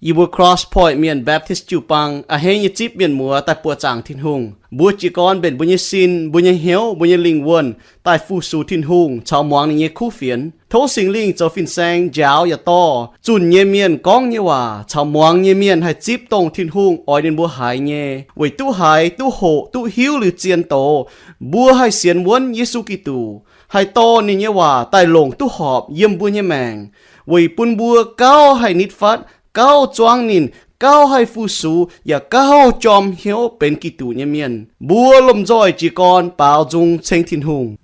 Yie mbuo Cross Point Mienh Baptist jiu-baang a'hneiv nyei zipv mienh muoz daaih buoqc zaangc Tin-Hungh. Mbuo jiez gorn mbenc mbuo nyei sin, mbuo nyei hnyouv, mbuo nyei lingh wuonh daaih fu-sux Tin-Hungh caux muangx ninh nyei kuv fienx. Tov Singx Lingh zoux fin-saeng njaaux yaac dorh zunh nyei mienh gorngv nyei waac caux muangx nyei mienh haih zipv dongh Tin-Hungh oix ninh mbuo haiz nyei, weic duqv haiz, duqv hoqc, duqv hiuv liuz zien doz, mbuo haih sienx wuonv Yesu Giduc, haih dorh ninh nyei waac daaih longc duqv horpc yiem mbuo nyei maengc, weic bun mbuo gauh haih nitv fatv, gauh zuangv ninh, gauh haih fu-sux, yaac gauh jorm hnyouv benx Giduc nyei mienh. Mbuo lomh nzoih jiez gorn baaux nzung ceng Tin-Hungh.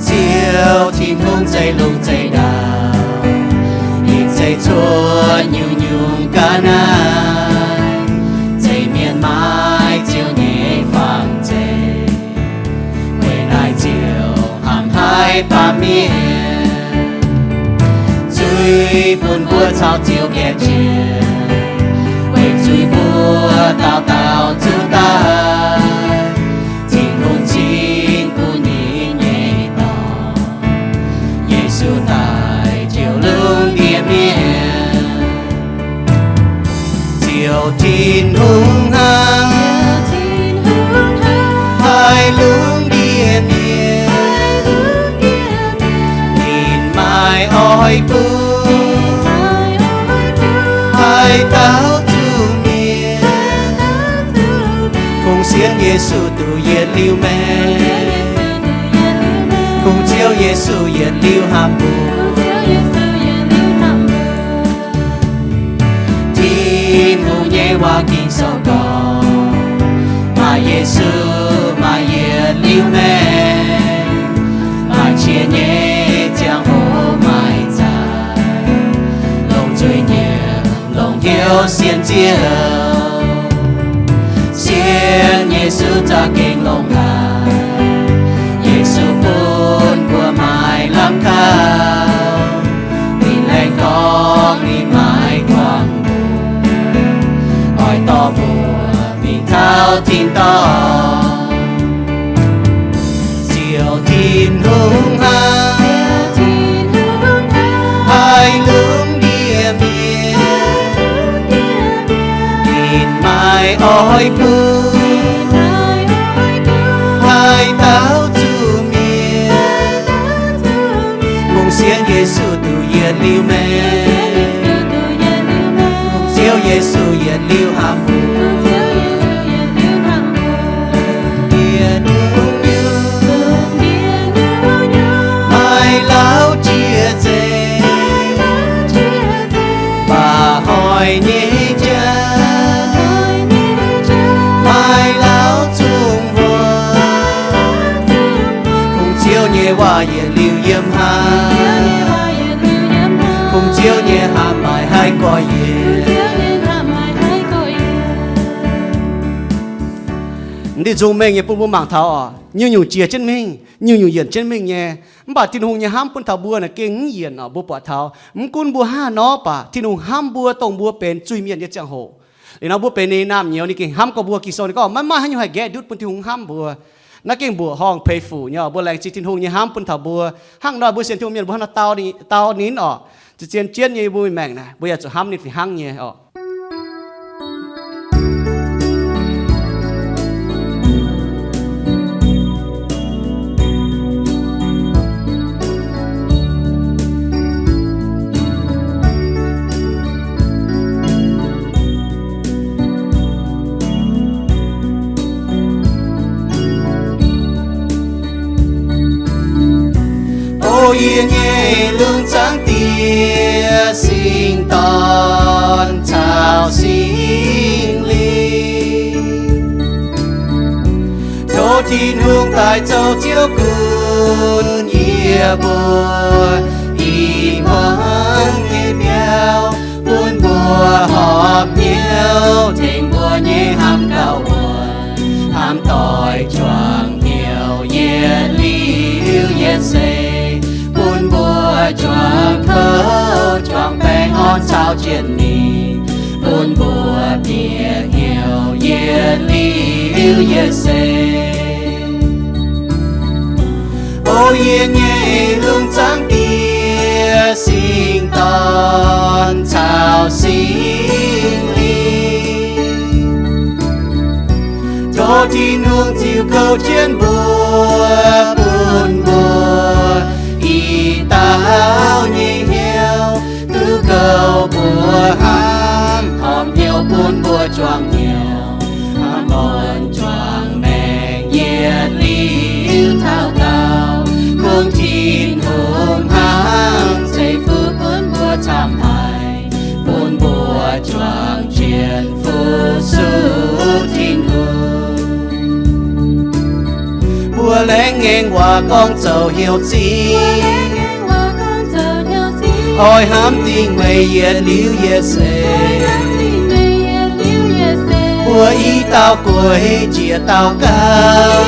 Ziouv Tin-Hungh zeiv lungh zeiv ndau, ninh zeiv cuotv nyungc-nyungc ga'naaiv, zeiv mienh maiv Ziouv nyei fangx zeiv. Weic naaiv Ziouv hnamv haic baamh mienh, zuiz bun mbuo caux Ziouv gaengh jiex, weic zuiz mbuo dauh dauh zuqc daaih. Tin-Hungh cingx bun ninh nyei Dorn, Yesu, daaih jouh lungh ndiev mienh. Ziouv Tin-Hungh hnangv, haih lungh ndiev mienh, ninh maiv oix bun haaix dauh zuqc mietc. Kungx sienx Yesu duqv yietc liuz maengc. Kungx Ziouv Yesu yietc liuz hnamv mbuo. Tin-Hungh nyei waac Ging-Sou gorngv, maaih Yesu maaih yietc liuz maengc, maaih qiex nyei ziangh hoc maaih zaaix, longc zuiz-nyienh longc hnyouv sienx Ziouv. Sienx Yesu za'gengh longx haic. Yesu bun mbuo maaih lamh kaux. Ninh laengz gorngv ninh maiv guangc mbuo, oix dorh mbuo mingh taux tin-dorngh. Ziouv Tin-Hungh hnangv, haih lungh ndiev mienh, ninh maiv oix bun haaix dauh zuqc mietc. Kungx sienx Yesu duqv yietc liuz maengc. Kungx Ziouv Yesu yietc liuz hnamv mbuo. Maaih lauh jiex nzengc, mba'hnoi nyei jauv, maaih lauh zungv huotv. Kungx Ziouv nyei waac yietc liuz yiem haaix, kungx Ziouv nyei hnamv maaih haaix gorx-youz. M'diuh nzung mengh nyei bun mbuo mangc taux oc, nyungc-nyungc jiex jienv mingh, nyungc-nyungc yienc jienv mingh nyei. Mv baac Tin-Hungh nyei hnamv bun taux mbuo naaic gengh mv yienc oc. Mbuo buatc taux mv gunv mbuo hnangv haaix nor, mv baac Tin-Hungh hnamv mbuo dongh mbuo benx zuiz-mienh nyei ziangh hoc. Liuz nor mbuo benx ninh nyei naamh nyouz, ninh gengh hnamv gorngv mbuo. Ging-Sou ninh gorngv maiv maaih haaix nyungc haih nqaeqv ndutv bun Tin-Hungh hnamv mbuo. Naaiv gengh mbuoqc horngh peix fuc nyei oc. Mbuo laengz zingh Tin-Hungh nyei hnamv bun taux mbuo. Hnangv nor mbuo sienx Tin-Hungh mienh mbuo hnangv nor dau ninh oc. Zien-zien jienv nyei mbuo maengc naaic mbuo yaac zuqc hnamv ninh fih hnangv nyei oc. O yie nyei lungh zaangc Diex, Singx Dorn caux Singx Lingh, tov Tin-Hungh daaih zoux Ziouv gunv yie mbuo i hmuangv nyei biauv, bun mbuo horpc hnyouv tengx mbuo nyei hnamv gauh wuonc, hnamv doic juangc hnyouv yietc liuz yietc seix, bun mbuo juangc dorn caux jienv ninh, bun mbuo bieqc hnyouv yietc liuz yietc seix. O yie nyei lungh zaangc Diex, Singx Dorn caux Singx Lingh, tov Tin-Hungh ziux kouv jienv mbuo, bun mbuo i dauh nyei hnyouv duqv kouv mbuo hnangv, horpc hnyouv bun mbuo juangc hnyouv, hnamv orn juangc maengc yietc liuz taux daauh. Kungx Tin-Hungh hnangv ceix fuqv bun mbuo camv haic, bun mbuo juangc jienv fu-sux Tin-Hungh. Mbuo laengz ngaengc waac gorngv zoux hnyouv zingh, oix hnamv dingc meih yietc liuz yietc seix. Mbuo i dauh gueix jiex dauh gauh,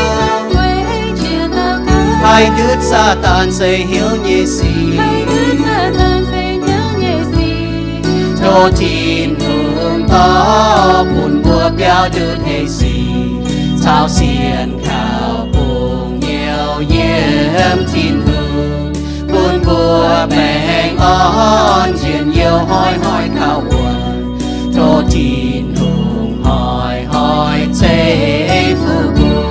haih ndutv Saadaan seix hnyouv nyei sic. Tov Tin-Hungh dorh bun mbuo biaux ndutv hnyouv sic caux sienx kaux bungx hnyouv yiem Tin-Hungh, bun mbuo baengh orn njien-youh hnoi-hnoi kaux wuonc. Tov Tin-Hungh hnoi-hnoi ceix fuqv mbuo.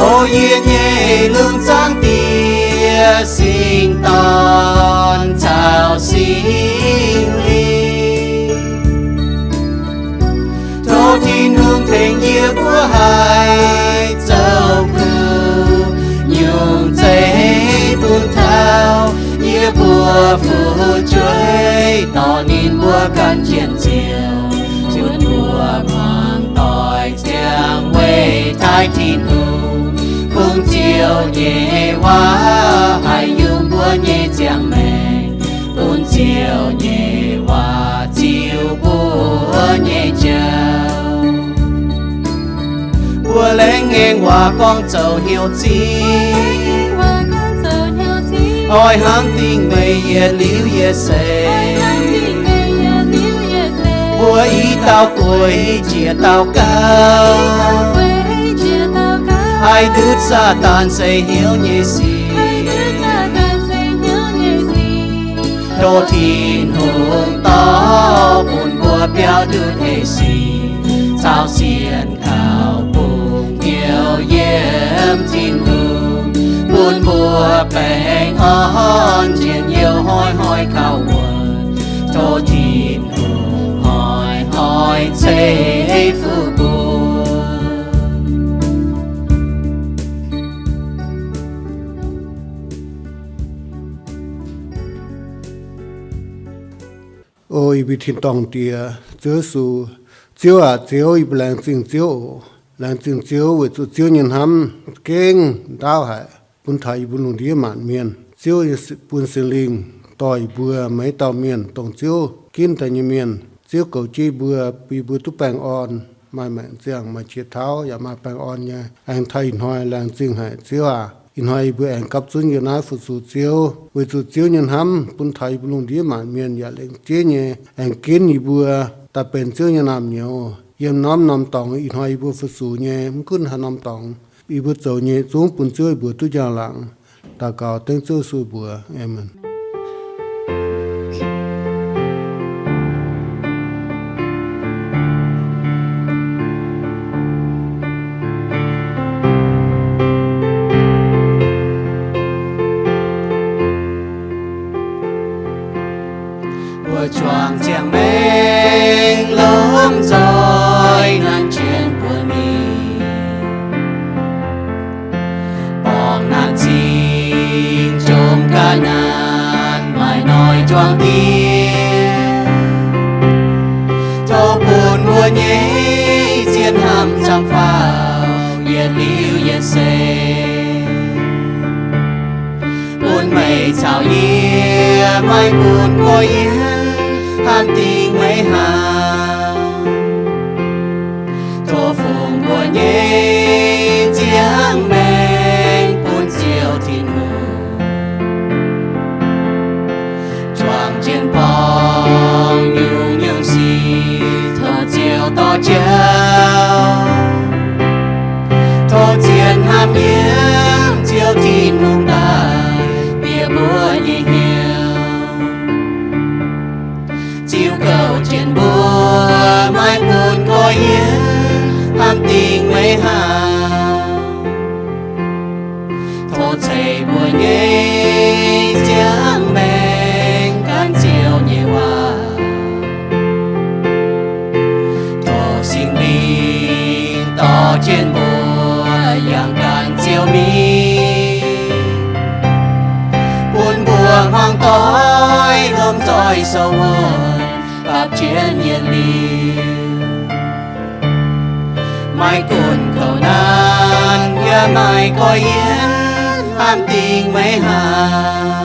O yie nyei lungh zaangc Diex, Singx Dorn caux Singx Lingh, tov Tin-Hungh tengx yie mbuo haih zoux kuv nyungc zeiv bun taux yie mbuo fu'jueiv, dorh ninh mbuo gan jienv Ziouv, bun mbuo muangx doic ziangh weic taaih Tin-Hungh. Kungx Ziouv nyei waac haih yungh mbuo nyei ziangh maengc, bun Ziouv nyei waac ziux mbuo nyei jauv. Mbuo laengz ngaengc waac gorngv zoux hnyouv zingh, oix hnamv dingc meih yietc liuz yietc seix. Mbuo i dauh gueix jiex dauh gauh, haih ndutv Saadaan seix hnyouv nyei sic. Tov Tin-Hungh dorh bun mbuo biaux ndutv hnyouv sic caux sienx kaux bungx hnyouv yiem Tin-Hungh, bun mbuo baengh orn njien-youh hnoi-hnoi kaux wuonc. Tov Tin-Hungh hnoi-hnoi ceix fuqv mbuo. O yie mbuo tin-dorngh Diex, Ziouv Yesu, Ziouv aac, Ziouv, yie mbuo laengz zingh Ziouv oc. Laengz zingh Ziouv weic zuqc Ziouv nyei hnamv gengh ndaauv haic, bun taux yie mbuo lungh ndiev maanc mienh. Ziouv bun Singx Lingh dorh yie mbuo maaih dauh mienh dongh Ziouv ginv daaih nyei mienh. Ziouv goux jienv yie mbuo, bun yie mbuo duqv baengh orn, maaih maengc ziangh, maaih qiex tauv, yaac maaih baengh orn nyei. Aengx taux ih hnoi laengz zingh haic, Ziouv aac. Ih hnoi yie mbuo aengx gapv zunv yiem naaiv fu-sux Ziouv, weic zuqc Ziouv nyei hnamv bun taux yie mbuo lungh ndiev maanc mienh yaac lengc jeiv nyei aengx ginv yie mbuo daaih benx Ziouv nyei naamh nyouz yiem norm-norm dorngx. Ih hnoi yie mbuo fu-sux nyei, mv gunv haaix norm dorngx yie mbuo zoux nyei, zungv bun Ziouv yie mbuo duqv njang-laangc. Daux gaux dengv Ziouv Yesu mbuox. Aamen. Mbuo juangc ziangh maengc lomh nzoih nanv jienv mbuo mingh. Borngz naanc zingh jomc ga'naaiv naaiv, maaih noic juangc dieh. Tov bun mbuo nyei zien hnamv camv faaux yietc liuz yietc seix, bun meih caux yie maiv gunv nqoi yiem, hnamv dingc meih haic. Tov fungx mbuo nyei ziangh maengc bun Ziouv Tin-Hungh. dingc meih haac. Tov ceix mbuo nyei ziangh maengc gan Ziouv nyei waac. Tov Singx Lingh dorh jienv mbuo yangh gan Ziouv mingh, bun mbuo hmuangv doic lomh nzoih sou wuonc gapv jienv yietc liuz, maiv gunv kouv naanc yaac maiv goiv yienv an dingc meih haac.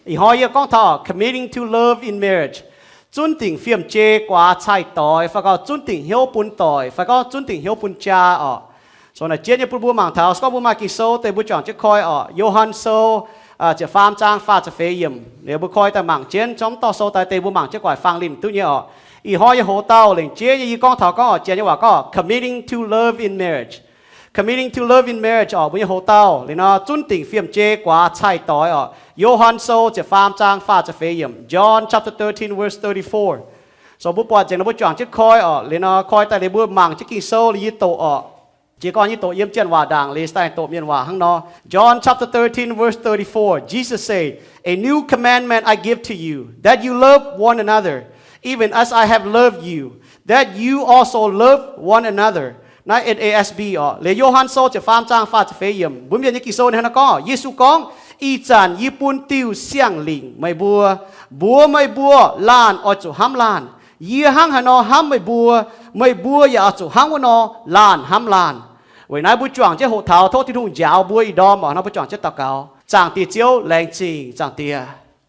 Ih hnoi yie gorngv taux committing to love in marriage, zunv dingc fiem-jei guaax cai-doix, fai gorngv zunv dingc hnyouv bun doic, fai gorngv zunv dingc hnyouv bun jaa orqc. So naaiv jienv nyei bun mbuo mangc taux, se gorngv mbuo maaih Ging-Sou deix mbuo juangc jienv koi orqc. Yo^han Sou ziepc faam zaang faah ziepc feix yiemc, liuz mbuo koi daaih mangc jienv, zorqv mv dorh sou daaih deix mbuo mangc jienv guaic fang linh duqv nyei orqc. Ih hnoi nyei hoz dauh lengc jeiv nyei yie gorngv taux gorngv orqc, janx nyei waac gorngv committing to love in marriage. Committing to love in marriage orqc, mbuo nyei hoz dauh liuz nor, zunv dingc fiem-jei guaax cai-doix orqc. Yo^han Sou ziepc faam zaang faah ziepc feix yiemc, John chapter thirteen verse thirty-four. So mbuo buatc nzengc nor mbuo juangc jienv koi orqc, liuz nor koi daaih liuz mbuo mangc jienv Ging-Sou liuz yie doqc orqc. Jiex gorngv yie doqc yiem janx waac ndaangc, liuz daaih doqc mienh waac hnangv nor. John chapter thirteen verse thirty-four, Jesus say, A new commandment I give to you, that you love one another, even as I have loved you, that you also love one another. Naaiv N A S B orqc. Liuz Yo^han Sou ziepc faam zaang faah ziepc feix yiemc, mbuo mienh nyei Ging-Sou ninh hnangv naaiv gorngv, Yesu gorngv, Ih zanc yie bun diuh siang-lingc meih mbuo, mbuox meih mbuo laanh oix zuqc hnamv laanh. Yie hnangv haaix nor hnamv meih mbuo, meih mbuo yaac oix zuqc hnangv wuov nor laanh hnamv laanh. Weic naaiv mbuo juangc jienv hoqc taux tov Tin-Hungh njaaux mbuo ih ndorm orqc. Nor mbuo juangc jienv daux gaux. Zaangc Diex Ziouv, laengz zingh Zaangc Diex.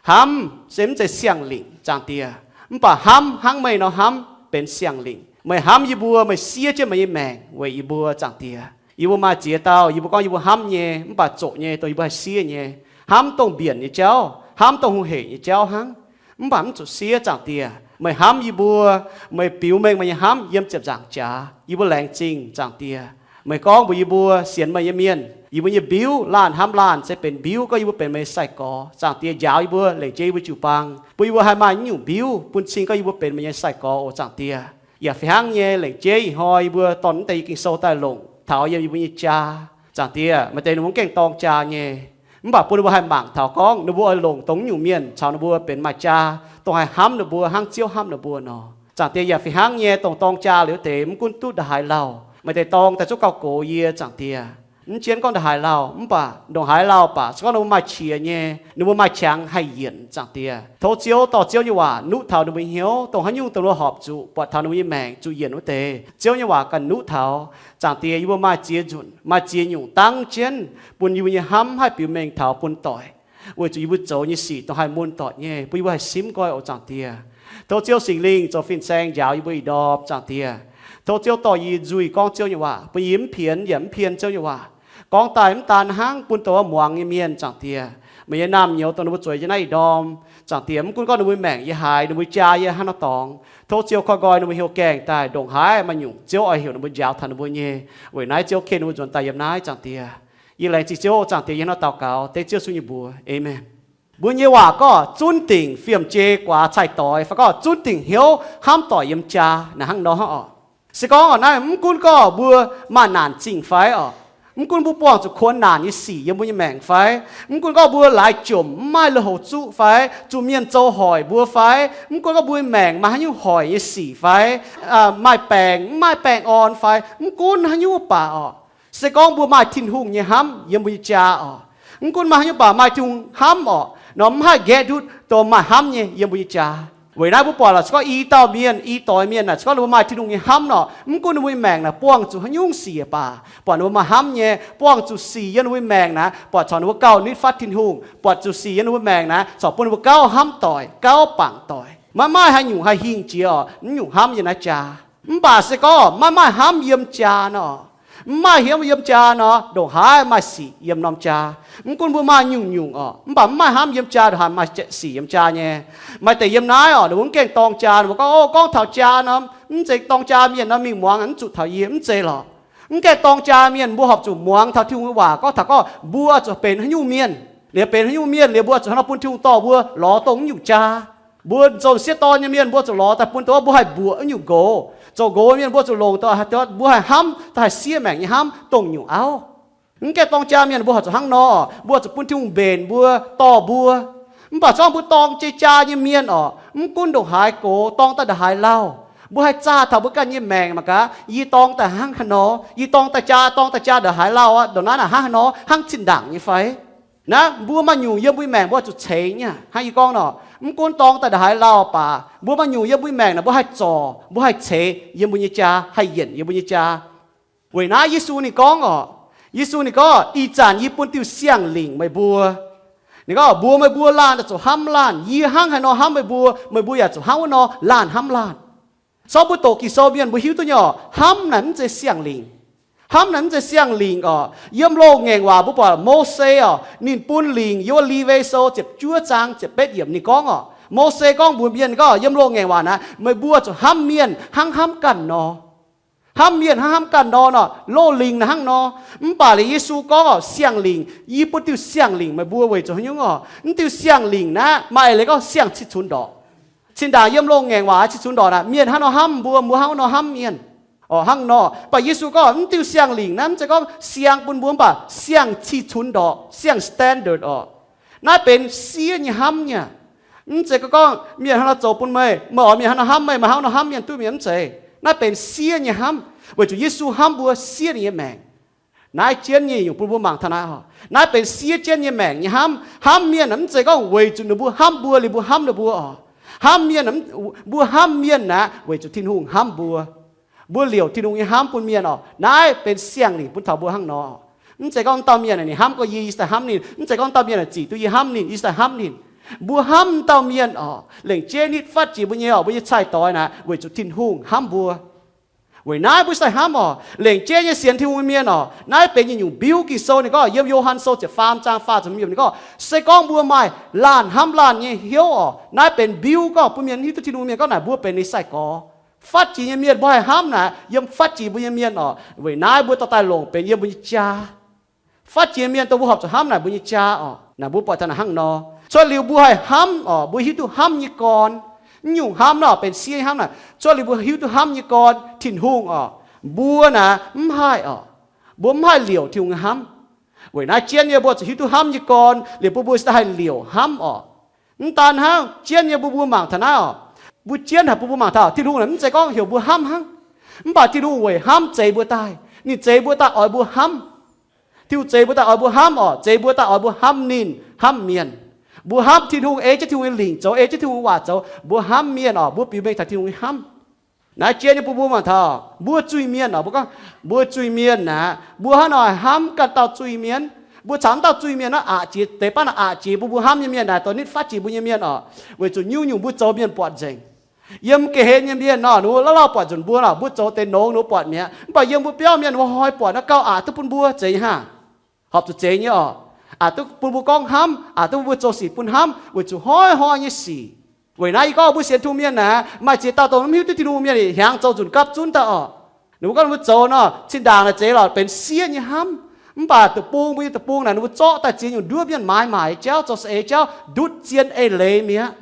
Hnamv se mv zeiz siang-lingc, Zaangc Diex, mv baac hnamv hnangv meih nor hnamv benx siang-lingc. Meih hnamv yie mbuo, meih siev jienv meih nyei maengc weic yie mbuo, Zaangc Diex. Yie mbuo maaih ziex dauh yie mbuo gorngv yie mbuo hnamv nyei, mv baac zoqc nyei dongh yie mbuo haih siev nyei. Hnamv dongh mbienc nyei jauv, hnamv dongh hungh heic nyei jauv hnangv, mv baac mv zuqc siev, Zaangc Diex. Meih hnamv yie mbuo, meih biux mengh meih nyei hnamv yiem ziepc nzaangc jaax. Yie mbuo laengz zingh, Zaangc Diex. Meih gorngv mbuox yie mbuo sienx meih nyei mienh, yie mbuo nyei mbiuv, laanh hnamv laanh, se benx mbiuv gorngv yie mbuo benx meih nyei sai-gorx. Zaangc Diex, njaaux yie mbuo, lengc jeiv yie mbuo jiu-baang, bun yie mbuo haih maaih nyungc mbiuv bun cing gorngv yie mbuo benx meih nyei sai-gorx oc, Zaangc Diex. Yaac fih hnangv nyei, lengc jeiv ih hnoi yie mbuo dorh mv deix Ging-Sou daaih longc taux yiem yie mbuo nyei jaa. Zaangc Diex, maaih deix ninh mbuo gengh dorng jaa nyei, mv baac bun ninh mbuo haih mangc taux gorngv ninh mbuo oix longc dongh nyungc mienh caux ninh mbuo benx maaih jaa, dongh haih hnamv ninh mbuo hnangv Ziouv hnamv ninh mbuo nor. Zaangc Diex, yaac fih hnangv nyei, dongh dorng jaa liuz deix mv gunv duqv nda'haaix lauh, maaih deix dorng daaih zuqc gauh gox yie, Zaangc Diex. Mv jienv gorngv nda'haaix lauh, mv baac ndongc haaix lauh baac, se gorngv ninh mbuo maaih qiex nyei, ninh mbuo maaih qangx haih yienc, Zaangc Diex. Tov Ziouv dorh Ziouv nyei waac nuqv taux ninh mbuo hnyouv, dongh haaix nyungc dongh ninh mbuo horpc zuqc buatc taux ninh mbuo nyei maengc zuqc yienc wuov deix, Ziouv nyei waac ganh nuqv taux. Zaangc Diex, yie mbuo maaih ziex nzunc, maaih ziex nyungc dangv jienv bun yie mbuo nyei hnamv haih biux mengh taux bun doic, weic zuqc yie mbuo zoux nyei sic dongh haih mun doic nyei, bun yie mbuo haih simv nqoi oc, Zaangc Diex. Tov Ziouv Singx Lingh zoux fin-saeng njaaux yie mbuo ih ndorm, Zaangc Diex. Tov Ziouv dorh yie nzuih gorngv Ziouv nyei waac, bun yie mv pienx yaac mv pien Ziouv nyei waac. Gorngv daaih mv daan hnangv bun dongh muangx nyei mienh, Zaangc Diex, meih nyei naamh nyouz dongh ninh mbuo zueiz jienv naaiv ih ndorm, Zaangc Diex, mv gunv gorngv ninh mbuo maengc yiem haaix, ninh mbuo jaa yiem haaix norm dorngx, tov Ziouv koi nqoi ninh mbuo heuc gaengh daaih ndongc haaix maaih nyungc Ziouv oix heuc ninh mbuo njaaux taux ninh mbuo nyei. Weic naaiv Ziouv ken ninh mbuo nzuonx daaih yiem naaiv, Zaangc Diex. Yie laengz zingh Ziouv, Zaangc Diex, yie hnangv naaiv daux gaux dengv Ziouv Yesu nyei mbuox. Aamen. Mbuo nyei waac gorngv zunv dingc fiem-jei guaax cai-doix fai gorngv zunv dingc hnyouv hnamv doic yiem jaa naaic hnangv nor oc. Se gorngv oc naaiv mv gunv gorngv mbuo maaih naanc zingh fai oc, mv gunv mbuo buangh zuqc kuonx naanc nyei sic yiem mbuo nyei maengc fai, mv gunv gorngv mbuo laaix jomc mv maaih lui-houx zuqv fai, zuqc mienh zoux hoic mbuo fai, mv gunv gorngv mbuo nyei maengc maaih haaix nyungc hoic nyei sic fai, maaih baengc mv maaih baengh orn fai, mv gunv haaix nyungc baac oc, se gorngv mbuo maaih Tin-Hungh nyei hnamv yiem mbuo nyei jaa oc, mv gunv maaih haaix nyungc baac maaih Tin-Hungh hnamv oc, nor mv haih nqaeqv ndutv dongh maaih hnamv nyei yiem mbuo nyei jaa. Weic naaiv mbuo buatc lorqc, se gorngv i dauh mienh, i doix mienh naaic, se gorngv ninh mbuo maaih Tin-Hungh nyei hnamv nor, mv gunv ninh mbuo nyei maengc naaic buangh zuqc haaix nyungc sic baac, buatc ninh mbuo maaih hnamv nyei, buangh zuqc sic yiem ninh mbuo nyei maengc naaic, buatc corc ninh mbuo gauh nitv fatv Tin-Hungh, buatc zuqc sic yiem ninh mbuo maengc naaic, corc bun ninh mbuo gauh hnamv doic, gauh bangc doic. Maiv maaih haaix nyungc haih hingh jiex oc, mv nyungc hnamv yiem naaiv jaa. Mv baac se gorngv maiv maaih hnamv yiem jaa nor, mv maaih hnamv yiem jaa nor, ndongc haaix maaih sic yiem norm jaa. Mv gunv mbuo maaih nyungc-nyungc oc, mv baac mv maaih hnamv yiem jaa ndongc haaix maaih sic yiem jaa nyei. Maaih deix yiem naaiv oc, ninh mbuo mv gaengh dorng jaa, ninh mbuo gorngv, O, gorngv taux jaa nor, mv zeiz dorng jaa mienh nor mingh muangx mv zuqc taux yie, mv zeiz lorqc. Mv gaengh dorng jaa mienh mbuo horpc zuqc muangx taux Tin-Hungh nyei waac gorngv taux gorngv mbuo zuqc benx haaix nyungc mienh. Liuz benx haaix nyungc mienh liuz mbuo zuqc hnangv nor bun Tin-Hungh dorh mbuo lorz dongh wuov nyungc jaa. Mbuo nzonc sieqv dorn nyei mienh mbuo zuqc lorz daaih bun dongh wuov mbuo haih mbuoqc wuov nyungc nqox, Zoux nqox mienh mbuo zuqc longc daaih, mbuo haih hnamv, daaih haih siev maengc nyei hnamv dongh nyungc auv. Mv gaengh dorng jaa mienh mbuo horpc zuqc hnangv nor, mbuo zuqc bun Tin-Hungh mbenc mbuo, dorh mbuo. Mv baac se gorngv mbuo dorng jaa nyei mienh orqc, mv gunv ndongc haaix gox, dorng daaih ndongc haaix lauh, mbuo haih zaah taux mbuo ganh nyei maengc mangc gaax, yie dorng daaih hnangv haaix nor, yie dorng daaih jaa, dorng daaih jaa ndongc haaix lauh aqv, ndongc naaiv naaic hnangv haaix nor, hnangv zinh ndaangc nyei fai? Naaiv mbuo maaih nyungc yiem mbuo maengc mbuo zuqc ceix nyei. Hnangv yie gorngv nor, mv gunv dorng daaih ndongc haaix lauh baac mbuo maaih nyungc yiem mbuo maengc naaic mbuo haih zorc, mbuo haih ceix yiem mbuo nyei jaa, haih yienc yiem mbuo nyei jaa. Weic naaiv Yesu ninh gorngv orqc, Yesu ninh gorngv, ih zanc yie bun diuh siang-lingc meih mbuo. Ninh gorngv, mbuox meih mbuo laanh daaih zoux hnamv laanh. Yie hnangv haaix nor hnamv meih mbuo, meih mbuo yaac zuqc hnangv wuov nor laanh hnamv laanh. Sorng mbuo doqc Ging-Sou mienh mbuo hiuv duqv nyei orqc, hnamv naaic mv zeiz siang-lingc. Hnamv naaic mv zeiz siang-lingc orqc. Yiem loz-ngaengc waac mbuo buatc Mose orqc, ninh bun lingc yiem wuov Lewi Sou ziepc juov zaang ziepc betv yiemc ninh gorngv orqc, Mose gorngv mbuox mienh gorngv yiem loz-ngaengc waac naaic meih mbuo zuqc hnamv mienh hnangv hnamv ganh nor. Hnamv mienh hnangv hnamv ganh nor nor, loz-lingc naaic hnangv nor. Mv baac liuz Yesu gorngv orqc, siang-lingc, yie bun diuh siang-lingc meih mbuo weic zuqc haaix nyungc orqc? Mv diuh siang-lingc naaiv maaih leiz gorngv siang-cih cunx ndorqc. Zinh ndaangc yiem loz-ngaengc waac cih cunx ndorqc naaic, mienh hnangv nor hnamv mbuo, mbuo hnangv nor hnamv mienh orqc, hnangv nor. Mv baac Yesu gorngv mv diuh siang-lingc naaiv mv zeiz gorngv siang bun mbuo, mv baac siang-cih cunx ndorqc, siang-standard orqc. Naaiv benx siev nyei hnamv nyei. Mv zeiz gorngv mienh hnangv nor zoux bun meih, meih oix mienh hnangv nor hnamv meih, meih hnangv nor hnamv mienh duqv mienh, mv zeiz. Naaiv benx siev nyei hnamv weic zuqc Yesu hnamv mbuo siev ninh nyei maengc. Naaiv jienv nyei nyungc bun mbuo mangc taux naaiv oc. Naaiv benx siev jienv nyei maengc nyei hnamv. Hnamv mienh mv zeiz gorngv weic zuqc ninh mbuo hnamv mbuo liuz mbuo hnamv ninh mbuo oc. Hnamv mienh, mbuo hnamv mienh naaic weic zuqc Tin-Hungh hnamv mbuo. Mbuo liouc Tin-Hungh nyei hnamv bun mienh oc. Naaiv benx siang-lingc bun taux mbuo hnangv nor. Mv zeiz gorngv dauh mienh naaic ninh hnamv gorx yie, yie se daaih hnamv ninh. Mv zeiz gorngv dauh mienh naaic zic duqv yie hnamv ninh, yie se daaih hnamv ninh. Mbuo hnamv dauh mienh oc, lengc jeiv nitv fatv jiex mbuo nyei oc, mbuo nyei cai-doix naaic weic zuqc Tin-Hungh hnamv mbuo. Weic naaiv mbuo se daaih hnamv oc, lengc jeiv nyei sienx Tin-Hungh nyei mienh oc. Naaiv benx nyungc-nyungc mbiuv Ging-Sou ninh gorngv, yiem Yo^han Sou ziepc faam zaang faah ziepc hmz yiemc ninh gorngv, se gorngv mbuo maaih laanh hnamv laanh nyei hnyouv oc, naaiv benx mbiuv gorngv bun mienh hiuv duqv Tin-Hungh mienh gorngv naaic mbuo benx ninh sai-gorx. Fatv jiex nyei mienh mbuo haih hnamv naaic yiem fatv jiex mbuo nyei mienh oc. Weic naaiv mbuo dorh daaih longc benx yiem mbuo nyei jaa. Fatv jiex mienh dongh mbuo horpc zuqc hnamv naaic mbuo nyei jaa oc. Naaic mbuo buatc taux naaic hnangv nor. Cuotv liuz mbuo haih hnamv oc, mbuo hiuv duqv hnamv nyei gorn. Mv nyungc hnamv naaic benx siev hnamv naaic. Cuotv liuz mbuo hiuv duqv hnamv nyei gorn, Tin-Hungh oc, mbuo naaic mv haih oc. Mbuo mv haih liouc Tin-Hungh nyei hnamv. Weic naaiv jienv nyei mbuo zuqc hiuv duqv hnamv nyei gorn liuz bun mbuo se daaih haih liouc hnamv oc. Mv daan hnangv, jienv nyei bun mbuo mangc taux naaiv oc. Mbuo jienv haic bun mbuo mangc taux Tin-Hungh naaic mv zeiz gorngv heuc mbuo hnamv hnangv, mv baac Tin-Hungh weic hnamv zeix mbuo daaih. Ninh zeix mbuo daaih oix mbuo hnamv. Tin-Hungh zeix mbuo daaih oix mbuo hnamv oc, zeix mbuo daaih oix mbuo hnamv ninh, hnamv mienh. Mbuo hnamv Tin-Hungh, ei jienv Tin-Hungh nyei lingc zoux, ei jienv Tin-Hungh nyei waac zoux, mbuo hnamv mienh oc, mbuo biux mengh taux Tin-Hungh nyei hnamv. Naaiv jienv nyei bun mbuo mangc taux mbuo zuiz-mienh oc, mbuo gorngv mbuo zuiz-mienh naaic, mbuo hnangv nor hnamv ganh dauh zuiz-mienh. Mbuo caux wuov dauh zuiz-mienh naaiv aqc jiex deix baav naaic, aqc jiex bun mbuo hnamv nyei mienh naaic, dongh nitv fatv jiex mbuo nyei mienh oc, weic zuqc nyungc-nyungc mbuo zoux mienh buatc nzengc. Yiem ga'hlen nyei mienh nor, ninh mbuo lauh lauh buatc nzunc mbuo nor, mbuo zoux deix nongx ninh mbuo buatc mi'aqv. Mv baac yiem mbuo biauv mienh ninh mbuo hnoi buatc naaiv gauh aqc duqv bun mbuo zeiz nyei hnangv. Horpc zuqc zeiz nyei oc. Aqc duqv bun mbuo gorngv hnamv, aqc duqv bun mbuo zoux sic bun hnamv weic zuqc hnoi-hnoi nyei sic. Weic naaiv yie gorngv mbuo sienx Tin-Hungh mienh naaic, maaih ziex dauh dongh mv hiuv duqv Tin-Hungh mienh hnyangx zoux nzunc gapv zunv daaih oc. Ninh mbuo gorngv ninh mbuo zoux nor, zinh ndaangc naaic zeiz lorqc benx siev nyei hnamv. Mv baac deic-bung, mbuo nyei deic-bung naaic ninh mbuo zorqv daaih ziex nyungc nduov mienh maaiz maaic jauv, zoux saeng-eix jauv, ndutv zien eix leiz mi'aqv.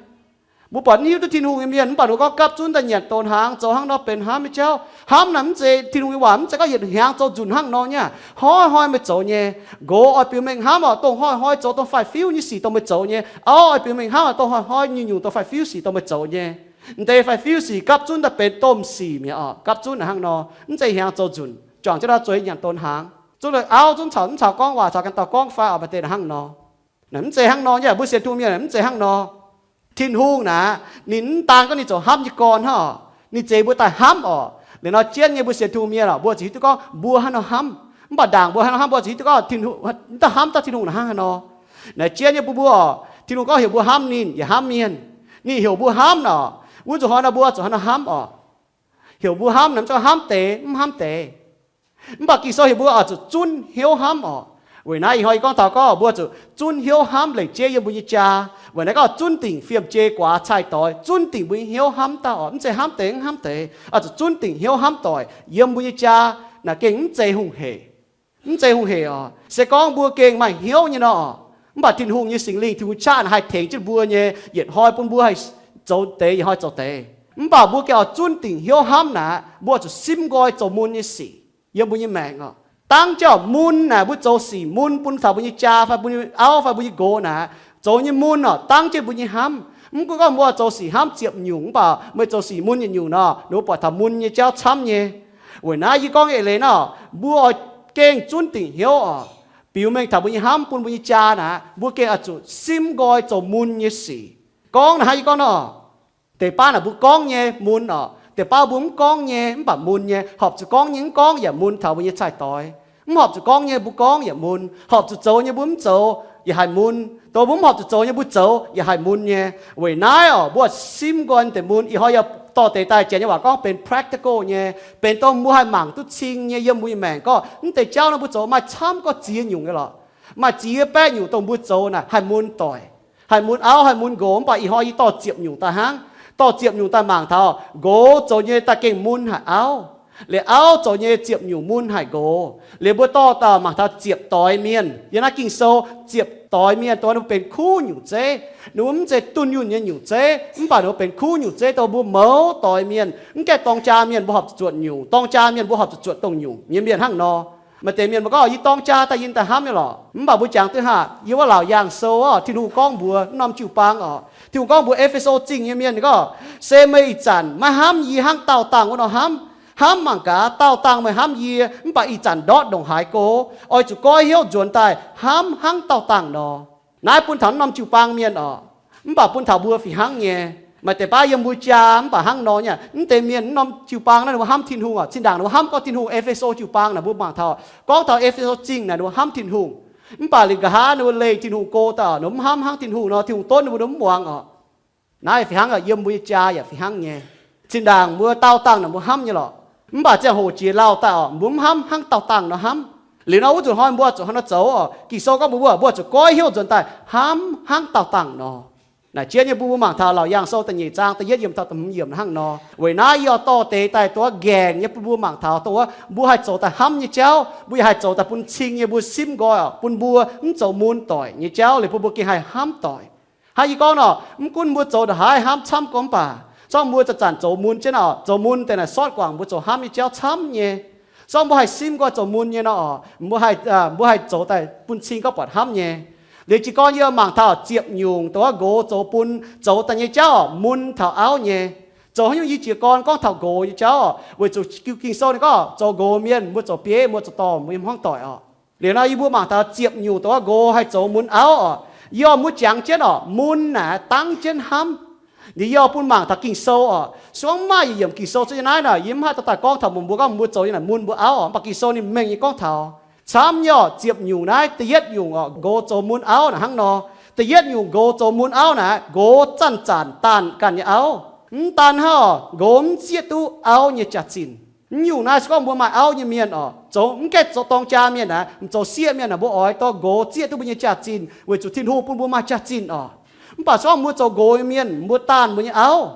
Mbuo buatc mv hiuv duqv Tin-Hungh nyei mienh, mv baac ninh mbuo gorngv gapv zunv daaih nyanc donx hnaangx, zoux hnangv nor benx hnamv nyei jauv. Hnamv naaic mv zeiz Tin-Hungh nyei waac mv zeiz gorngv yietc hnyangx zoux nzunc hnangv nor nyei. Hnoi-hnoi meih zoux nyei. Nqox oix biux mengh hnamv oc, dongh hnoi-hnoi zoux dongh faix-fiuv nyei sic dongh meih zoux nyei. Auv oix biux mengh hnamv oc, dongh hnoi-hnoi nyungc-nyungc dongh faix-fiuv sic dongh meih zoux nyei. M'deix faix-fiuv sic gapv zunv daaih benx domh sic mi'aqv oc. Gapv zunv naaic hnangv nor, mv zeiz hnyangx zoux nzunc, juangc jienv ndau zueiz nyanc donx hnaangx, zunv lorqc auv zunv caux mv caux gorngv waac caux ganh dauh gorngv fai oc, maaih deix naaic hnangv nor. Naaic mv zeiz hnangv nor nyei, mbuo sienx Tin-Hungh mienh mv zeiz hnangv nor. Tin-Hungh naaic, ninh mv daan gorngv ninh zoux hnamv nyei gorn hnangv oc, ninh zeix mbuo daaih hnamv oc. Liuz nor jienv nyei mbuo sienx Tin-Hungh mienh oc, mbuo zuqc hiuv duqv gorngv mbuo hnangv nor hnamv. Mv baac ndaangc mbuo hnangv nor hnamv, mbuo zuqc hiuv duqv gorngv Tin-Hungh, mv daan hnamv daaih Tin-Hungh naaic hnangv haaix nor. Naaic jienv nyei bun mbuo oc, Tin-Hungh gorngv heuc mbuo hnamv ninh yaac hnamv mienh. Ninh heuc mbuo hnamv oc, wuov zuqc hnoi nor mbuo zuqc hnangv nor hnamv oc. Heuc mbuo hnamv naaic mv zeiz gorngv hnamv deix mv hnamv deix. Mv baac Ging-Sou heuc mbuo oix zuqc zunv hnyouv hnamv oc. Weic naaiv ih hnoi yie gorngv taux gorngv mbuo zuqc zunv hnyouv hnamv lengc jeiv yiem mbuo nyei jaa. Weic naaiv gorngv zunv dingc fiem-jei guaax cai-doix, zunv dingc mbuo nyei hnyouv hnamv daaih oc, mv zeiz hnamv deix mv hnamv deix, oix zuqc zunv dingc hnyouv hnamv doic yiem mbuo nyei jaa. Naaic gengh mv zeiz hungh hec. Mv zeiz hungh hec oc. Se gorngv mbuo gengh maaih hnyouv nyei nor, mv baac Tin-Hungh nyei Singx Lingh, Tin-Hungh qaqv naaic haih tengx jienv mbuo nyei, yietc hnoi bun mbuo haih zoux deix, yietc hnoi zoux deix. Mv baac mbuo gengh oix zunv dingc hnyouv hnamv naaic, mbuo oix zuqc simv nqoi zoux mun nyei sic yiem mbuo nyei maengc oc. Dangv jienv mun naaic, mbuo zoux sic mun bun taux mbuo nyei jaa fai mbuo nyei auv fai mbuo nyei nqox naaic, zoux nyei mun oc, dangv jienv mbuo nyei hnamv. Mv gunv gorngv mbuo zoux sic hnamv ziepc nyungc, mv baac meih zoux sic mun yietc nyungc nor, ninh mbuo buatc taux mun nyei jauv camv nyei. Weic naaiv yie gorngv eix leiz nor, mbuo oix gengh zunv dingc hnyouv oc, biux mengh taux mbuo nyei hnamv bun mbuo nyei jaa naaic, mbuo gengh oix zuqc simv nqoi zoux mun nyei sic. Gorngv naaic hnangv yie gorngv nor, deix baav naaic mbuo gorngv nyei mun oc, deix baav mbuo mv gorngv nyei mv baac mun nyei. Horpc zuqc gorngv nyei mv gorngv yaac mun taux mbuo nyei cai-doix. Mv horpc zuqc gorngv nyei mbuo gorngv yaac mun. Horpc zuqc zoux nyei mbuo mv zoux yaac haih mun. Dongh mbuo mv horpc zuqc zoux nyei mbuo zoux yaac haih mun nyei. Weic naaiv oc, mbuo simv nqoi deix mun. Ih hnoi yie dorh deix daaih janx nyei waac gorngv benx practical nyei, benx dongh mbuo haih mangc duqv cing nyei yiem mbuo nyei maengc gorngv mv deix jauv nor mbuo zoux maaih camv gorngv ziex nyungc nyei lorqc. Maaih ziex baeqv nyungc dongh mbuo zoux naaic haih mun doic, haih mun auv, haih mun nqox. Mv baac ih hnoi yie dorh ziepc nyungc daaih hnangv, dorh ziepc nyungc daaih mangc taux nqox zoux nyei daaih gengh mun haic auv, liuz auv zoux nyei ziepc nyungc mun haic nqox. Liuz mbuo dorh daaih mangc taux ziepc doix mienh yiem naaiv Ging-Sou, ziepc doix mienh dongh wuov ninh mbuo benx kuv nyungc zeiv. Ninh mbuo mv zeiz dunh yunh nyei nyungc zeiv, mv baac ninh mbuo benx kuv nyungc zeiv dongh mbuo mouz doix mienh. Mv gaengh dorng jaa mienh mbuo horpc zuqc zuotc nyungc, dorng jaa mienh mbuo horpc zuqc zuotc dongh nyungc nyei mienh hnangv nor. Maaih deix mienh mbuo gorngv, yie dorng jaa daaih yie daaih hnamv nyei lorqc. Mv baac mbuo jangx duqv haav, yiem wuov Laauc Yaangh Sou oc, Tin-Hungh gorngv mbuox norm jiu-baang oc, Tin-Hungh gorngv mbuox E^fe^so Zingh nyei mienh, ninh gorngv, se meih ih zanc maiv hnamv yie hnangv daauh dangh wuov nor hnamv. Hnamv mangc gaax, daauh dangh meih hnamv yie, mv baac ih zanc ndortv ndongc haaix go, oix zuqc goiv hnyouv nzuonx daaih hnamv hnangv daauh dangh nor. Naaiv bun taux norm jiu-baang mienh oc, mv baac bun taux mbuo fih hnangv nyei. Maaih deix baav yiem mbuo jaa mv baac hnangv nor nyei. Mv deix mienh norm jiu-baang naaiv ninh mbuo hnamv Tin-Hungh oc. Zinh ndaangc ninh mbuo hnamv gorngv Tin-Hungh, E^fe^so jiu-baang naaic mbuo mangc taux, gorngv taux E^fe^so Zingh naaic ninh mbuo hnamv Tin-Hungh. Mv baac liuz nqa'haav ninh mbuo leih Tin-Hungh go daaih, ninh mbuo mv hnamv hnangv Tin-Hungh nor, Tin-Hungh donv ninh mbuo, ninh mbuo mv muangx oc. Naaiv fih hnangv yiem mbuo nyei jaa yaac fih hnangv nyei. Zinh ndaangc mbuo daauh dangh naaic mbuo hnamv nyei lorqc, mv baac ziangh hoc jiex lauh daaih oc, mbuo mv hnamv hnangv daauh dangh nor hnamv. Liuz nor wuov nzunc hnoi mbuo zuqc hnangv nor zoux oc. Ging-Sou gorngv mbuox mbuo, mbuo zuqc goiv hnyouv nzuonx daaih hnamv hnangv daauh dangh nor. Naaic jien nyei bun mbuo mangc taux Laauc Yaangh Sou da'nyeic zaang da'yietv yiemc taux da'hmz yiemc hnangv nor. Weic naaiv yie oix dorh deix daaih dongh wuov nqaengc nyei bun mbuo mangc taux dongh wuov mbuo haih zoux daaih hnamv nyei jauv, mbuo yaac haih zoux daaih bun cing nyei mbuo simv nqoi oc, bun mbuo mv zoux mun doic nyei jauv liuz bun mbuo gengh haih hnamv doic. Hnangv yie gorngv nor, mv gunv mbuo zoux ndongc haaix hnamv camv gorngv mv baac, zorngv mbuo zanc-zanc zoux mun jienv oc, zoux mun deix naaic sortv guangc mbuo zoux hnamv nyei jauv camv nyei. Zorngv mbuo haih simv nqoi zoux mun nyei nor oc, mbuo haih, mbuo haih zoux daaih bun cing gorngv buatc hnamv nyei. Liuz jiez gorn yie mangc taux ziepc nyungc dongh wuov nqox zoux bun, zoux daaih nyei jauv oc, mun taux auv nyei. Zoux haaix nyungc yie jiez gorn gorngv taux nqox nyei jauv oc, weic zuqc Ging-Sou ninh gorngv zoux nqox mienh mbuo zoux bieiv, mbuo zoux dorngh, mbuo yiem hmuangv doic oc. Liuz nor yie mbuo mangc taux ziepc nyungc dongh wuov nqox haih zoux mun auv oc. Yie oix mbuo jangx jienv oc, mun naaic dangv jienv hnamv. Liuz yie oix bun mangc taux Ging-Sou oc. Se gorngv mv maaih yietc yiemc Ging-Sou cuotv nyei naaiv nor, yie mv haih dorh daaih gorngv taux meih mbuo gorngv mbuo zoux nyei naaic mun mbuo auv oc, mv baac Ging-Sou ninh mengh nyei gorngv taux camv nyei oc. Ziepc nyungc naaiv da'yietv nyungc oc, nqox zoux mun auv naaic hnangv nor. Da'yietv nyungc nqox zoux mun auv naaic, nqox zanc-zanc daanh ganh nyei auv. Mv daan hnangv oc, nqox mv zieqv duqv auv nyei jaax-zinh. Mv nyungc naaiv se gorngv mbuo maaih auv nyei mienh oc, zoux mv gaengh zoux dorng jaa mienh naaic, zoux sieqv mienh naaic, mbuo oix dorh nqox zieqv duqv mbuo nyei jaax-zinh weic zuqc Tin-Hungh bun mbuo maaih jaax-zinh oc. Mv baac se gorngv mbuo zoux nqox nyei mienh, mbuo daanh mbuo nyei auv,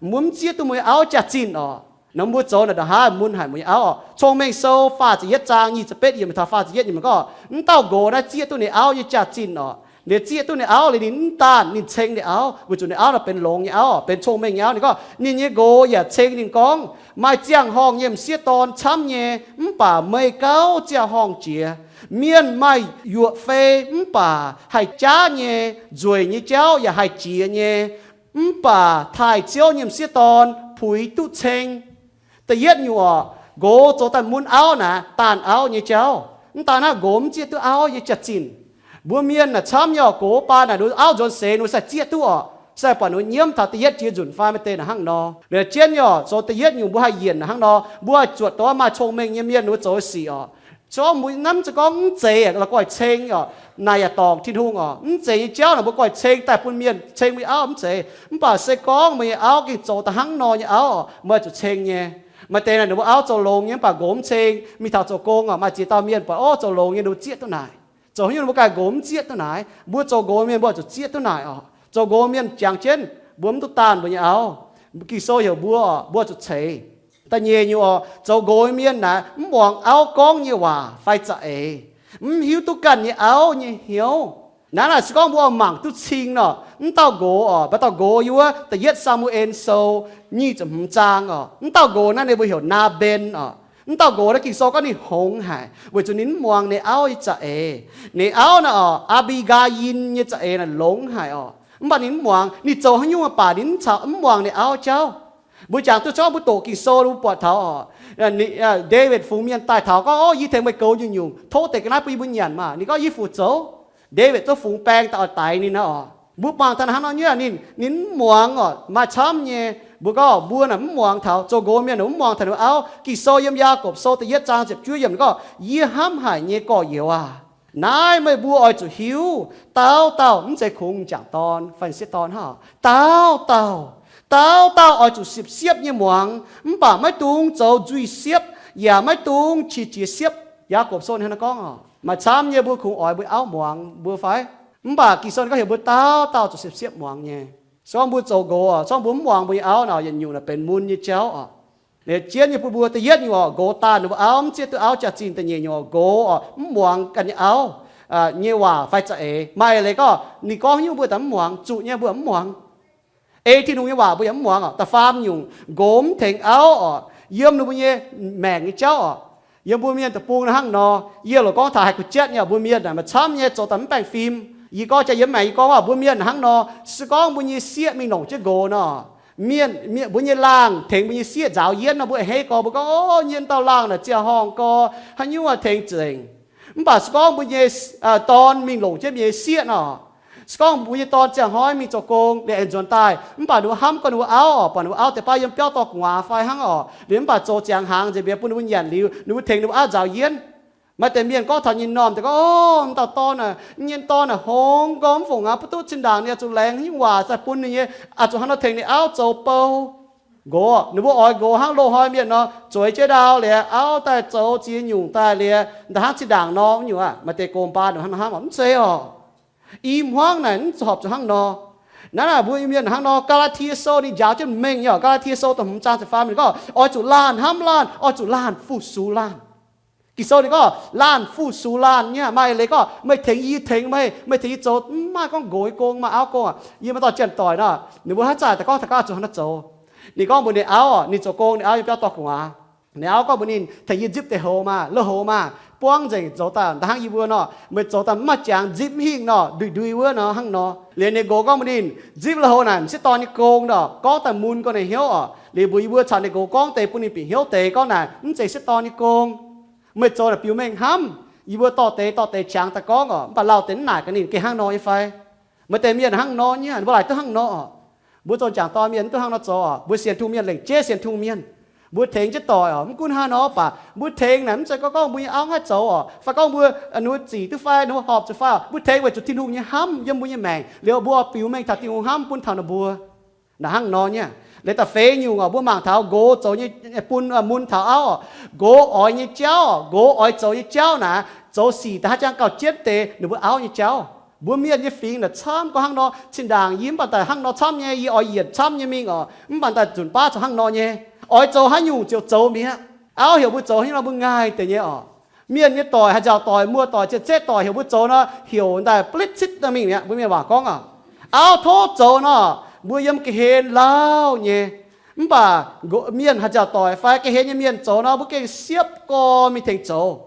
mbuo mv zieqv duqv mbuo nyei auv jaax-zinh oc. Nor mbuo zoux naaic ndongc haaix mun haic mbuo nyei auv oc. Cong-Mengh Sou faah ziepc yietv zaang nyic ziepc betv yiemc taux faah ziepc yietv yiemc gorngv, mv dauh nqox naaiv zieqv duqv ninh auv nyei jaax-zinh oc. Ninh zieqv duqv ninh auv liuz ninh mv daanh ninh ceng ninh auv, weic zuqc ninh auv naaic benx longx nyei auv, benx cong-mengh nyei auv. Ninh gorngv ninh nyei nqox yaac ceng ninh gorngv, maaih ziangh horngh nyei m'sieqv dorn camv nyei, mv baac meih gauh ziangh horngh jiex. Mienh maaih yuoqc fei mv baac haih jaav nyei, nzueic nyei jauv yaac haih jiex nyei, mv baac taaih Ziouv nyei m'sieqv dorn puix duqv ceng. Da'yietv nyungc oc, nqox zoux daaih mun auv naaic, daanh auv nyei jauv. Mv daan hnangv, nqox mv zieqv duqv auv nyei jaax-zinh. Mbuo mienh naaic camv nyei oc, nqox baan naaic ninh auv nzuonx seix ninh sai zieqv duqv oc, sai buatc ninh nyiemv taux da'yietv jiex nzunc fai maaih deix naaic hnangv nor. Liuz jienv nyei oc, zoux da'yietv nyungc mbuo haih yienc hnangv nor, mbuo haih zuotc dongh wuov maaih cong-mengh nyei mienh ninh mbuo zoux sic oc. Se gorngv mbuo hnamv se gorngv mv zeiz la'guaih ceng oc, naaic yaac dorngc Tin-Hungh oc. Mv zeiz nyei jauv naaic mbuo guaih ceng daaih bun mienh ceng mbuo nyei auv mv zeiz. Mv baac se gorngv meih nyei auv gengh zoux daaih hnangv nor nyei auv oc, meih zuqc ceng nyei. Maaih deix naaic ninh mbuo auv zoux longx nyei mv baac nqox mv ceng. Mingh taux zoux gong oc, maaih ziex dauh mienh buatc, o, zoux longx nyei ninh mbuo zieqv duqv naaic. Zoux haaix nyungc ninh mbuo ganh nqox mv zieqv duqv naaic. Mbuo zoux nqox mienh mbuo zuqc zieqv duqv naaic oc. Zoux nqox mienh jangx jienv mbuo mv duqv daanh mbuo nyei auv. Ging-Sou heuc mbuo oc, mbuo zuqc ceix. Da'nyeic nyungc oc, zoux nqox mienh naaic mv muangx auv gorngv nyei waac fai za'eix, mv hiuv duqv ganh nyei auv nyei hnyouv. Naaiv naaic se gorngv mbuo oix mangc duqv cing nor, mv dauh nqox oc, maaih dauh nqox yiem wuov Da'yietv Saa^mu^en Sou nyic ziepc hmz zaang oc. Mv dauh nqox naaiv ninh mbuo heuc Naa^mben oc. Mv dauh nqox naaiv Ging-Sou gorngv ninh hngongx haic weic zuqc ninh mv muangx ninh auv nyei za'eix. Ninh auv naaiv oc, Aa^mbi^ngaa^yin nyei za'eix naaic longx haic oc. Mv baac ninh mv muangx. Ninh zoux haaix nyungc baac ninh mv caux, mv muangx ninh auv jauv. Mbuo jangx duqv gorngv mbuo doqc Ging-Sou mbuo buatc taux oc, Ndaawitv fungx mienh daaih taux gorngv, Ov, yie tengx meih goux nyungc-nyungc, tov deix ga'naaiv bun yie mbuo nyanc maah! Ninh gorngv, Yie fu zoux. Ndaawitv zungv fungx baeng daaih oix daix ninh naaiv oc. Mbuo mangc taux hnangv nor nyei, ninh, ninh mv muangx oc. Maaih camv nyei, mbuo gorngv mbuo naaic mv muangx taux, zoux nqox mienh naaic mv muangx taux ninh auv. Ging-Sou yiem Yaagorpc Sou da'yietv zaang ziepc juov yiemc gorngv, Yie hnamv haic nyei gorx-youz aah! Naaiv meih mbuo oix zuqc hiuv, dauh dauh, mv zeiz kungx m'jangc dorn fai m'sieqv dorn hnangv, dauh dauh, dauh dauh oix zuqc siepv-siepv nyei muangx, mv baac maiv dungx zoux nzuih siepv, yaac maiv dungx qiex jiez siepv. Yaagorpc Sou hnangv naaiv gorngv oc. Maaih camv nyei mbuo kungx oix mbuo auv muangx mbuo fai? Mv baac Ging-Sou gorngv heuc mbuo dauh dauh zuqc siepv-siepv muangx nyei. Se gorngv mbuo zoux nqox oc, se gorngv mbuo mv muangx mbuo nyei auv nor, yietc nyungc naaic benx mun nyei jauv oc. Liuz jienv nyei bun mbuo da'yietv nyungc oc, nqox daanh ninh mbuo auv mv zieqv duqv auv jaax-zinh. Da'nyeic nyungc oc, nqox oc, mv muangx ganh nyei auv nyei waac fai za'eix. Maaih leiz gorngv ninh gorngv haaix nyungc mbuo daaih mv muangx, zuqc nyei mbuo mv muangx. Ei Tin-Hungh nyei waac mbuo yaac mv muangx oc. Da'faam nyungc, nqox mv tengx auv oc, yiem ninh mbuo nyei maengc nyei jauv oc. Yiem mbuo mienh deic-bung naaiv hnangv nor, yie loc gorngv taux haih gu'jatv nyei oc, mbuo mienh naaic maaih camv nyei zoux daaih mv baengh fim. Yie gorngv jaax yiem maengc yie gorngv oc, mbuo mienh hnangv nor, se gorngv mbuo nyei sieqv mingh longc jienv nqox nor, mienh, mienh mbuo nyei laangh tengx mbuo nyei sieqv nzaaux yienv nor, mbuo a'hneiv gorx, mbuo gorngv, Ov, nyei dauh laangh naaic ziangh horngh gorx, haaix nyungc tengx nzengc. Mv baac se gorngv mbuo nyei dorn mingh longc jienv mbuo nyei sieqv nor, se gorngv mbuo nyei dorn ziangh hnoi mingh zoux gong liuz aengx nzuonx daaih, mv baac ninh mbuo hnamv gorngv ninh mbuo auv oc, buatc ninh mbuo auv deix baav yiem biauv dorh gu'nguaaz fai hnangv oc, liuz mv baac zoux ziangx hnaangx nzengc mbienx bun ninh mbuo nyanc liuz, ninh mbuo tengx ninh mbuo auv nzaaux yienv. Maaih deix mienh gorngv taux nyei norm deix gorngv, Ov, dauh dorn, nyei dorn naaic hngongx gorx, mv fungc aqv, mv duqv zinh ndaangc ninh oix zuqc laengz haaix nyungc waac daaih bun ninh nyei, oix zuqc hnangv nor tengx ninh auv zoux bou. Nqox, ninh mbuo oix nqox hnangv loz-hnoi mienh nor, zueiz jienv ndau liuz, auv daaih zoux ziex nyungc daaih liuz, da'hnangv zinh ndaangc nor nyungc aqv. Maaih deix gox mbaan hnangv nor hnamv oc, mv zeiz oc. I hmuangv naaic mv horpc zuqc hnangv nor. Naaiv naaic mbuo Iu-Mienh hnangv nor, Gaa^laa^tie Sou ninh njaaux jienv mengh nyei oc. Gaa^laa^tie Sou da'hmz zaang ziepc faam ninh gorngv, Oix zuqc laanh hnamv laanh, oix zuqc laanh fu-sux laanh. Ging-Sou ninh gorngv, Laanh fu-sux laanh nyei. Maaih leiz gorngv, Meih tengx yie tengx meih, meih tengx yie zoux, mv maaih gorngv nqox nyei gong, maaih auv gong aqv. Yie maaih dauh janx-doic nor, ninh mbuo haaix zanc daaih gorngv taux gorngv oix zuqc hnangv nor zoux. Ninh gorngv mbuox ninh auv, ninh zoux gong, ninh auv yiem biauv dorh gu'nguaaz. Ninh auv gorngv mbuox ninh, Tengx yie nzipv deix houx maah, lui-houx maah, buangv nzengc zoux daaih da'hnangv yie mbuo nor, meih zoux daaih mv maaih jangx, nzipv mv hingh nor, ndui-ndui wuov nor hnangv nor. Liuz ninh nqox gorngv mbuox ninh, Nzipv lui-houx naaic m'sieqv dorn nyei gong nor, gorngv daaih mun gorngv ninh hnyouv oc. Liuz mbuox yie mbuo caux ninh nqox gorngv deix bun ninh bieqc hnyouv deix gorngv naaic mv zeiz m'sieqv dorn nyei gong. Meih zoux naaic biux mengh hnamv. Yie mbuo dorh deix dorh deix qangx daaih gorngv oc, mv baac lauh deix mv naaic gaax ninh gengh hnangv nor nyei fai? Maaih deix mienh hnangv nor nyei, mbuo laaic duqv hnangv nor oc. Mbuo zoux jangc dorn mienh mv duqv hnangv nor zoux oc. Mbuo sienx Tin-Hungh mienh lengc jeiv sienx Tin-Hungh mienh. Mbuo tengx jienv doic oc, mv gunv hnangv nor, mv baac mbuo tengx naaic mv zeiz gorngv gorngv mbuo nyei auv haih zoux oc, fai gorngv mbuo, ninh mbuo zic duqv fai, ninh mbuo horpc zuqc fai oc. Mbuo tengx weic zuqc Tin-Hungh nyei hnamv yiem mbuo nyei maengc liuz, mbuo biux mengh taux Tin-Hungh hnamv bun taux ninh mbuo. Naaic hnangv nor nyei. Liuz da'feix nyungc oc, mbuo mangc taux nqox zoux nyei, bun mun taux auv oc. Nqox oix nyei jauv oc, nqox oix zoux nyei jauv naaic, zoux sic da'haav jangv gauh jienv deix ninh mbuo auv nyei jauv. Mbuo mienh nyei fingx naaic camv gorngv hnangv nor, zinh ndaangc yie mv baac daaih hnangv nor camv nyei, yie oix yienc camv nyei mingh oc, mv baac daaih nzunc baav zoux hnangv nor nyei. Oix zoux haaix nyungc ziouc zoux mi'aqv. Auv heuc mbuo zoux haaix nyungc nor mbuo ngaih deix nyei oc. Mienh nyei doic, haaix nziaauc doic, muoz-doic, ziex zeqv doic heuc mbuo zoux nor, heuc daaih blitv citv nor mingh mi'aqv. Mbuo mienh waac gorngv oc, auv tov zoux nor, mbuo yiem ga'hlen lauh nyei. Mv baac mienh haaix nziaauc doic fai ga'hlen nyei mienh zoux nor, mbuo gengh siepv gorx mingh tengx zoux.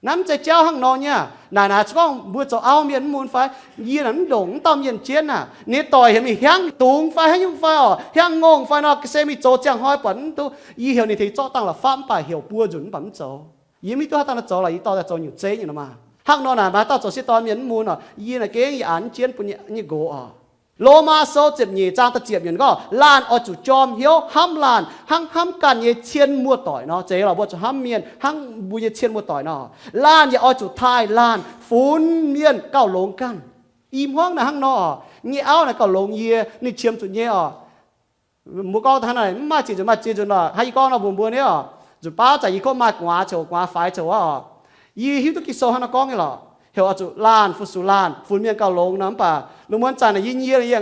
Naaiv mv zeiz jauv hnangv nor nyei aqv. Naaic naaic se gorngv mbuo zoux auv mienh mv mun fai, yie naaic mv ndongc mv dauh mienh jienv aqv. Ninh nyei doic heuc mingh hiaangv dungz fai haaix nyungc fai oc, hiaangv ngongh fai nor, ga'sie mingh zoux ziangh hnoi buatc mv duqv, yie heuc ninh tengx zorqv dangh la'fapv mv baac heuc buo nzunc mv baac mv zoux. Yie mv hiuv duqv haaix dauh nor zoux lorqc, yie dorh daaih zoux nyungc zeiv nyungc nor maah. Hnangv nor naaic maaih haaix dauh zoux sieqv dorn mienh mv mun oc, yie naaic gengh yaac an jienv bun nyei nqox oc. Lomaa Sou ziepc nyeic zaang da'ziepc yiemc gorngv, laanh oix zuqc jorm hnyouv hnamv laanh hnangv hnamv ganh nyei cien muoz-doic nor. Zeiz lorqc, mbuo zuqc hnamv mienh hnangv mbuo nyei cien muoz-doic nor. Laanh yaac oix zuqc taaih laanh funx mienh gauh longx ganh. I hmuangv naaic hnangv nor oc, nyei auv naaic gauh longx yie, ninh qiemx zuqc nyei oc. Mbuo gorngv hnangv naaic, mv maaih ziex nzunc, maaih ziex nzunc lorqc. Hnangv yie gorngv nor mbuox mbuo nyei oc, nzunc baav zanc yie kov maaih gu'nguaaz coux, gu'nguaaz faix coux aqv oc. Yie hiuv duqv Ging-Sou hnangv nor gorngv nyei lorqc, heuc oix zuqc laanh fu-sux laanh funx mienh gauh longx nor. Mv baac lungh muonz zanc naaic yie nyie, yie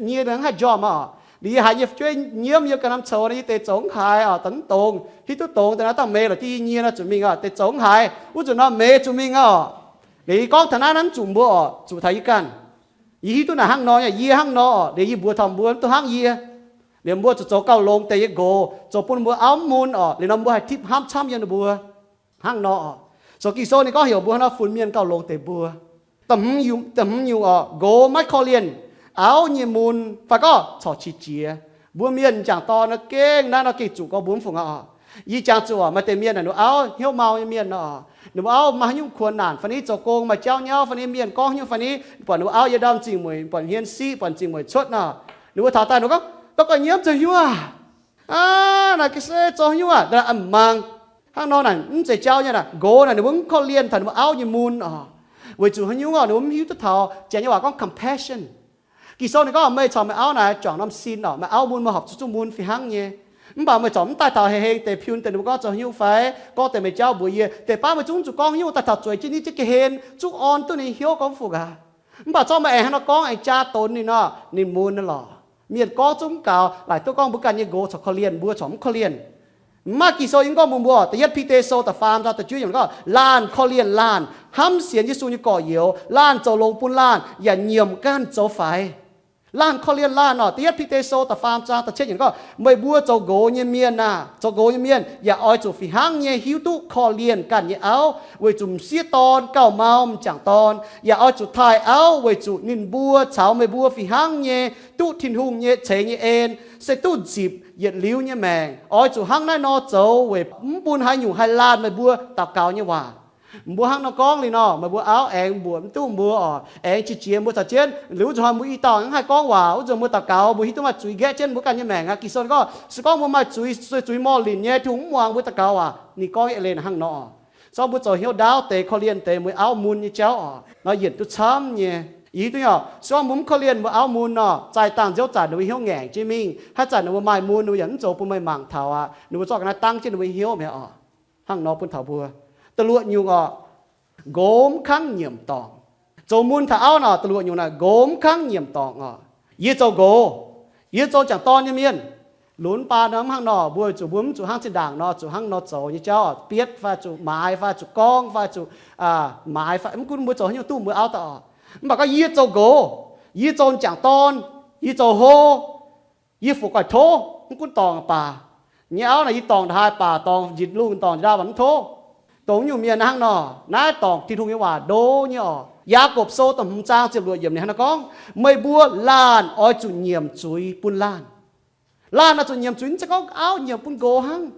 nyie mv haih njormh oc. Liuz yie haiz nyei fu'jueiv nyiemv yiem ga'naaiv coux nor, yie deix zoux mv haiz oc, da'mv dongz, hiuv duqv dongz deix nor, dangh meix lorqc, yie nyie nor zuqc mingh oc, deix zoux mv haiz, wuov nzunc nor meix zuqc mingh oc. Liuz yie gorngv taux naaiv, naaiv mv zuqc mbuo oc, zuqc taux yie ganh. Yie hiuv duqv naaic hnangv nor nyei, yie hnangv nor oc, liuz yie mbuox taux mbuo mv dungx hnangv yie. Liuz mbuo zuqc zoux gauh longx deix nyei nqox, zoux bun mbuo auv mv mun oc, liuz nor mbuo haih tipv hnamv camv yiem ninh mbuo hnangv nor oc. So Ging-Sou ninh gorngv heuc mbuo hnangv nor funx mienh gauh longx deix mbuo. Da'hmz nyungc oc, nqox maiv korv-lienh auv nyei mun fai gorngv corc qiex jiez. Mbuo mienh m'jangc dorn nor gengh naaiv nor gengh zuqc gorngv mbuo mv fungc aqv oc. Yie jangx zuqc maaih deix mienh naaic ninh mbuo auv hnyouv mau nyei mienh nor, ninh mbuo auv maaih haaix nyungc kuonx naanc fai ni, zoux gong maaih jauv nyauv fai ni, mienh gorngv haaix nyungc fai ni, buatc ninh mbuo auv yiem ndau m'zing mueic, buatc hmien siqv, buatc m'zing mueic cuotv nor, ninh mbuo taux daaih ninh mbuo gorngv, Dov ganh nyiemv zoux haaix nyungc aac? Aav, naaic ga'sie zoux haaix nyungc aac? Mv mangc. Hnangv nor naaic mv zeiz jauv nyei naaic. Nqox naaic ninh mbuo mv korv-lienh taux ninh mbuo auv nyei mun oc. Weic zuqc haaix nyungc oc, ninh mbuo mv hiuv duqv taux, Janx nyei waac gorngv compassion. Ging-Sou ninh gorngv, Meih caux meih auv naaic juangc norm sin oc, meih auv mun meih horpc zuqc zuqc mun fih hnangv nyei. Mv baac meih corc mv daaih taux hei heng deix piun deix ninh mbuo gorngv zoux haaix nyungc fai gorngv deix meih jauv mbuox yie. Deix baav meih zungv zuqc gorngv haaix nyungc, daaih taux zueiz jienv ni jienv ga'hlen zungv orn duqv ninh hnyouv gorngv fungc aqv. Mv baac zorqv meih aengx hnangv nor gorngv aengx jaa donx ninh nor, ninh mun lorqc. Mienh gorngv zungv mv gaux, laaic duqv gorngv mbuo ganh nyei nqox corc korv-lienh, mbuo corc mv korv-lienh. Mv maaih Ging-Sou yie gorngv mbuox mbuo, da'yietv Bide Sou da'faam zaang da'juov yiemc gorngv, laanh korv-lienh laanh, hnamv sienx Yesu nyei gorx-youz, laanh zoux longx bun laanh, yaac nyiemc ganh zoux faix. Laanh korv-lienh laanh oc. Da'yietv Bide Sou da'faam zaang da'cietv yiemc gorngv, meih mbuo zoux nqox nyei mienh aah, zoux nqox nyei mienh yaac oix zuqc fih hnangv nyei hiuv duqv korv-lienh ganh nyei auv, weic zuqc m'sieqv dorn gauh mau m'jangc dorn, yaac oix zuqc taaih auv, weic zuqc ninh mbuo caux meih mbuo fih hnangv nyei duqv Tin-Hungh nyei ceix nyei en, se duqv nzipc yietc liuz nyei maengc. Oix zuqc hnangv naaiv nor zoux weic mv bun haaix nyungc haih laanh meih mbuo daux gaux nyei waac. Mbuo hnangv nor gorngv liuz nor, meih mbuo auv aengx mbuoqc mv duqv mbuo oc, aengx qiex jiez mbuo caux jienv. Liuz wuov nzunc hnoi mbuo i dauh hnangv haih gorngv waac, wuov nzunc mbuo daux gaux mbuo hiuv duqv maaih zuiz nqaeqv jienv mbuo ganh nyei maengc aqv. Ging-Sou gorngv, se gorngv mbuo maaih zuiz, zuiz zuiz moh linc nyei, Tin-Hungh mv muangx mbuo daux gaux aac. Ninh gorngv nyei len hnangv nor. Se gorngv mbuo zoux hnyouv ndaauv deix, korv-lienh deix mbuo auv mun nyei jauv oc, nor yienc duqv camv nyei. Yie hiuv duqv nyei oc, se gorngv mbuo mv korv-lienh mbuo auv mun nor, zaih dangh nziouv zanc ninh mbuo hnyouv ngaengc jienv mingh, haaix zanc ninh mbuo maaih mun ninh mbuo yaac mv zoux bun meih mangc taux aqv. Ninh mbuo zorqv ga'naaiv dangv jienv ninh mbuo hnyouv mi'aqv oc. Hnangv nor bun taux mbuo. Da'luoqc nyungc oc, nqox mv kangv nyiemc dorngc. Zoux mun taux auv nor, da'luoqc nyungc naaic nqox mv kangv nyiemc dorngc oc. Yie zoux nqox, yie zoux m'jangc dorn nyei mienh. Lunx baan nor mv hnangv nor, mbuo zuqc, mbuo mv zuqc hnangv zinh ndaangc nor zuqc hnangv nor zoux nyei jauv, bietv fai zuqc maaiz fai zuqc gorngv fai zuqc maaiz fai mv gunv mbuo zoux haaix nyungc duqv mbuo auv daaih oc. Mv baac gorngv yie zoux nqox, yie zoux m'jangc dorn, yie zoux hlo, yie fu'juv goiv tov, mv gunv dorngc baac, nyei auv naaic yie dorngc ndaaih baac dorngc njiec lungh dorngc njiec ndau baac mv tov. Dongh nyungc mienh hnangv nor, naaiv dorngc Tin-Hungh nyei waac ndo nyei oc. Yaagorpc Sou da'hmz zaang ziepc luoqc yiemc ninh hnangv nor gorngv, meih mbuo laanh oix zuqc nyiemc zuiz bun laanh. Laanh oix zuqc nyiemc zuiz, mv zeiz gorngv auv nyiemc bun nqox hnangv.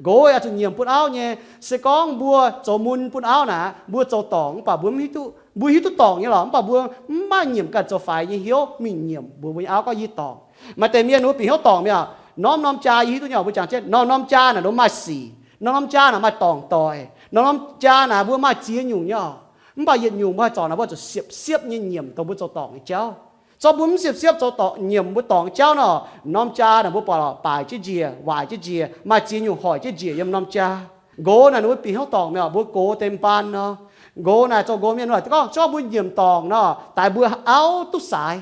Nqox oix zuqc nyiemc bun auv nyei. Se gorngv mbuo zoux mun bun auv naaic, mbuo zoux dorngc mv baac mbuo mv hiuv duqv, mbuo hiuv duqv dorngc nyei lorqc, mv baac mbuo mv maaih nyiemc ganh zoux faix nyei hnyouv mingh nyiemc mbuox mbuo nyei auv gorngv yie dorngc. Maaih deix mienh ninh mbuo bieqc hnyouv dorngc mi'aqv. Norm-norm jaa yie hiuv duqv nyei, mbuo jangx jienv norm-norm jaa naaic ninh mbuo maaih sic, norm-norm jaa naaic maaih dorngc doic, norm-norm jaa naaic mbuo maaih ziex nyungc nyei oc. Mv baac yietc nyungc mbuo haih zorc naaic mbuo zuqc siepv-siepv nyei nyiemc dongh mbuo zoux dorngc nyei jauv. Zorqv mbuo mv siepv-siepv zoux dorngc, nyiemc mbuo dorngc nyei jauv nor, norm jaa naaic mbuo buatc lorqc baaic jienv njiec, waaic jienv njiec, maaih ziex nyungc hoic jienv njiec yiem norm jaa. Nqox naaic ninh mbuo bieqc hnyouv dorngc mi'aqv, mbuo gox deix mv baan nor. Nqox naaic zoux nqox mienh naaic gorngv, zorqv mbuo nyiemc dorngc nor, daix mbuo auv duqv saaix.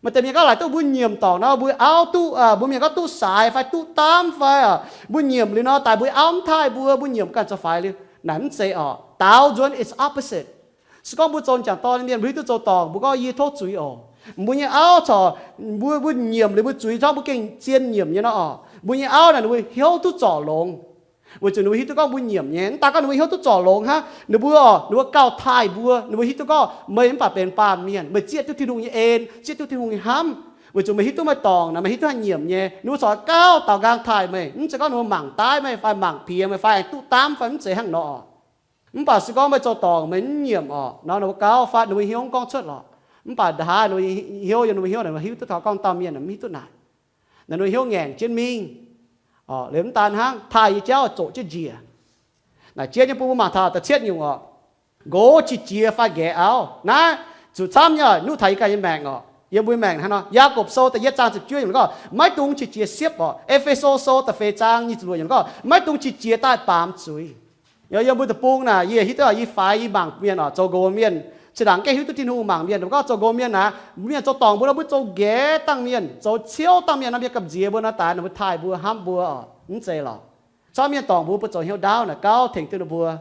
Maaih deix mienh gorngv laaic duqv mbuo nyiemc dorngc nor, mbuo auv duqv, mbuo mienh gorngv duqv saaix fai duqv daamv fai, mbuo nyiemc liuz nor, daix mbuo auv mv taaih mbuo, mbuo nyiemc ganh zoux faix liuz. Naaic mv zeiz oc. Daaux nzuonx is opposite. Se gorngv mbuo zoux m'jangc dorn mienh, mbuo hiuv duqv zoux dorngc, mbuo gorngv yie tov zuiz oc. Mbuo nyei auv corc, mbuo, mbuo nyiemc liuz mbuo zuiz, zorqv mbuo gengh zien nyiemc nyei nor oc, mbuo nyei auv naaic ninh mbuo hnyouv duqv zorc longx. Weic zuqc ninh mbuo hiuv duqv gorngv mbuo nyiemc nyei. Mv daaih gorngv ninh mbuo hnyouv duqv zorc longx hnangv, ninh mbuo oc, ninh mbuo gauh taaih mbuo. Ninh mbuo hiuv duqv gorngv meih mv baac benx baamh mienh, meih zieqv duqv Tin-Hungh nyei en, zieqv duqv Tin-Hungh nyei hnamv. Weic zuqc meih hiuv duqv maaih dorngc naaic, meih hiuv duqv haih nyiemc nyei, ninh mbuo corc gauh daaux nqaang taaih meih. Mv zeiz gorngv ninh mbuo mangc daaih meih fai mangc piex meih fai aengx duqv daamv fai mv zeiz hnangv nor oc. Mv baac se gorngv meih zoux dorngc meih mv nyiemc oc, nor ninh mbuo gauh fatv ninh mbuo hnyouv gorngv cuotv lorqc. Mv baac nda haaix ninh mbuo hnyouv yiem, ninh mbuo hnyouv naaic hiuv duqv taux gorngv dauh mienh mv hiuv duqv naaic. Naaic ninh mbuo hnyouv ngaengc jienv mingh. Liuz mv daan hnangv, taaih nyei jauv zoqc jienv njiec. Naaic jiex nyei bun mbuo mangc taux da'cietv nyungc oc. Nqox qiex jiez fai nqaeqv auv. Naaiv zuqc camv nyei, nuqv taux yie ganh nyei maengc oc. Yiem mbuo nyei maengc hnangv nor, Yaagorpc Sou da'yietv zaang ziepc juov yiemc gorngv, maiv dungx qiex jiez siepv oc. E^fe^so Sou da'feix zaang nyic ziepc luoqc yiemc gorngv, maiv dungx qiex jiez daaih baamz zuiz. Yiem mbuo deic-bung naaic, yie hiuv duqv, yie faix, yie mangc mienh oc, zoux nqox mienh, zinh ndaangc gengh hiuv duqv Tin-Hungh mangc mienh, gorngv zoux nqox mienh naaic, mienh zoux dorngc mbuo nor, mbuo zoux nqaeqv dangh mienh, zoux ciouv dangh mienh nor, mienh gamh nziex mbuo nor, daaih ninh mbuo taaih mbuo, hnamv mbuo oc, mv zeiz lorqc. Camv mienh dorngc mbuo, mbuo zoux hnyouv ndaauv naaic gauh tengx duqv ninh mbuo.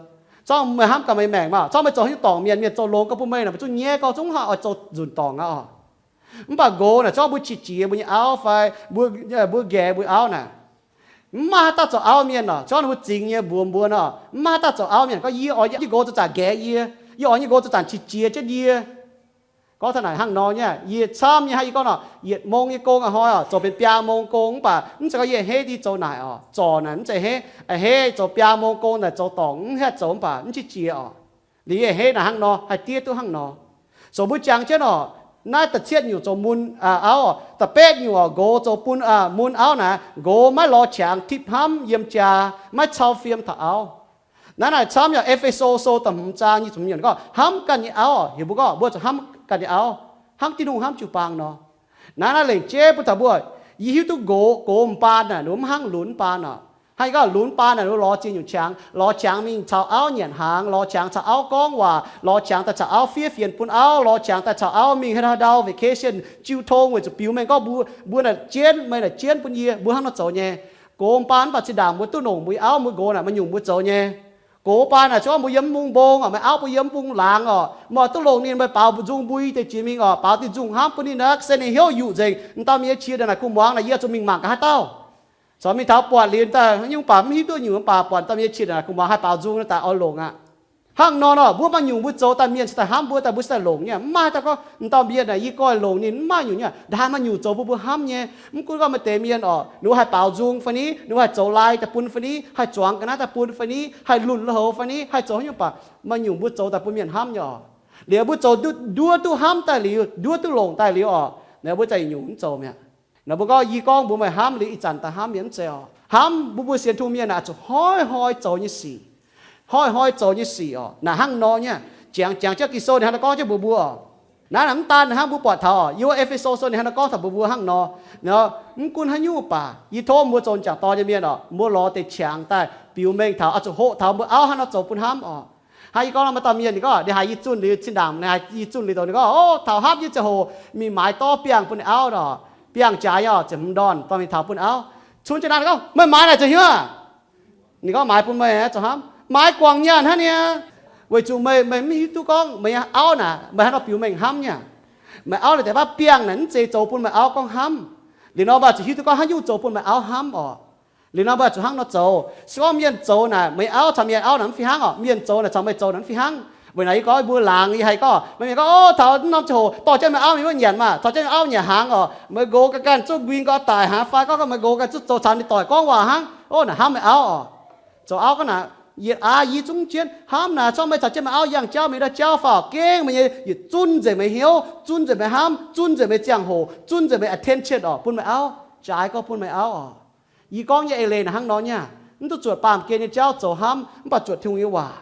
Zorqv meih hnamv gaax meih maengc maah, zorqv meih zoux haaix nyungc dorngc mienh, mienh zoux longx gorngv bun meih naaic, meih zungv nyaiv gorngv zungv haih oix zoux nzunc dorngc aqv oc. Mv baac nqox naaic, zorqv mbuo qiex jiez mbuo nyei auv fai mbuo, mbuo nqaeqv mbuo auv naaic, mv maaih haaix dauh zoux auv mienh oc, zorqv ninh mbuo zingx nyei mbuox mbuo nor, mv maaih haaix dauh zoux auv mienh gorngv, yie oix nyei nqox zoux zanc nqaeqv yie, yie oix nyei nqox zoux zanc qiex jiez jienv yie. Gorngv taux naaic hnangv nor nyei, yie camv nyei hnangv yie gorngv nor, yietc mong nyei gong a'hnoi oc, zoux benx biaa mong gong, mv baac mv zeiz gorngv yie a'hneiv dingh zoux naaic oc, zorc naaic mv zeiz a'hneiv, a'hneiv zoux biaa mong gong naaic zoux dorngc mv haih zoux, mv baac mv qiex jiez oc. Liuz yie a'hneiv naaic hnangv nor, haih diev duqv hnangv nor. Zoux mbuo jangx jienv oc, naaiv da'cietv nyungc zoux mun auv oc, da'betv nyungc oc, nqox zoux bun mun auv naaic, nqox maiv lorz qangx tipv hnamv yiem jaa, maiv cau fiem taux auv. Naaiv naaic camv yaac E^fe^so Sou da'hmz zaang nyic ziepc hmz yiemc gorngv, hnamv ganh nyei auv oc. Heuc mbuo gorngv mbuo zuqc hnamv ganh nyei auv, hnangv Tin-Hungh hnamv jiu-baang nor. Naaiv naaiv lengc jeiv bun taux mbuo, yie hiuv duqv nqox, gox m'baan naaic ninh mbuo mv hnangv lunx m'baan oc. Hnangv yie gorngv lunx m'baan naaic ninh mbuo lorz ziex nyungc qangx, lorz qangx mingh caux auv nyanc hnaangx, lorz qangx caux auv gorngv waac, lorz qangx daaih caux auv fiev fienx bun auv, lorz qangx daaih caux auv mingh haaix ndau vacation jiu tong weic zuqc biux mengh gorngv mbuo, mbuo naaic jienv, meih naaic jienv bun yie, mbuo hnangv nor zoux nyei. Gox m'baan mv baac zinh ndaangc mbuo duqv longc mbuo nyei auv mbuo nqox naaic maaih nyungc mbuo zoux nyei. Gox m'baan naaic se gorngv mbuo yiem mv bung mbong oc, meih auv mbuo yiem mv bung laangz oc, meih duqv longc ninh, meih baaux nzung mbui deix jiex mingh oc, baaux deix nzung hnamv bun ninh naaic, se ninh hnyouv yuqc nzengc, m'dauh mienh qiex ndongc naaic kuh muangx naaic yie zuqc mingh mangc gaax haaix dauh. Caux mingh taux buatc liuz daaih nyungc baac mv hiuv duqv nyungc, mv baac buatc m'dauh mienh qiex ndongc naaic kuh muangx haih baaux nzung daaih oix longc aqv. Hnangv nor nor, mbuo maaih nyungc mbuo zoux daaih mienh cingx daaih hnamv mbuo, daaih mbuo cingx daaih longc nyei. Mv maaih daaih gorngv m'dauh mienh naaic yie goi longc ninh, mv maaih nyungc nyei. Ndaaih haaix maaih nyungc zoux bun mbuo hnamv nyei. Mv gunv gorngv maaih deix mienh oc, ninh mbuo haih baaux nzung fai ni, ninh mbuo haih zoux lai daaih bun fai ni, haih zuangx ga'naaiv daaih bun fai ni, haih lunh lui-houx fai ni, haih zoux haaix nyungc baac maaih nyungc mbuo zoux daaih bun mienh hnamv nyei oc. Liuz mbuo zoux nduov duqv hnamv daaih liuz, nduov duqv longc daaih liuz oc, naaic mbuo za'gengh nyungc mv zoux mi'aqv. Naaic mbuo gorngv yie gorngv mbuo meih hnamv liuz ih zanc daaih hnamv mienh mv zeiz oc. Hnamv mbuo, mbuo sienx Tin-Hungh mienh naaic oix zuqc hnoi-hnoi zoux nyei sic, hnoi-hnoi zoux nyei sic oc. Naaic hnangv nor nyei, jangx jangx jienv Ging-Sou ninh hnangv nor gorngv jienv mbuox mbuo oc. Naaiv naaic mv daan hnangv mbuo buatc taux oc, yiem E^fe^so Sou ninh hnangv nor gorngv taux mbuox mbuo hnangv nor. Mv gunv haaix nyungc baac yie tov mbuo zoux m'jangc dorn nyei mienh oc, mbuo lorz deix qangx daaih biux mengh taux, oix zuqc hoqc taux mbuo auv hnangv nor zoux bun hnamv oc. Hnangv yie gorngv nor, maaih dauh mienh ninh gorngv ninh haiz yie zunh liuz, zinh ndaangc ninh haiz yie zunh liuz dongh ninh gorngv, o, taux hnamv nyei ziangh hoc mingh maaiz dorv biangh bun ninh auv oc. Biangh jaaix nyei oc, ziepc hmz ndorn dorh mingh taux bun auv. Cunx jienv naaiv ninh gorngv, meih maaiz naaic zoux haaix nyungc? Ninh gorngv, maaiz bun meih zoux hnamv. Maaiz guangc nyaanh hnangv nyei. Weic zuqc meih, meih mv hiuv duqv gorngv meih nyei auv naaic meih hnangv nor biux mengh hnamv nyei. Meih auv naaic deix baav biangh naaic mv zeiz zoux bun meih auv gorngv hnamv. Liuz nor meih zuqc hiuv duqv gorngv haaix nyungc zoux bun meih auv hnamv oc. Liuz nor meih zuqc hnangv nor zoux. Se gorngv mienh zoux naaic meih auv caux mienh auv naaic mv fih hnangv oc. Mienh zoux naaic caux meih zoux naaic mv fih hnangv. Weic naaic yie gorngv mbuo laangz yie haih gorngv, meih mienh gorngv, o, taux norm ziangh hoc dorh jienv meih auv mingh wuov nyanc maah, caux jienv meih auv nyanc hnaangx oc, meih nqox ganh zungv nquin nqoi daic hnaangx fai gorngv meih nqox ganh zungv zoux caux ninh doic gorngv waac hnangv. O, naaic hnamv meih auv oc. Zoux auv gorngv naaic, yietc aav yie zungv jienv hnamv naaic, zorqv meih caux jienv meih auv yangh jauv mingh ndau jauv faaux, gengh meih nyei yietc zunv nzengc meih hnyouv, zunv nzengc meih hnamv, zunv nzengc meih ziangh hoc, zunv nzengc meih attention oc bun meih auv, jaaix gorngv bun meih auv oc. Yie gorngv nyei eix leiz naaic hnangv nor nyei aqv. Mv duqv zuotc baamh gen nyei jauv zoux hnamv, mv baac zuotc Tin-Hungh nyei waac.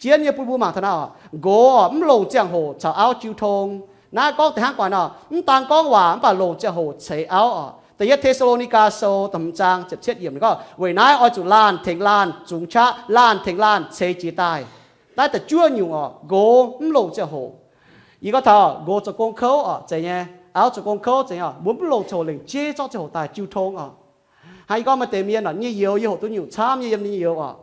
Jien nyei bun mbuo mangc taux naaiv oc, nqox oc mv longc ziangh hoc caux auv jiu tong. Naaiv gorngv deix hnangv guaax nor, mv daan gorngv waac mv baac longc ziangh hoc ceix auv oc. Da'yietv Te^saa^lo^ni^gaa Sou da'hmz zaang ziepc cietv yiemc ninh gorngv, weic naaiv oix zuqc laanh tengx laanh zungx qaqv, laanh tengx laanh ceix jiez daaih. Naaiv da'juov nyungc oc, nqox mv longc ziangh hoc. Yie gorngv taux nqox zoux gong kouv oc, zeiz nyei. Auv zoux gong kouv zeiz nyei oc. Mbuo mv longc ziangh hoc lengc jeiv zorqv ziangh hoc daaih jiu tong oc. Hnangv yie gorngv maaih deix mienh oc, nyei youz yie hoqc duqv nyungc camv nyei yiem nyei youz oc.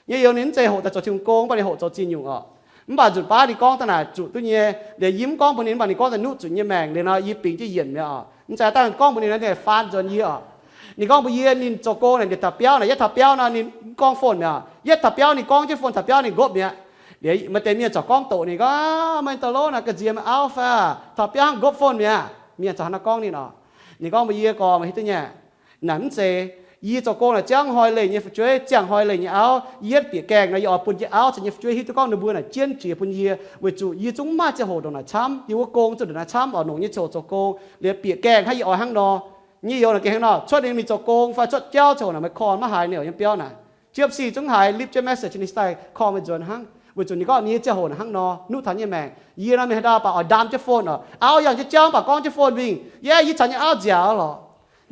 Nyei youz ninh mv zeiz hoqc daaih zoux Tin-Hungh gong, mv baac ninh hoqc zoux ziex nyungc oc. Mv baac nzunc baav ninh gorngv daaih naaic zuqc duqv nyei. Liuz yie mv gorngv bun ninh, mv baac ninh gorngv daaih nuqv zuqc nyei maengc liuz nor, yie bingx jienv yienc mi'aqv oc. Mv zeiz dangh gorngv mbuox ninh nor, ninh faanv nzuonx yie oc. Ninh gorngv mbuox yie ninh zoux gong naaic, ninh taux biauv naaic, yietv taux biauv nor ninh mv gorngv phone mi'aqv. Yietv taux biauv ninh gorngv jienv phone, taux biauv ninh nqopv mi'aqv. Liuz maaih deix mienh corc gorngv doqc ninh gorngv, meih da'lov naaic ga'nziex meih auv fai? Taux biauv hnangv nqopv phone mi'aqv. Mienh corc hnangv nor gorngv ninh oc. Ninh gorngv mbuox yie gorngv, meih hiuv duqv nyei, naaic mv zeiz, yie zoux gong naaic ziangh hnoi leih nyei fu'jueiv, ziangh hnoi leih nyei auv. Yietv bieqc gaengh nor yie oix bun yie auv caux nyei fu'jueiv hiuv duqv gorngv ninh mbuo naaic jienv jiex bun yie, weic zuqc yie zungv mv maaih ziangh hoc ndongc naaic camv. Yie wuov gong zungv ndongc naaic camv oc, longc nyei ziangh hoc zoux gong. Liuz bieqc gaengh hnangv yie oix hnangv nor. Nyei youz naaic gengh hnangv nor, cuotv ninh mingh zoux gong fai cuotv jauv ziangh hoc naaic meih call maiv haaix ninh yiem biauv naaic. Jepsi zungv haiz leave jienv message ninh daaih call meih nzuonx hnangv, weic zuqc ninh gorngv ninh nyei ziangh hoc naaic hnangv nor, nuqv taux nyei maengc. Yie nor mingh haaix ndau baac oix ndaam jienv phone oc. Auv yangh jienv jauv baac gorngv jienv phone mingh. Yie, yie caux nyei auv nziaauc lorqc.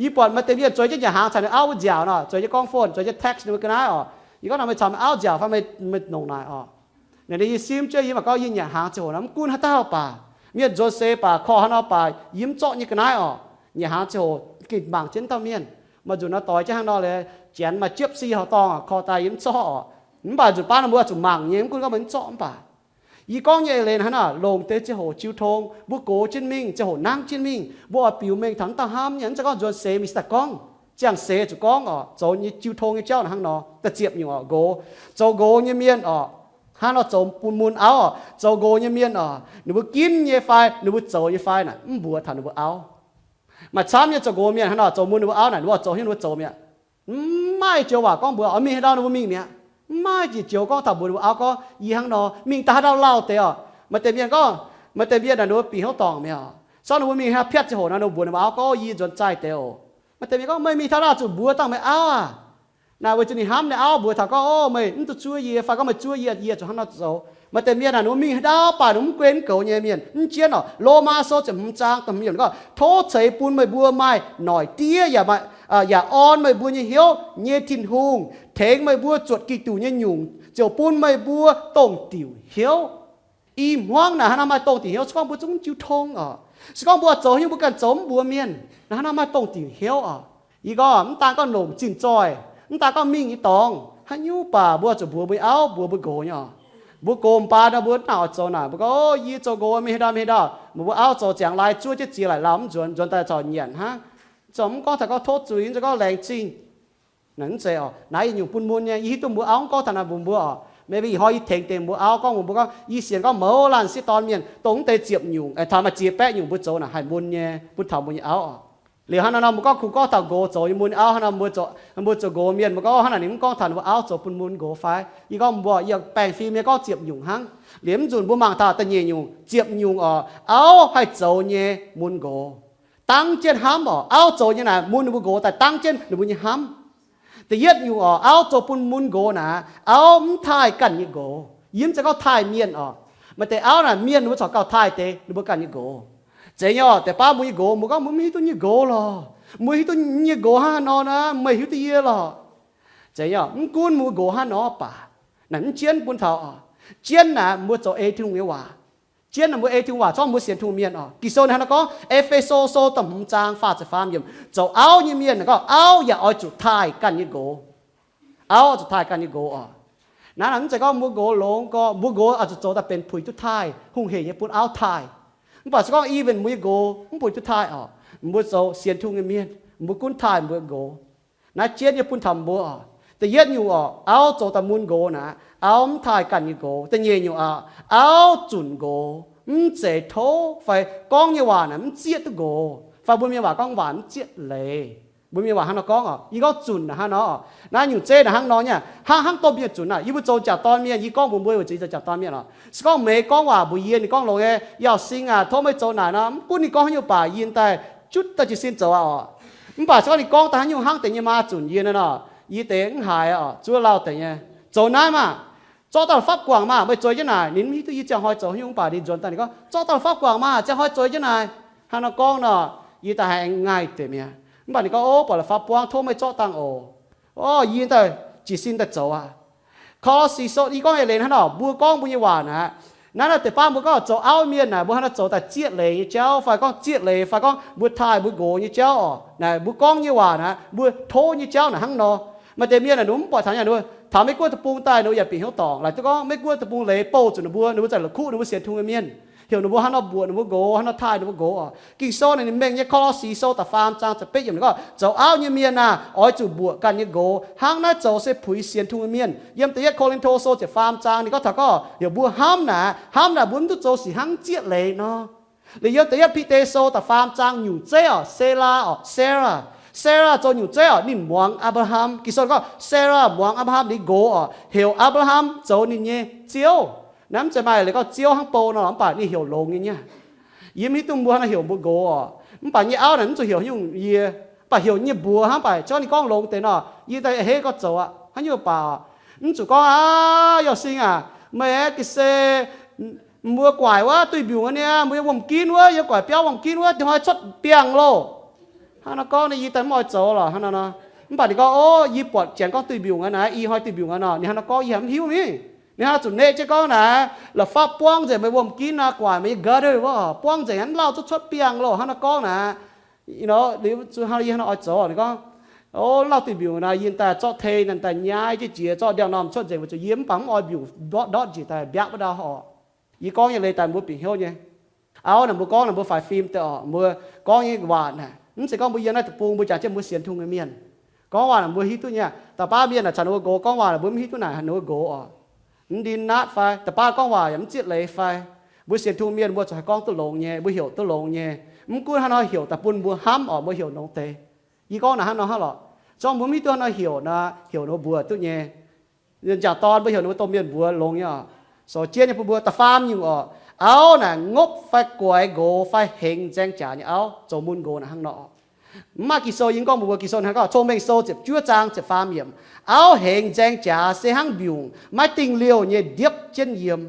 Yie buatc maaih deix mienh zueiz jienv nyanc hnaangx caux ninh auv wuov nziaauc nor, zueiz jienv gorngv phone, zueiz jienv text ninh mbuo ga'naaiv oc. Yie gorngv nor, meih caux meih auv nziaauc fai meih, meih longc naaic oc. Naaic ninh yie simv jienv yie mangc gorngv yie nyanc hnaangx ziangh hoc nor mv gunv haaix dauh baac, mienh nzuonx seix baac, call haaix nor baac yie mv zorqv nyei ga'naaiv oc. Nyanc hnaangx ziangh hoc gengh mangc jienv dauh mienh. Maaih nzunc nor doix jienv hnangv nor liuz, janx maaih Jepsi horqc dorngh oc, call daaih yie mv zorqv oc. Mv baac nzunc baav nor mbuo zuqc mangc nyei, mv gunv gorngv meih mv zorqv mv baac. Yie gorngv nyei eix leiz hnangv naaic, longc deix ziangh hoc jiu tong, mbuo gox jienv mingh, ziangh hoc nangv jienv mingh, mbuo oix biux mengh taux mv dauh hnamv nyei, mv zeiz gorngv nzuonx seix mingh daaih gorngv. Ziangh seix zuqc gorngv oc, zoux nyei jiu tong nyei jauv naaic hnangv nor, da'ziepc nyungc oc, nqox. Zoux nqox nyei mienh oc, hnangv nor zoux bun mun auv oc, zoux nqox nyei mienh oc, ninh mbuo ginv nyei fai ninh mbuo zoux nyei fai naaic mv mbuox taux ninh mbuo auv. Maaih camv nyei zoux nqox mienh hnangv nor zoux mun ninh mbuo auv naaic, ninh mbuo zoux haaix nyungc ninh mbuo zoux mi'aqv. Mv maaih joux waac gorngv mbuox oix mingh haaix ndau ninh mbuo mingh mi'aqv. Mv maaih jiex joux gorngv taux mbuox ninh mbuo auv gorngv yie hnangv nor mingh daaih haaix ndau lauh deix oc. Maaih deix mienh gorngv, maaih deix mienh naaic ninh mbuo bieqc hnyouv dorngc mi'aqv oc. Sorng ninh mbuo mingh haaix piatv ziangh hoc nor ninh mbuo mbuox ninh mbuo auv gorngv yie nzuonx zaih deix oc. Maaih deix mienh gorngv meih mingh taux naaic zuqc mbuox dangh meih auv aac. Naaic weic zuqc ninh hnamv ninh auv mbuox taux gorngv, ov, meih mv duqv zuov yie fai gorngv meih zuov yie, yie zuqc hnangv nor zoux. Maaih deix mienh naaic ninh mbuo mingh haaix ndau baac ninh mv gunv goux nyei mienh mv jienv oc. Lomaa Sou ziepc hmz zaang da'hmz yiemc gorngv, tov ceix bun meih mbuo maaih noic diev yaac orn meih mbuo nyei hnyouv nyei Tin-Hungh, tengx meih mbuo zuotc Giduc nyei nyungc ziouc bun meih mbuo dongh diuc hnyouv. I hmuangv naaic hnangv naaiv maaih dongh diuc hnyouv, se gorngv mbuo zungv jiu tong oc. Se gorngv mbuo zoux haaix nyungc mbuo ganh zoux mv mbuox mienh, naaiv hnangv naaiv maaih dongh diuc hnyouv oc. Yie gorngv mv daan gorngv longc zinh zoih, mv daan gorngv mingh nyei dorngx, haaix nyungc baac mbuo zuqc mbuox mbuo nyei auv, mbuox mbuo nqox nyei oc. Mbuo gox mv baac nor mbuo mv naaic oix zoux naaic, mbuo gorngv, ov, yie zoux nqox mingh haaix ndau mingh haaix ndau, mbuo auv zoux ziangx lai zuov jienv ziex laaic lauh mv nzuonx, nzuonx daaih corc nyanc hnangv. Zoux mv gorngv taux gorngv tov zuiz, mv zeiz gorngv laengz zingh. Naaic mv zeiz oc. Naaiv yietc nyungc bun mun nyei. Yie hiuv duqv mbuo auv mv gorngv taux naaic mbuox mbuo oc. Maybe ih hnoi yie tengx deix mbuo auv gorngv mbuox mbuo gorngv, yie sienx gorngv mouz laanh sieqv dorn mienh dongh mv deix ziepc nyungc, taux maaih ziex baeqv nyungc mbuo zoux naaic haih mun nyei bun taux mbuo nyei auv oc. Liuz hnangv nor nor mbuo gorngv kuh gorngv taux nqox zoux nyei mun auv hnangv nor, mbuo zoux nqox mienh mbuo gorngv hnangv naaic ninh mv gorngv taux ninh mbuo auv zoux bun mun nqox fai? Yie gorngv mbuo, yie baengh fim nyei gorngv ziepc nyungc hnangv. Liuz mv nzunc mbuo mangc taux da'nyeic nyungc, ziepc nyungc oc, auv haih zoux nyei mun nqox. Dangv jienv hnamv oc. Auv zoux nyei naaic mun ninh mbuo nqox daaih dangv jienv ninh mbuo nyei hnamv. Da'yietv nyungc oc, auv zoux bun mun nqox naaic, auv mv taaih ganh nyei nqox. Yie mv zeiz gorngv taaih mienh oc. Maaih deix auv naaic mienh ninh mbuo corc gauh taaih deix ninh mbuo ganh nyei nqox. Zeiz nyei oc, deix baav mbuo nyei nqox, mbuo gorngv mbuo mv hiuv duqv nyei nqox lorh. Mbuo hiuv duqv nyei nqox hnangv haaix nor naaic, meih hiuv duqv yie lorh. Zeiz nyei oc, mv gunv mbuo nqox hnangv nor baac, naaic mv jienv bun taux oc. Jienv naaic mbuo zoux ei Tin-Hungh nyei waac. Jienv naaic mbuo ei Tin-Hungh waac, corc mbuo sienx Tin-Hungh mienh oc. Ging-Sou ninh hnangv naaiv gorngv, E^fe^so Sou da'hmz zaang faah ziepc faam yiemc, zoux auv nyei mienh naaic gorngv auv yaac oix zuqc taaih ganh nyei nqox. Auv oix zuqc taaih ganh nyei nqox oc. Naaiv naaic mv zeiz gorngv mbuo nqox longx gorx, mbuo nqox oix zuqc zoux daaih benx puix duqv taaih, hungh heic nyei bun auv taaih. Mv baac se gorngv even mbuo nyei nqox mv puix duqv taaih oc, mbuo zoux sienx Tin-Hungh nyei mienh, mbuo gunv taaih mbuo nqox. Naaiv jienv nyei bun taux mbuo oc. Da'yietv nyungc oc, auv zoux daaih mun nqox naaic, auv mv taaih ganh nyei nqox. Da'nyeic nyungc oc, auv zunc nqox, mv zeiz tov fai gorngv nyei waac naaic mv zieqv duqv nqox, fai mbuo mienh waac gorngv waac mv zieqv leiz. Mbuo mienh waac hnangv nor gorngv oc. Yie gorngv zunc naaic hnangv nor oc. Naaiv nyungc zeiv naaic hnangv nor nyei, hnangv, hnangv domh mienh zunc naaic, yie mbuo zoux jangc dorn mienh, yie gorngv mbuox mbuo weic zuqc yie zoux jangc dorn mienh oc. Se gorngv meih gorngv waac mbuox yie, ninh gorngv longx nyei, Yauh Sing aac, tov meih zoux naaic nor, mv gunv ninh gorngv haaix nyungc baac yie daaih jutv daaih jiez sin zoux aqv oc. Mv baac se gorngv ninh gorngv daaih haaix nyungc hnangv deix nyei maa zunc yie naaic nor, yie deix mv haiz oc, zuov lauh deix nyei. Zoux naaiv maah! Zorqv dauh la'fapv guangc maah! Meih zueiz jienv naaic. Ninh mv hiuv duqv yie ziangh hnoi zoux haaix nyungc, mv baac ninh nzuonx daaih ninh gorngv, zorqv dauh la'fapv guangc maah! Ziangh hnoi zueiz jienv naaic. Hnangv nor gorngv nor, yie daaih haiz ngaih deix mi'aqv. Mv baac ninh gorngv, ov, buatc la'fapv buangv, tov meih zorqv dangh oc. Orv, yie daaih jiez sin daaih zoux aqv. Ko^lo^si Sou, yie gorngv eix leiz hnangv nor, mbuo gorngv mbuo nyei waac naaic, naaiv naaiv deix baav mbuo gorngv zoux auv mienh naaic, mbuo hnangv naaiv zoux daaih zieqv leiz nyei jauv fai gorngv zieqv leiz fai gorngv mbuo taaih mbuo nqox nyei jauv oc. Naaic mbuo gorngv nyei waac naaic, mbuo tov nyei jauv naaic hnangv nor. Maaih deix mienh naaic ninh mbuo mv buatc taux, ninh mbuo taux Meiv Guoqv deic-bung daaih ninh mbuo yaac bieqc hnyouv dorngc, laaic duqv gorngv Meiv Guoqv deic-bung leiz bouh zuqc ninh mbuo, ninh mbuo za'gengh la'kuqv ninh mbuo sienx Tin-Hungh nyei mienh, heuc ninh mbuo hnangv nor mbuoqc ninh mbuo nqox, hnangv nor taaih ninh mbuo nqox oc. Ging-Sou naaic ninh mengh nyei, Ko^lo^si Sou da'faam zaang ziepc betv yiemc ninh gorngv, zoux auv nyei mienh aah! Oix zuqc mbuoqc ganh nyei nqox. Hnangv naaiv zoux se puix sienx Tin-Hungh nyei mienh. Yiem da'yietv Ko^lin^to Sou ziepc faam zaang ninh gorngv taux gorngv heuc mbuo hnamv naaic, hnamv naaic mbuo mv duqv zoux sic hnangv zieqv leiz nor. Liuz yiem da'yietv Bide Sou da'faam zaang nyungc zeiv oc, Sela oc, Sarah. Sarah zoux nyungc zeiv oc, ninh muangx Apc^laa^ham. Ging-Sou gorngv Sarah muangx Apc^laa^ham nyei nqox oc, heuc Apc^laa^ham zoux ninh nyei ziouv. Naaiv mv zeiz maaih leiz gorngv ziouv hnangv bou nor, mv baac ninh heuc longx nyei nyei. Yie mv hiuv duqv mbuo hnangv heuc mbuo nqox oc. Mv baac nyei auv naaic mv zuqc heuc haaix nyungc yie, mv baac heuc nyei mbuox hnangv, mv baac se gorngv ninh gorngv longx deix nor, yie daaih hei gorngv zoux aqv, haaix nyungc baac oc. Mv zuqc gorngv, aav, Yauh Sing aac, meih aeqv, ga'sie mbuo guaaic wuov duih mbiungc wuov niaa, mbuo yiem wuom-ginv wuov, yiem guaaic biauv wuom-ginv wuov, dingc hnoi cuotv biangh loh. Hnangv nor gorngv naaic yie daaih mv oix zoux lorqc, hnangv nor nor. Mv baac ninh gorngv, ov, yie buatc janx gorngv duih mbiungc aqv naaic, i hnoi duih mbiungc aqv nor. Ninh hnangv nor gorngv yie mv hiuv mingh. Ninh hnangv nor zuqc neqv jienv gorngv naaic, la'fapv buangv nzengc meih wuom-ginv naaic, guaaic meih nyei gutter wuov, buangv nzengc aqv, mv lauh cuotv cuotv biangh loh, hnangv nor gorngv naaic. Yie hnangv nor oix zoux, ninh gorngv, O, lauh duih mbiungc naaic yinh daaih zorqv tei naaic daaih nyaiv jienv jiex, zorqv ndiangx-normh cuotv nzengc, weic zuqc yie mv baac mv oix mbiungc ndortv njiec daaih mbiapv wuov ndau oc. Yie gorngv nyei leiz daaih mbuo bieqc hnyouv nyei. Auv naaic mbuo gorngv naaic mbuo faix fim deix oc, mbuo gorngv nyei waac naaic mv zeiz gorngv mbuo yiem naaiv deic-bung mbuo jangx jienv mbuo sienx Tin-Hungh nyei mienh gorngv waac naaic mbuo hiuv duqv nyei. Da'faam mienh naaic caux ninh mbuo nqox gorngv waac naaic mbuo mv hiuv duqv naaic ninh mbuo nqox oc. Mv ndin naatv fai da'faam gorngv waac yaac mv zieqv leiz fai. Mbuo sienx Tin-Hungh mienh mbuo zuqc haih gorngv duqv longx nyei, mbuo heuc duqv longx nyei. Mv gunv haaix nor heuc daaih bun mbuo hnamv oc, mbuo heuc longx deix. Yie gorngv naaic hnangv nor hnangv lorqc. Zorqv mbuo mv hiuv duqv haaix nor heuc nor, heuc ninh mbuo mbuox duqv nyei. Njang-dorn mbuo heuc ninh mbuo domh mienh mbuox longx nyei oc. Sou jienv nyei bun mbuo. Da'faam nyungc oc, auv naaic ngopv fai guaix nqox fai hengx nzaeng jaax nyei auv zoux mun nqox naaic hnangv nor. Mv maaih Ging-Sou yie gorngv mbuox mbuo, Ging-Sou hnangv gorngv, Cong-Mengh Sou ziepc juov zaang ziepc faam yiemc, auv hengx nzaeng jaax se hnangv mbiungc maiv dingh liouh nyei ndiepv jienv yiem.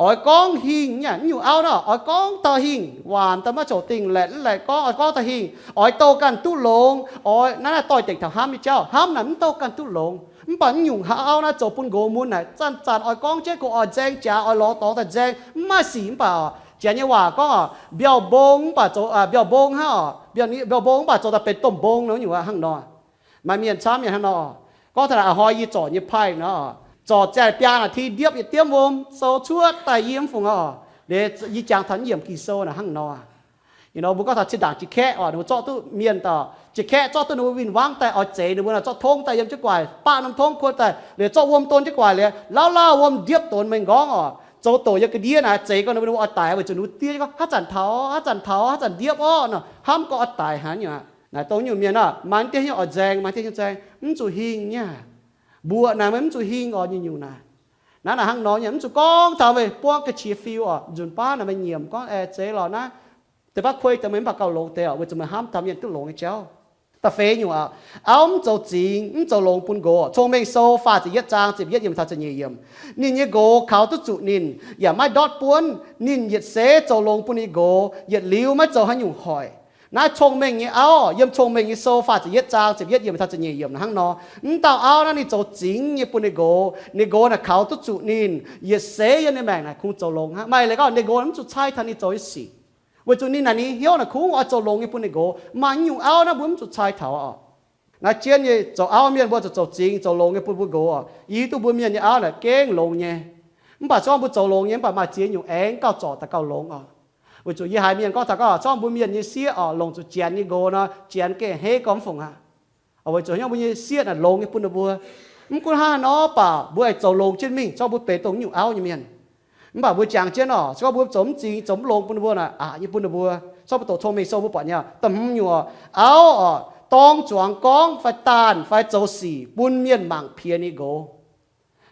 Oix gorngv hingh nyei, mv nyungc auv naaic oix gorngv taux hingh, waanc daaih maiv coc dingh, laetc mv laetc gorngv, oix gorngv taux hingh, oix douh ganh duqv longx, oix naaiv naaiv doix-dekc taux hnamv nyei jauv, hnamv naaic mv douh ganh duqv longx. Mv baac mv nyungc auv naaiv zoux bun nqox mun naaic zanc-zanc oix gorngv jienv gorngv oix nzaeng jaax, oix lorz dorngx daaih nzaeng, mv maaih sic. Mv baac janx nyei waac gorngv oc, mbiauh mbong mv baac zoux, mbiauh mbong hnangv oc, mbiauh mbong mv baac zoux daaih benx domh mbong nor, nyungc hnangv nor. Maaih mienh camv mienh hnangv nor. Gorngv taux naaic a'hnoi yie zorc nyei pai nor, zorc ziangh biaa naaic ti ndiepv yietc diemv wuom sou cuotv daaih yie mv fungc oc. Liuz yie jangx taux yiemc Ging-Sou naaic hnangv nor. Ih nor mbuo gorngv taux zinh ndaangc jiex kaeqv oc, ninh mbuo zorqv duqv mienh daaih jiex kaeqv, zorqv duqv ninh mbuo win-wangv daaih oix zeix ninh mbuo naaic, zorqv tongv daaih yiem jienv gu'nguaaic, baqv norm tongv kuon daaih, liuz zorqv wuom don jienv gu'nguaaic liuz, lauh lauh wuom ndiepv donx mengh nqorngv oc. Zoux doqc yiem ga'ndiev naaic zeix gau ninh mbuo oix daic, weic zuqc ninh mbuo diev gorngv, Haaix zanc taux, haaix zanc taux, haaix zanc ndiepv orqv nor, hnamv gorngv oix daic haic nyungc aqv. Naaic dongh nyungc mienh aah, maaih dieh hnyouv oix nzaeng, maaih dieh hnyouv nzaeng, mv zuqc hingh nyei. Mbuoqc naaic meih mv zuqc hingh oc, nyungc-nyungc naaic. Naaiv naaic hnangv nor nyei, mv zuqc gorngv taux meih buangv ga'qiex fiu oc, nzunc baav naaic meih nyiemc gorngv aengx zeix lorqc naaiv, deix baav kuei deix meih mv baac gauh longx deix oc, weic zuqc meih hnamv taux mienh duqv longx nyei jauv. Da'feix nyungc aqv, auv mv zoux zingx, mv zoux longx bun nqox. Cong-Mengh Sou faah ziepc yietv zaang ziepc yietv yiemc taux ziepc nyeic yiemc. Ninh nyei nqox kaux duqv zuqc ninh, yaac maiv ndortv buonv. Ninh yietc seix zoux longx bun ninh nqox, yietc liuz maiv zoux haaix nyungc hoic. Naaiv cong-mengh nyei auv, yiem Cong-Mengh nyei Sou faah ziepc yietv zaang ziepc yietv yiemc taux ziepc nyeic yiemc hnangv nor. Mv dauh auv naaiv ninh zoux zingx nyei bun ninh nqox, ninh nqox naaic kaux duqv zuqc ninh, yietc seix yiem ninh maengc naaic kungx zoux longx hnangv. Maaih leiz gorngv ninh nqox mv zuqc cai taux ninh zoux nyei sic, weic zuqc ninh naaic ninh hnyouv naaic kungx oix zoux longx nyei bun ninh nqox. Maaih nyungc auv naaiv mbuo mv zuqc cai taux oc. Naaiv jienv nyei zoux auv mienh mbuo zuqc zoux zingx zoux longx nyei bun mbuo nqox oc. Yie hiuv duqv mbuo mienh nyei auv naaic gengh longx nyei. Mv baac se gorngv mbuo zoux longx nyei mv baac maaih ziex nyungc aengx gauh zorc daaih gauh longx oc. Weic zuqc yie haiz mienh gorngv taux gorngv se gorngv mbuo mienh nyei sieqv oc longc zuqc janx nyei nqox nor, janx gengh hei gormx fungc aqv. Weic zuqc hnyouv mbuo nyei sieqv naaic longx nyei bun ninh mbuo. Mv gunv hnangv nor mv baac mbuo aengx zoux longx jienv mingh, se gorngv mbuo benx dongh nyungc auv nyei mienh. Mv baac mbuo jangx jienv oc, se gorngv mbuo zoux mv zingx, zoux mv longx bun ninh mbuo naaic, aqc nyei bun ninh mbuo. Se gorngv mbuo doqc Cong-Mengh Sou mbuo buatc nyei, da'hmz nyungc oc, auv oc, dorng zuangx gorngv fai daanh fai zoux sic bun mienh mangc piex ninh nqox.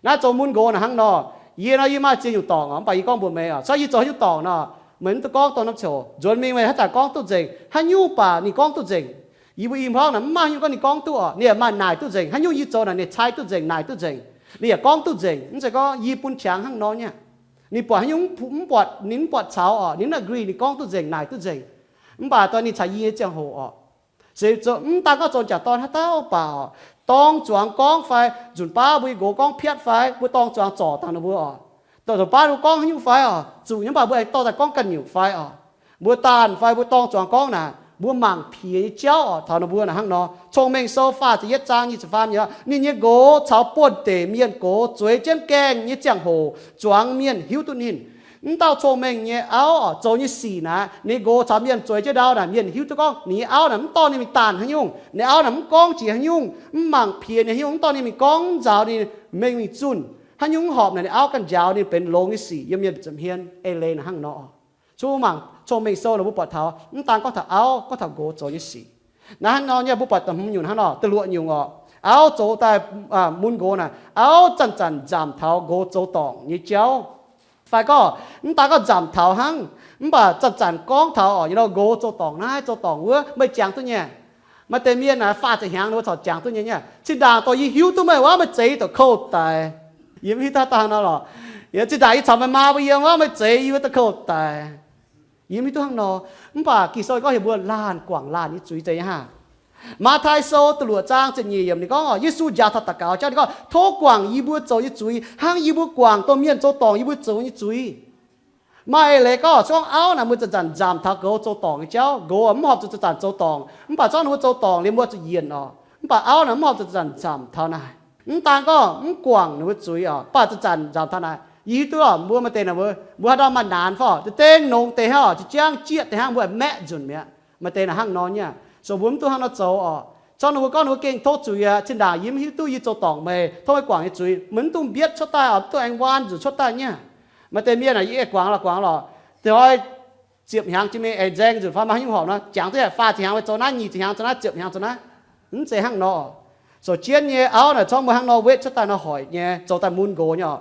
Naaiv zoux mun nqox naaic hnangv nor. Yie nor yie maaih ziex nyungc dorngc oc, mv baac yie gorngv mbuox meih oc, se gorngv yie zoux haaix nyungc dorngc nor, meih mv dungx gorngv dongh norm coc. Nzuonx mingh meih haaix zanc gorngv duqv nzengc, haaix nyungc baac ninh gorngv duqv nzengc. Yie mbuo i hmuangv naaic mv maaih haaix nyungc gorngv ninh gorngv duqv oc. Ninh yaac maaih naaic duqv nzengc, haaix nyungc yie zoux naaic ninh cai duqv nzengc, naaic duqv nzengc. Ninh yaac gorngv duqv nzengc, mv zeiz gorngv yie bun qangx hnangv nor nyei. Ninh buatc haaix nyungc mv buatc, ninh mv buatc caux oc, ninh mv agree, ninh gorngv duqv nzengc, naaic duqv nzengc. Mv baac dongh ninh caux yie nyei ziangh hoc oc, se mv daan gorngv zoux jangc dorn haaix dauh baac oc, dorng zuangx gorngv fai nzunc baav mbuo nyei nqox gorngv piatv fai mbuo dorng zuangx zorc dangh ninh mbuo oc. Nzunc baav ninh mbuo gorngv haaix nyungc fai oc, zuqc nyei mv baac mbuo aengx dorh daaih gorngv ganh nyungc fai oc. Mbuo daanh fai mbuo dorng zuangx gorngv naaic, mbuo mangc piex nyei jauv oc, taux ninh mbuo naaic hnangv nor. Cong-Mengh Sou faah ziepc yietv zaang nyic ziepc faam yiemc, ninh nyei nqox caux buonh deic mienh gox zueiz jienv gaengh nyei ziangh hoc zuangx mienh hiuv duqv ninh. Mv dauh cong-mengh nyei auv oc, zoux nyei sic naaic, ninh nqox caux mienh zueiz jienv ndau naaic, mienh hiuv duqv gorngv ninh nyei auv naaic mv dorh ninh mingh daanh haaix nyungc, ninh auv naaic mv gorngv jiex haaix nyungc, mv mangc piex ninh haaix nyungc, mv dorh ninh mingh gorngv nzaaux ninh mengh mingh zunh haaix nyungc, mv horpc naaic ninh auv ganh njaaux ninh benx longx nyei sic yiem mienh nza'hmien. Ei leiz naaic hnangv nor oc. Cong-mengh, Cong-Mengh Sou naaic mbuo buatc taux mv daan gorngv taux auv, gorngv taux nqox zoux nyei sic. Naaiv hnangv nor nyei mbuo buatc da'hmz nyungc hnangv nor, da'luoqc nyungc oc. Auv zoux daaih mun nqox naaic, auv zanc-zanc nzamc taux nqox zoux dorngc nyei jauv. Fai gorngv mv daan gorngv nzamc taux hnangv, mv baac zanc-zanc gorngv taux oc, nqox zoux dorngc naaiv zoux dorngc wuov, meih jangx duqv nyei. Maaih deix mienh naaic faah ziepc hnyangx ninh mbuo corc jangx duqv nyei. Zinh ndaangc dorh yie hiuv duqv meih wuov, meih zeix yie douc kouv daic. Yie mv hiuv duqv dangh nor lorqc. Zinh ndaangc yie caux meih maa mbuo yiem wuov, meih zeix yie wuov douc kouv daic. Yie mv hiuv duqv hnangv nor. Mv baac Ging-Sou gorngv heuc mbuo laanh guangc laanh nyei zuiz zeiz nyei hnangv. Matv^taai Sou da'luoqc zaang ziepc nyeic yiemc ninh gorngv, Yesu njaaux taux daux gaux jauv ninh gorngv, Tov guangc yie mbuo zoux nyei zuiz hnangv yie mbuo guangc dongh mienh zoux dorngc yie mbuo zoux nyei zuiz. Maaih eix leiz gorngv, se gorngv auv naaic mbuo zanc-zanc nzamc taux nqox zoux dorngc nyei jauv, nqox mv horpc zuqc zanc-zanc zoux dorngc, mv baac se gorngv ninh mbuo zoux dorngc liuz mbuo zuqc yienc oc. Mv baac auv naaic mv horpc zanc-zanc nzamc taux naaic. Mv daan gorngv mv guangc ninh mbuo zuiz oc, mv baac zanc-zanc nzamc taux naaic. Yie hiuv duqv oc, mbuo maaih deix naaic, mbuo, mbuo haaix dauh maaih naanc fai oc, da'dengv longx deix hnangv oc, jiex jangv jieqv deix hnangv, mbuo maeqv nzunc mi'aqv. Maaih deix naaic hnangv nor nyei. So mbuo mv duqv hnangv nor zoux oc. Zorqv ninh mbuo gorngv ninh mbuo gengh tov zuiz aqv, zinh ndaangc yie mv hiuv duqv, yie zoux dorngc meih, tov meih guangc nyei zuiz, meih mv dungx mbietv cuotv daaih oc, mv dungx aengx waan nzunc cuotv daaih nyei. Maaih deix mienh aah, yie guangc lorqc, guangc lorqc, deix hnoi ziepc hnyangx jiex mingh aengx nzaeng nzunc fai maaih haaix nyungc horpc nor, jangx duqv faah ziepc hnyangx meih zoux naaiv, nyic ziepc hnyangx zoux naaiv, ziepc hnyangx zoux naaiv. Mv zeiz hnangv nor. So jienv nyei auv naaic, zorqv mbuo hnangv nor wetv cuotv daaih nor hoic nyei, zoux daaih mun nqox nyei oc.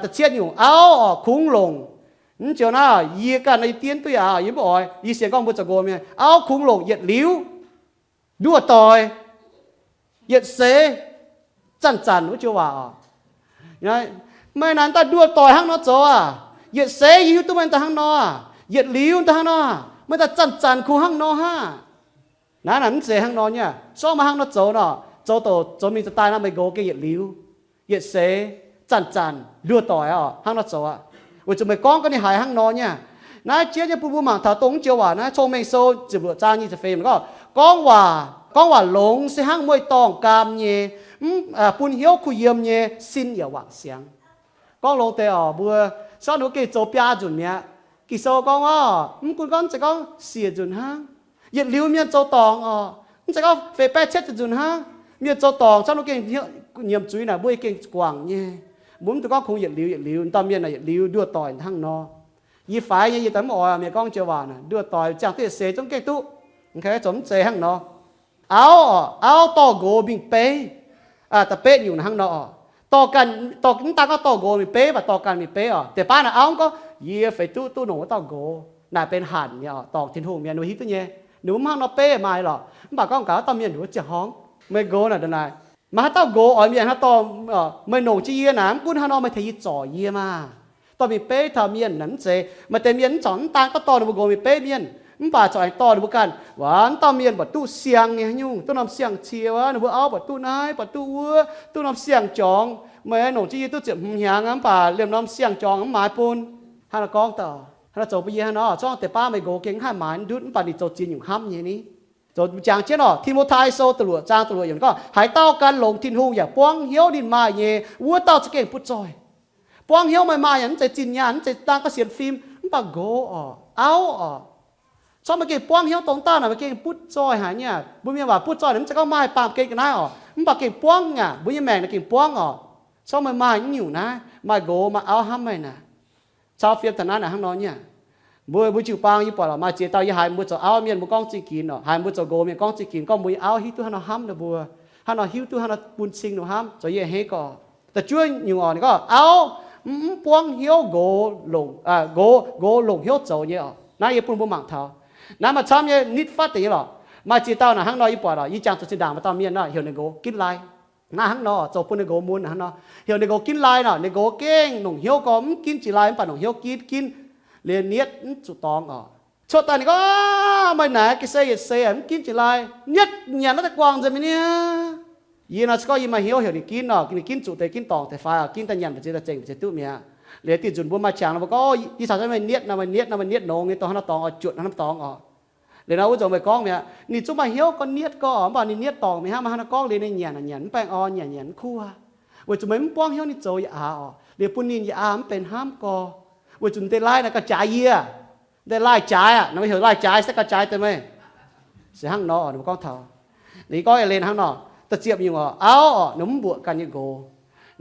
Da'cietv nyungc auv oc, kungx longc. Mv joux naaiv yie ganh nor yie dien duqv yaac yie mv oix, yie sienx gorngv mbuo zoux nqox mienh auv kungx longc yietc liuz nduoh doic, yietc seix zanc-zanc wuov joux waac oc. Meih naaic daaih nduoh doic hnangv nor zoux aac, yietc seix yie hiuv duqv meih daaih hnangv nor, yietc liuz daaih hnangv nor, meih daaih zanc-zanc kungx hnangv nor hnangv. Naaiv naaic mv zeiz hnangv nor nyei. Zorqv meih hnangv nor zoux nor, zoux douc zoux mingh zoux daaih nor meih nqox gengh yietc liuz, yietc seix, zanc-zanc nduoh doic oc, hnangv nor zoux aqv. Weic zuqc meih gorngv ga'naaiv haiz hnangv nor nyei. Naaiv jiex nyei bun mbuo mangc taux dongh mv joux waac naaiv, Cong-Mengh Sou ziepc luoqc zaang nyic ziepc feix gorngv, gorngv waac, gorngv waac longx se hnangv mueiz-dorngh gaam nyei, mv, bun hnyouv kuh yiem nyei sin yaac wangc siangx. Gorngv longx deix oc, mbuo, sortv ninh mbuo gengh zoux biaa nzunc mi'aqv. Ging-Sou gorngv oc, mv gunv gorngv mv zeiz gorngv siec nzunc hnangv, yietc liuz mienh zoux dorngc oc, mv zeiz gorngv feix baeqv cietv nzunc hnangv, mienh zoux dorngc, sortv ninh mbuo gengh nyiemc zuiz naaic mbuo gengh guangc nyei. Mbuo mv dungx gorngv kungx yietc liuz yietc liuz, dauh mienh naaic yietc liuz nduoh doic hnangv nor. Yie faix nyei, yie daaih mv oix mienh gorngv joux waac naaic, nduoh doic ziangh duqv yietc seix zungv gengh duqv. Zoux mv zeiz hnangv nor. Auv oc, auv dorh nqox mingh beiv. Da'betv nyungc hnangv nor oc. Dorh ganh, dorh, mv daan gorngv dorh nqox mingh beiv, mv baac dorh ganh mingh beiv oc. Deix baav naaic auv mv gorngv, yie feix duqv duqv longc wuov dauh nqox naaic benx hanc nyei oc, dorngc Tin-Hungh mienh, ninh mbuo hiuv duqv nyei. Ninh mbuo mv hnangv nor beiv maaih lorqc, mv baac gorngv gaax wuov dauh mienh nduov ziangh horngh, meih nqox naaic, naaic, maaih haaix dauh nqox oix mienh hnangv dorh, meih longc jienv yie naaic, mv gunv hnangv nor meih tengx yie zorc yie maah. Dorh mingh beiv taux mienh naaic mv zeiz, maaih deix mienh mv corc mv daan gorngv dorh ninh mbuo nqox mingh beiv mienh, mv baac corc aengx dorh ninh mbuo ganh, waac, wuov dauh mienh buatc duqv siang nyei haaix nyungc, duqv norm siang-cie wuov, ninh mbuo auv buatc duqv naaiv, buatc duqv wuov, duqv norm siang-jorngx. Meih longc jienv yie duqv ziepc hmz hnyangx, mv baac liemh norm siang-jorngx mv maaiz bun. Hnangv nor gorngv daaih, hnangv nor zoux bun yie hnangv nor, zorngv deix baav meih nqox gengh mv haih maaiz mv ndutv, mv baac ninh zoux ziex nyungc hnamv nyei ni. Zoux jangx jienv oc, Ti^mo^tai Sou da'luoqc zaang da'luoqc yiemc gorngv, haaix dauh gan longx Tin-Hungh yaac buangv hnyouv ninh maaih nyei, wuov dauh za'gengh butv zoih. Buangv hnyouv meih maaih yaac mv zeiz zinh nyaanh, mv zeiz daan gorngv sienx fim, mv baac nqox oc, auv oc. Corc meih gengh buangv hnyouv dongh dauh naaic, meih gengh butv zoih haic nyei. Mbuo mienh waac butv zoih naaic mv zeiz gorngv maaih baamh gen ga'naaiv oc, mv baac gengh buangv aqv, mbuo nyei maengc naaic gengh buangv oc. Corc meih maaih nyungc naaiv, maaih nqox maaih auv hnamv meih naaic. Cau fiem taux naaiv naaic hnangv nor nyei. Mbuo, mbuo jiu-baang yie buatc lorqc, maaih ziex dauh yie haiz mbuo zoux auv mienh mbuo gorngv zingh ginx oc, haiz mbuo zoux nqox mienh gorngv zingh ginx, gorngv mbuo nyei auv hiuv duqv hnangv nor hnamv ninh mbuo, hnangv nor hiuv duqv hnangv nor bun cing ninh mbuo hnamv, zoux yie hei gorqv. Da'juov nyungc oc, ninh gorngv auv mv, mv buangv hnyouv nqox longc, nqox, nqox longc hnyouv zoux nyei oc. Naaiv yie bun mbuo mangc taux. Naaiv maaih camv nyei nitv fatv deix nyei lorqc. Maaih ziex dauh naaic hnangv nor yie buatc lorqc, yie jangx zuqc zinh ndaangc maaih dauh mienh nor heuc ninh nqox ginv lai. Naaiv hnangv nor zoux bun ninh nqox mun hnangv nor. Heuc ninh nqox ginv lai nor, ninh nqox gengh longc hnyouv gorngv mv ginv jiex lai, mv baac longc hnyouv ginv, ginv liuz nietv mv zuqc dorngx oc. Cuotv daaih ninh gorngv, meih naaic ga'sie yietc seix mv ginv jiex lai, nietv nyanc naaiv daaih guangc nzengc mi'aqv. Yie nor se gorngv yie maaih hnyouv heuc ninh ginv nor, ninh ginv zuqc deix ginv dorngc deix fai oc, ginv daaih nyanc mbu'ziex daaih zengc mbu'ziex duqv mi'aqv. Liuz diuh nzunc mbuo maaih qangx nor mbuo gorngv, yie caux meih nietv nor, meih nietv nor, meih nietv nongx nyei, dongh hnangv nor dorngx oix juotc hnangv nor dorngx oc. Liuz nor wuov nzunc meih gorngv mi'aqv, ninh zungv maaih hnyouv gorngv nietv gorngv oc, mv baac ninh nietv dorngc mi'aqv hnangv, maaih hnangv nor gorngv liuz ninh nyanc nyanc mv baengh orn, nyanc nyanc mv kuv. Weic zuqc meih mv buangv hnyouv ninh zoux yaac aqc oc, liuz bun ninh yaac aqc mv benx hnamv gorx. Weic zuqc deix lai naaic gauh jaaix yie, deix lai jaaix aqv, naaiv heuc lai jaaix se gauh jaaix deix meih. Se hnangv nor ninh mbuo gorngv taux, ninh gorngv eix leiz hnangv nor, da'ziepc nyungc oc, auv oc, ninh mv mbuoqc ganh nyei nqox.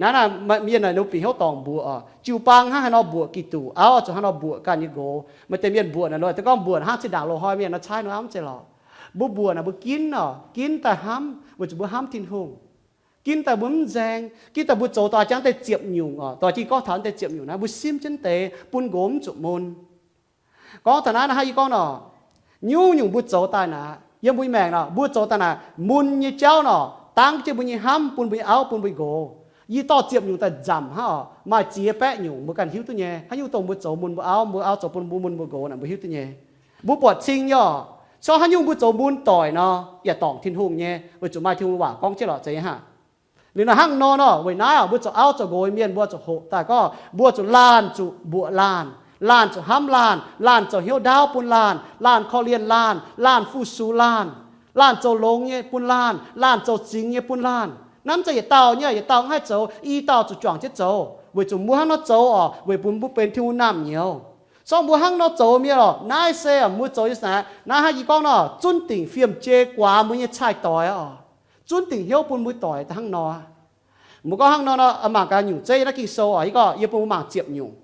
Naaiv naaic mienh naaic ninh mbuo bieqc hnyouv dorngc mbuoqc oc, jiu-baang hnangv haaix nor mbuoqc Giduc, auv oc zuqc hnangv nor mbuoqc ganh nyei nqox. Maaih deix mienh mbuoqc naaic, deix gorngv mbuoqc hnangv zinh ndaangc loz-hnoi mienh nor caaiv nor hnamv zeiz lorqc. Mbuo mbuoqc naaic mbuo ginv oc, ginv daaih hnamv weic zuqc mbuo hnamv Tin-Hungh. Ginv daaih mbuo mv nzaeng, ginv daaih mbuo zoux daaih jangx deix ziepc nyungc oc, doix jingh gorngv taux deix ziepc nyungc naaiv mbuo simv jienv deix bun nqox mv zuqc mun. Gorngv taux naaiv naaiv hnangv yie gorngv nor, nyungc-nyungc mbuo zoux daaih naaic, yiem mbuo nyei maengc nor, mbuo zoux daaih naaic mun nyei jauv nor, dangv jienv mbuo nyei hnamv bun mbuo nyei auv bun mbuo nqox. Yie dorh ziepc nyungc daaih nzamc hnangv oc, maaih ziex baeqv nyungc mbuo ganh hiuv duqv nyei. Haaix nyungc dongh mbuo zoux mun mbuo auv, mbuo auv zoux bun mbuo mun mbuo nqox naaic mbuo hiuv duqv nyei. Mbuo buatc cing nyei oc. Corc haaix nyungc mbuo zoux mun doic nor, yaac dorngc Tin-Hungh nyei, weic zuqc maaih Tin-Hungh waac gorngv jienv lorqc zeiz nyei hnangv. Liuz naaic hnangv nor nor, weic naaiv oc, mbuo zoux auv zoux nqox nyei mienh mbuo zuqc hoqc daaih gorngv mbuo zuqc laanh zuqc mbuoqc laanh, laanh zuqc hnamv laanh, laanh zoux hnyouv ndaauv bun laanh, laanh korv-lienh laanh, laanh fu-sux laanh. Laanh zoux longx nyei bun laanh, laanh zoux zingx nyei bun laanh. Naaiv mv zeiz yietc dauh nyei, yietc dauh mv haih zoux, i dauh zuqc juangc jienv zoux, weic zuqc mbuo hnangv nor zoux oc, weic bun mbuo benx Tin-Hungh naamh nyouz. Sorng mbuo hnangv nor zoux mienh oc, naaiv se mbuo zoux nyei naaiv, naaiv hnangv yie gorngv nor, zunv dingc fiem-jei guaax mbuo nyei cai-doix oc. Zunv dingc hnyouv bun mbuo doic daaih hnangv nor. Mbuo gorngv hnangv nor, mangc gaax nyungc zeiv yiem naaiv Ging-Sou oc, yie gorngv yie bun mbuo mangc ziepc nyungc.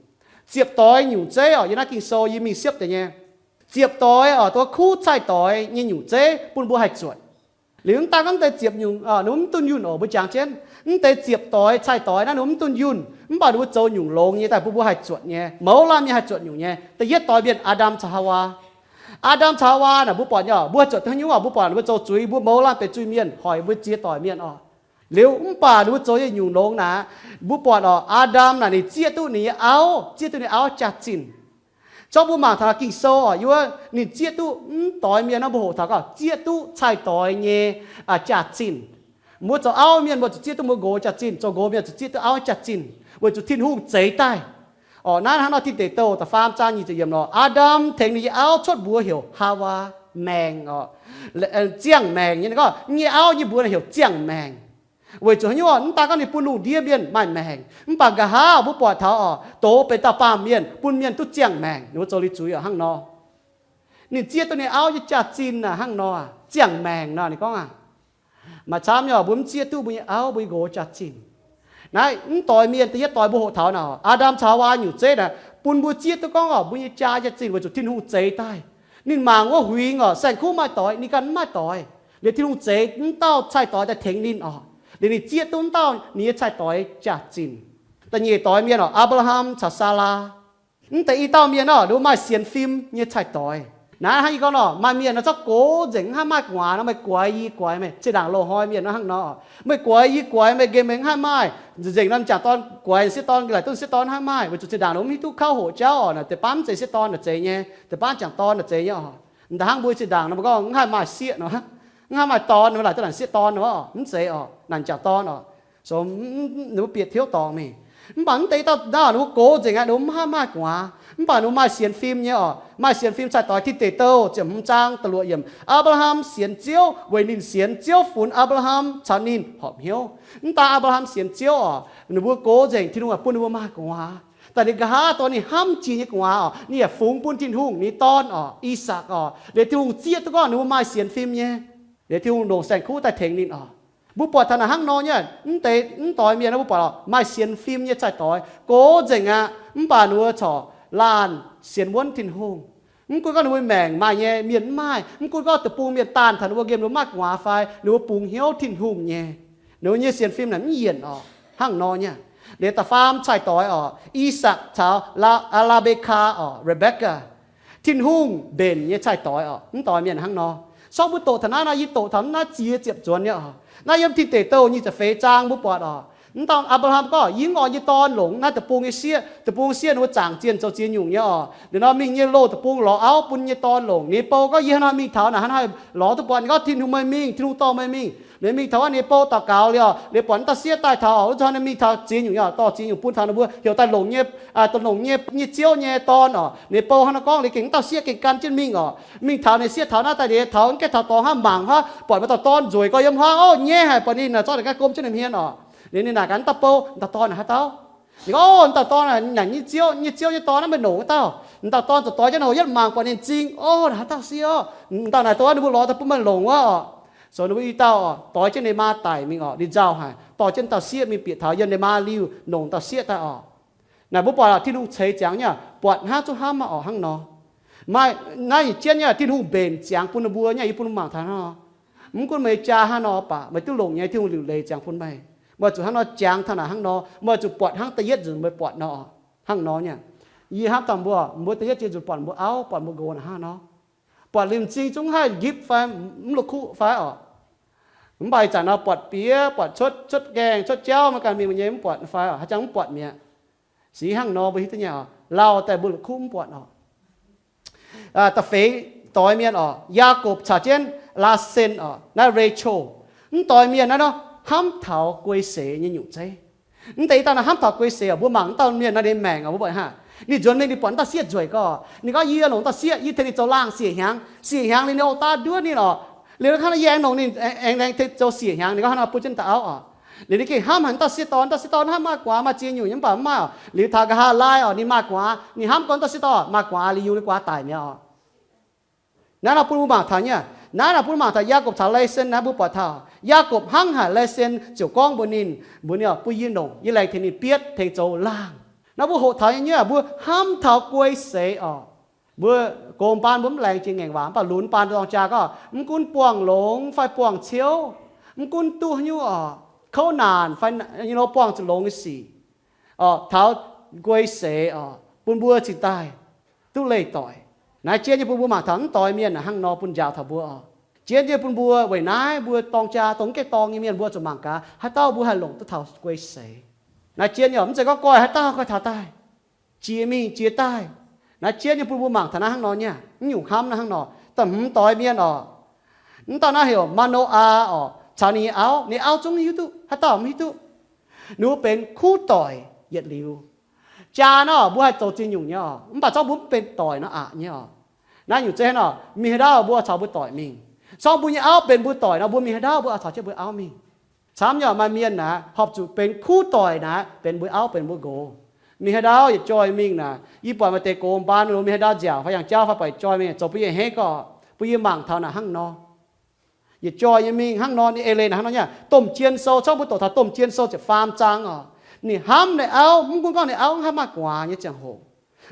Ziepc doix nyungc zeiv oc, yiem naaiv Ging-Sou yie mingh siepv deix nyei. Ziepc doix oc, duqv kuv cai-doix nyei nyungc zeiv bun mbuo haih zuotc. Liuz mv daan gorngv mv deix ziepc nyungc ninh mbuo mv dunh yunh oc, mbuo jangx jienv mv deix ziepc doix cai-doix naaiv ninh mbuo mv dunh yunh, mv baac ninh mbuo zoux nyungc longx nyei daaih bun mbuo haih zuotc nyei, mouz laanh mienh haih zuotc nyungc nyei. Da'yietv doix mienh, Aa^ndam caux Haawaa. Aa^ndam caux Haawaa naaic mbuo buatc nyei oc, mbuo haih zuotc haaix nyungc oc, mbuo buatc ninh mbuo zoux zuiz, mbuo mouz laanh benx zuiz-mienh, hoic mbuo ziex doic mienh oc. Liuz mv baac ninh mbuo zoux nyei nyungc longx naaic, mbuo buatc oc, Aa^ndam naaic ninh zieqv duqv ninh nyei auv, zieqv duqv ninh auv jaax-zinh. Zorqv mbuo mangc taux Ging-Sou oc, yie wuov ninh zieqv duqv mv doix mienh nor, mbuo hoqc taux gorngv zieqv duqv cai-doix nyei jaax-zinh. Mbuo zoux auv mienh mbuo zuqc zieqv duqv mbuo nqox jaax-zinh, zoux nqox mienh zuqc zieqv duqv auv jaax-zinh, weic zuqc Tin-Hungh zeix daaih. Oc, naaiv hnangv nor Tin Deic Douh da'faam zaang nyic ziepc yiemc nor, Aa^ndam tengx ninh nyei auv cuotv mbuox heuc Haawaa, maengc oc, ziangh maengc nyei. Ninh gorngv nyei auv nyei mbuox heuc ziangh maengc. Weic zuqc haaix nyungc? Mv daan gorngv ninh bun lungh ndiev mienh maaih maengc, mv baac nqa'haav mbuo buatc taux oc, doz benx dauh baamh mienh, bun mienh duqv ziangh maengc. Ninh mbuo zoux liuz zuiz oc hnangv nor. Ninh zieqv duqv ninh auv nyei jaax-zinh aac hnangv nor, ziangh maengc nor ninh gorngv aac. Maaih camv nyei oc, mbuo mv zieqv duqv mbuo nyei auv, mbuo nyei nqox jaax-zinh. Naaiv mv doix mienh, da'yietv doix mbuo hoqc taux naaic, Aa^ndam caux Haawaa nyungc zeiv naaic bun mbuo zieqv duqv gorngv oc, mbuo nyei jaa jaax-zinh weic zuqc Tin-Hungh zeix daaih. Ninh mangc wuov huingx oc, saeng-kuv maaih doix, ninh ganh mv maaih doix. Liuz Tin-Hungh zeix mv dauh cai-doix daaih tengx ninh oc. Liuz ninh zieqv duqv mv dauh ninh nyei cai-doix jaax-zinh. Da'nyeic doix mienh oc, Apc^laa^ham caux Saalaa. Mv deix i dauh mienh nor, ninh mbuo maaih sienx fim nyei cai-doix. Naaiv hnangv yie gorngv nor, maaih mienh nor zorqv gox nzengc, mv haih maaih gu'nguaaz nor, meih guaix yie guaix meih. Zinh ndaangc loz-hnoi mienh nor hnangv nor, meih guaix yie guaix meih, nqemh meih mv haih maaih. Nzengc nor m'jangc dorn guaix sieqv dorn, laaic duqv sieqv dorn mv haih maaih, weic zuqc zinh ndaangc ninh mv hiuv duqv kauv hoqc jauv oc. Naaic deix baav mv zeiz sieqv dorn naaic zeiz nyei, deix baav m'jangc dorn naaic zeiz nyei oc. M'daaih hnangv mbuo zinh ndaangc nor mbuo gorngv mv haih maaih sieqv nor, mv haih maaih dorn, laaic duqv naaic sieqv dorn nor, mv zeiz oc, naaic m'jangc dorn oc. So ninh mbuo bieqc tiuv dorngx mingh. Mv baac mv deix dauh naaiv ninh mbuo gox nzengc aqv, ninh mbuo mv haih maaih gu'nguaaz. Mv baac ninh mbuo maaih sienx fim nyei oc, maaih sienx fim cai-doix. Tin Deic Douh ziepc hmz zaang da'luoqc yiemc, Apc^laa^ham sienx Ziouv weic ninh sienx Ziouv funx Apc^laa^ham caux ninh horpc hnyouv. Mv daan Apc^laa^ham sienx Ziouv oc, ninh mbuo gox nzengc, Tin-Hungh bun ninh mbuo maaih gu'nguaaz. Daaih ninh nqa'haav dorh ninh hnamv jiex nyei gu'nguaaz oc, ninh yaac fungx bun Tin-Hungh ninh nyei dorn oc, I^sakc oc. Liuz Tin-Hungh zieqv duqv gorngv ninh mbuo maaih sienx fim nyei. Liuz Tin-Hungh longc saeng-kuv daaih tengx ninh oc. Mbuo buatc taux naaic hnangv nor nyei, mv deix mv doix mienh mbuo buatc oc, maaih sienx fim nyei cai-doix gox nzengc aqv. Mv baac ninh mbuo corc laanh sienx wuonv Tin-Hungh. Mv gunv gorngv ninh mbuo maengc maaih nyei, mienh mv maaih. Mv gunv gorngv deic-bung mienh daanh taux ninh mbuo nqemh, ninh mbuo maaih gu'nguaaz fai, ninh mbuo bungx hnyouv Tin-Hungh nyei. Ninh mbuo nyei sienx fim naaic mv yienc oc. Hnangv nor nyei. Liuz da'faam cai-doix oc, I^sakc caux Aa^laa^mbe^kaa oc, Rebekah. Tin-Hungh mbenc nyei cai-doix oc. Mv doix mienh hnangv nor. Sorng mbuo doqc taux naaiv nor, yie doqc taux naaiv ziex ziepc nzuonx nyei oc. Naaiv yiem Tin Deic Douh nyic ziepc feix zaang mbuo buatc oc, mv dauh Apc^laa^ham gorngv, yie mv oix yie nyei dorn longc naaiv deic-bung nyei sieqv. Deic-bung sieqv ninh mbuo zaangc zienh zoux ziex nyungc nyei oc. Liuz nor mingh nyei loz deic-bung lorz auv bun nyei dorn longc. Ninh nyei bou gorngv, yie haaix nor mingh taux naaic, haaix nor haih lorz duqv buatc? Ninh gorngv, Tin-Hungh meih mingh, Tin-Hungh dorh meih mingh. Liuz mingh taux wuov, ninh nyei bou daux gaux liuz, liuz buatc mv dauh sieqv daaih taux oc. Wuov zanc ninh mingh taux ziex nyungc nyei oc, dorh ziex nyungc bun taux ninh mbuo heuc daaih longc nyei, longc nyei, nyei ziouv nyei dorn oc. Ninh nyei bou hnangv nor gorngv liuz, gengh mv dauh sieqv gengh gan jienv mingh oc. Mingh taux ninh sieqv taux naaiv daaih liuz, taux mv gaengh taux dorngx hnangv, mangc hnangv, buatc maaih dauh dorn nzueic gorx yiem huaang oc, nyaiv haic, buatc ninh naaic zorqv deix ga'gom jienv ninh hmien oc. Liuz ninh naaic gaax dauh bou, Dauh dorn naaic haaix dauh? Ninh gorngv, Oc, dauh dorn naaic, naaic nyei ziouv, nyei ziouv nyei dorn naaiv, meih longc wuov dauh. Dauh dorn ziouc doix jienv, Oc, yietv mangc buatc ninh m'zing. Oc, naaic haaix dauh sieqv oc? Dauh naaic dongh wuov ninh mbuo lorz daaih bun meih longc wuov oc. So ninh mbuo i dauh oc, doix jienv ninh maa daic mingh oc, ninh nzauh haic, dorh jienv dauh sieqv mingh bieqc taux yiem ninh maa liuh, longc dauh sieqv daaih oc. Naaic mbuo buatc oc, Tin-Hungh ceix ziangx nyei, buatc hnangv zuqc hnamv oc, hnangv nor. Maaih naaiv nyungc jienv nyei, Tin-Hungh mbenc ziangx bun ninh mbuo nyei. Yie bun mbuo mangc taux hnangv nor. Mv gunv meih jaa hnangv nor baac meih duqv longc nyei, Tin-Hungh liuc leiz ziangx bun meih. Meih zuqc hnangv nor jangx taux naaic hnangv nor, meih zuqc buatc hnangv da'yietv nzunc meih buatc nor. Hnangv nor nyei. Yie hnamv daaih mbuo, mbuo da'yietv ziex nzunc buatc mbuo auv, buatc mbuo nqox naaic hnangv nor. Buatc liuz m'zing zungv haih njipv fai mv la'kuqv fai oc. Mv baac ih zanc nor buatc bieqc, buatc cuotv, cuotv gaengh, cuotv jauv, maiv gan mingh nyei, mv buatc fai oc, haaix jangx mv buatc mi'aqv. Se hnangv nor mbuo hiuv duqv nyei oc, lauh daaih mbuo la'kuqv mv buatc oc. Da'feix doix mienh oc, Yaakopv caux jienv Laasen oc, naaiv Rachel. Mv doix mienh naaiv nor, hnamv taux guei seix nyei nyungc zeiv. Mv deix dauh naaiv hnamv taux guei seix oc, mbuo mangc mv dauh mienh naaiv ninh maengc oc, mbuo buatc hnangv. Ninh nzuonx mingh ninh buatc mv dauh sieqv nzueic gorx, ninh gorngv, Yie longc dauh sieqv, yie tengx ninh zoux laangh siec hnyangx. Siec hnyangx liuz ninh oix daav nduov ninh oc. Liuz hnangv naaiv yie aengx longc ninh aengx laengz zoux siec hnyangx, ninh gorngv hnangv nor bun jienv dauh auv oc. Liuz ninh gengh hnamv haic dauh sieqv dorn, dauh sieqv dorn hnamv maaih gu'nguaaz maaih ziex nyungc nyei, mv baac mv maaih oc. Liuz taux nqa'haav laai oc, ninh maaih gu'nguaaz, ninh hnamv gorngv dauh sieqv dorn maaih gu'nguaaz, liuz yungz ninh gu'nguaaz daic mi'aqv oc. Naaiv nor bun mbuo mangc taux nyei, naaiv nor bun mbuo mangc taux Yaagorpc caux Lai^sen naaiv, mbuo buatc taux Yaagorpc hnangv haic Lai^sen ziouc gorngv mbuox ninh, mbuox ninh oc, bun yie longc, yie laengz tengx ninh bietv tengx zoux laangh. Naaiv mbuo hoqc taux nyei, mbuo hnamv taux guei seix oc. Mbuo gox baan mbuo mv laengz jiex ngaengc waac, mv baac lunx baan dorng jaa gorngv, mv gunv buangh longx fai buangh ciouv, mv gunv duqv haaix nyungc oc, kouv naanc fai nyei lorqc, buangh zuqc longx nyei sic oc, taux guei seix oc, bun mbuo cingx daaih duqv leih doic. Naaiv jienv nyei bun mbuo mangc taux mv doix mienh hnangv nor bun njaaux taux mbuo oc. Jienv nyei bun mbuo weic naaiv mbuo dorng jaa, dongh mv gaengh dorng nyei mienh mbuo zuqc mangc gaax, haaix dauh mbuo haih longc duqv taux guei seix. Naaiv jienv nyei oc, mv zeiz gorngv goiv haaix dauh goiv taux daaih, jiex mingh jiex daaih. Naaiv jienv nyei bun mbuo mangc taux naaiv hnangv nor nyei, mv nyungc hnamv naaiv hnangv nor. Da'hmz doix mienh oc, mv dauh naaiv heuc Maa^no^aa oc, caux ninh nyei auv. Ninh auv zungv hiuv duqv, haaix dauh mv hiuv duqv. Ninh mbuo benx kuv doic yietc liuz. Jaa naaiv oc, mbuo haih zoux ziex nyungc nyei oc, mv baac zorngv mbuo mv benx doic nor aqc nyei oc. Naaiv nyungc zeiv hnangv nor, mingh haaix ndau mbuo caux mbuo doic mingh. Zorngv mbuo nyei auv benx mbuo doic nor, mbuo mingh haaix ndau mbuo oix caux jienv mbuo auv mingh. Camv nyei oc, maaih mienh naaic horpc zuqc benx kuv doic naaic benx mbuo auv benx mbuo nqox. Mingh haaix ndau yietc joih mingh naaic, yie buatc maaih deix gox baan mingh haaix ndau nziaauc fai yangh jauv fai buatc yietc joih mingh zoux bun yie a'hneiv gorqv, bun yie mangc taux naaic hnangv nor. Yietc joih nyei mingh hnangv nor, ninh ei leiz naaic hnangv nor nyei. Domh Jien Sou, zorngv mbuo doqc taux Domh Jien Sou ziepc faam zaang oc. Ninh hnamv ninh auv, mv gunv gorngv ninh auv hnangv maaih gu'nguaaz nyei ziangh hoc,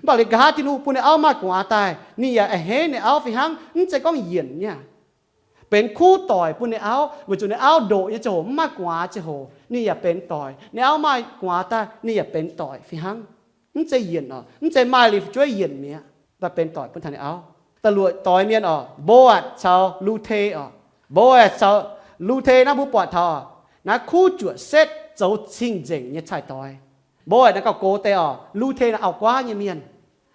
mv baac liuz nqa'haav Tin-Hungh bun ninh auv maaih gu'nguaaz daaih, ninh yaac a'hneiv ninh auv fih hnangv, mv zeiz gorngv yienc nyei. Benx kuv doic bun ninh auv, weic zuqc ninh auv ndoqc nyei ziangh hoc mv maaih gu'nguaaz ziangh hoc ninh yaac benx doic, ninh auv maaih gu'nguaaz daaih ninh yaac benx doic fih hnangv. Mv zeiz yienc oc, mv zeiz maaih liuz fu'jueiv yienc mi'aqv, mv baac benx doic bun taux ninh auv. Da'luoqc doix mienh oc, Mbo^aatc caux Lu^te oc. Mbo^aatc caux Lu^te naaiv mbuo buatc taux naaiv kuv juoqc setv zoux cing-nzengc nyei cai-doix. Mbo^aatc naaiv gauh gox deix oc, Lu^te naaiv auv-guaav nyei mienh.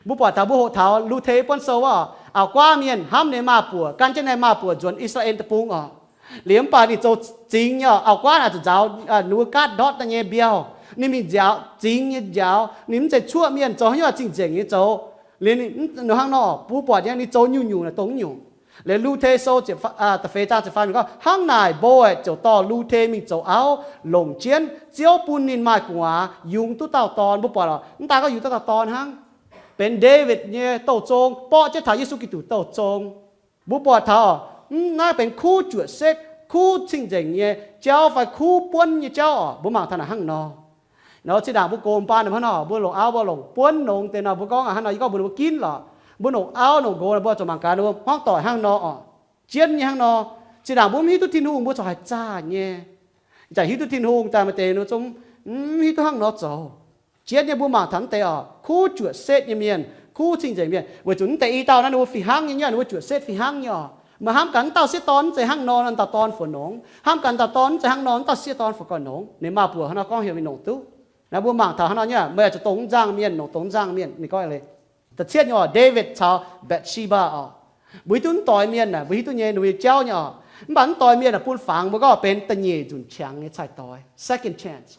Mbuo buatc taux mbuo hoqc taux Lu^te buonv sou oc, auv-guaav mienh hnamv ninh maaz-buoc, gan jienv ninh maaz-buoc nzuonx I^saa^laa^en Deic-Bung oc. Liuz mv baac ninh zoux zingx nyei oc, auv-guaav naaic zuqc nzaaux nuv gaatv ndortv daaih nyei mbiauh. Ninh mingh nzaaux zingx nyei nzaaux, ninh mv zeiz cuoqv mienh, zoux haaix nyungc cing-nzengc nyei zoux. Liuz ninh hnangv nor, mbuo buatc nyei ninh zoux nyungc-nyungc naaic dongh nyungc. Liuz Lu^te Sou da'feix zaang ziepc faam gorngv, hnangv naaic Mbo^aatc ziouc dorh Lu^te mingh zoux auv, longc jienv Ziouv bun ninh maaih gu'nguaaz yungz duqv dauh dorn. Mbuo buatc oc, mv daaih gorngv yungz duqv dauh dorn hnangv, benx Ndaawitv nyei douh zong, borqv jienv taux Yesu Giduc douh zong. Mbuo buatc taux, mv, naaiv benx kuv juoqc setv, kuv cing-nzengc nyei jauv fai kuv buonv nyei jauv oc. Mbuo mangc taux naaic hnangv nor. Nor zinh ndaangc mbuo gox baan hnangv nor, mbuo longc auv mbuo longc buonv nongx deix nor, mbuo gorngv hnangv nor, yie gorngv mbuo, mbuo ginv lorqc. Mbuo longc auv longc nqox, mbuo zuqc mangc gaax ninh mbuo hmuangv doic hnangv nor oc. Jienv nyei hnangv nor, zinh ndaangc mbuo mv hiuv duqv Tin-Hungh, mbuo corc haiz zaah nyei. Ih zanc hiuv duqv Tin-Hungh daaih maaih deix ninh zungv mv hiuv duqv hnangv nor zoux. Jienv nyei mbuo mangc taux mv deix oc, kuv juoqc setv nyei mienh, kuv cing-nzengc mienh, weic zuqc mv deix i dauh naaiv ninh mbuo fih hnangv nyei, ninh mbuo juoqc setv fih hnangv nyei oc. Meih hnamv gaax, mv dauh sieqv dorn mv zeiz hnangv nor, mv dauh dorn fungc nongx. Hnamv gaax, mv dauh dorn mv zeiz hnangv nor, mv dauh sieqv dorn fungc gauh nongx. Ninh maaz-buoc hnangv nor gorngv heuc mingh longc duqv. Naaiv mbuo mangc taux hnangv nor nyei, meih oix zuqc dongh mv nzangh mienh, longc dongh mv nzangh mienh. Ninh gorngv liuz, da'cietv nyei oc, Ndaawitv caux Mbatc^se^mbaa oc. Mbuo hiuv duqv mv doix mienh naaic, mbuo hiuv duqv nyei, ninh mbuo nyei jauv nyei oc. Mv baac mv doix mienh naaic bun fangx mbuo gorngv benx da'nyeic nzunc qangx nyei cai-doix, second chance.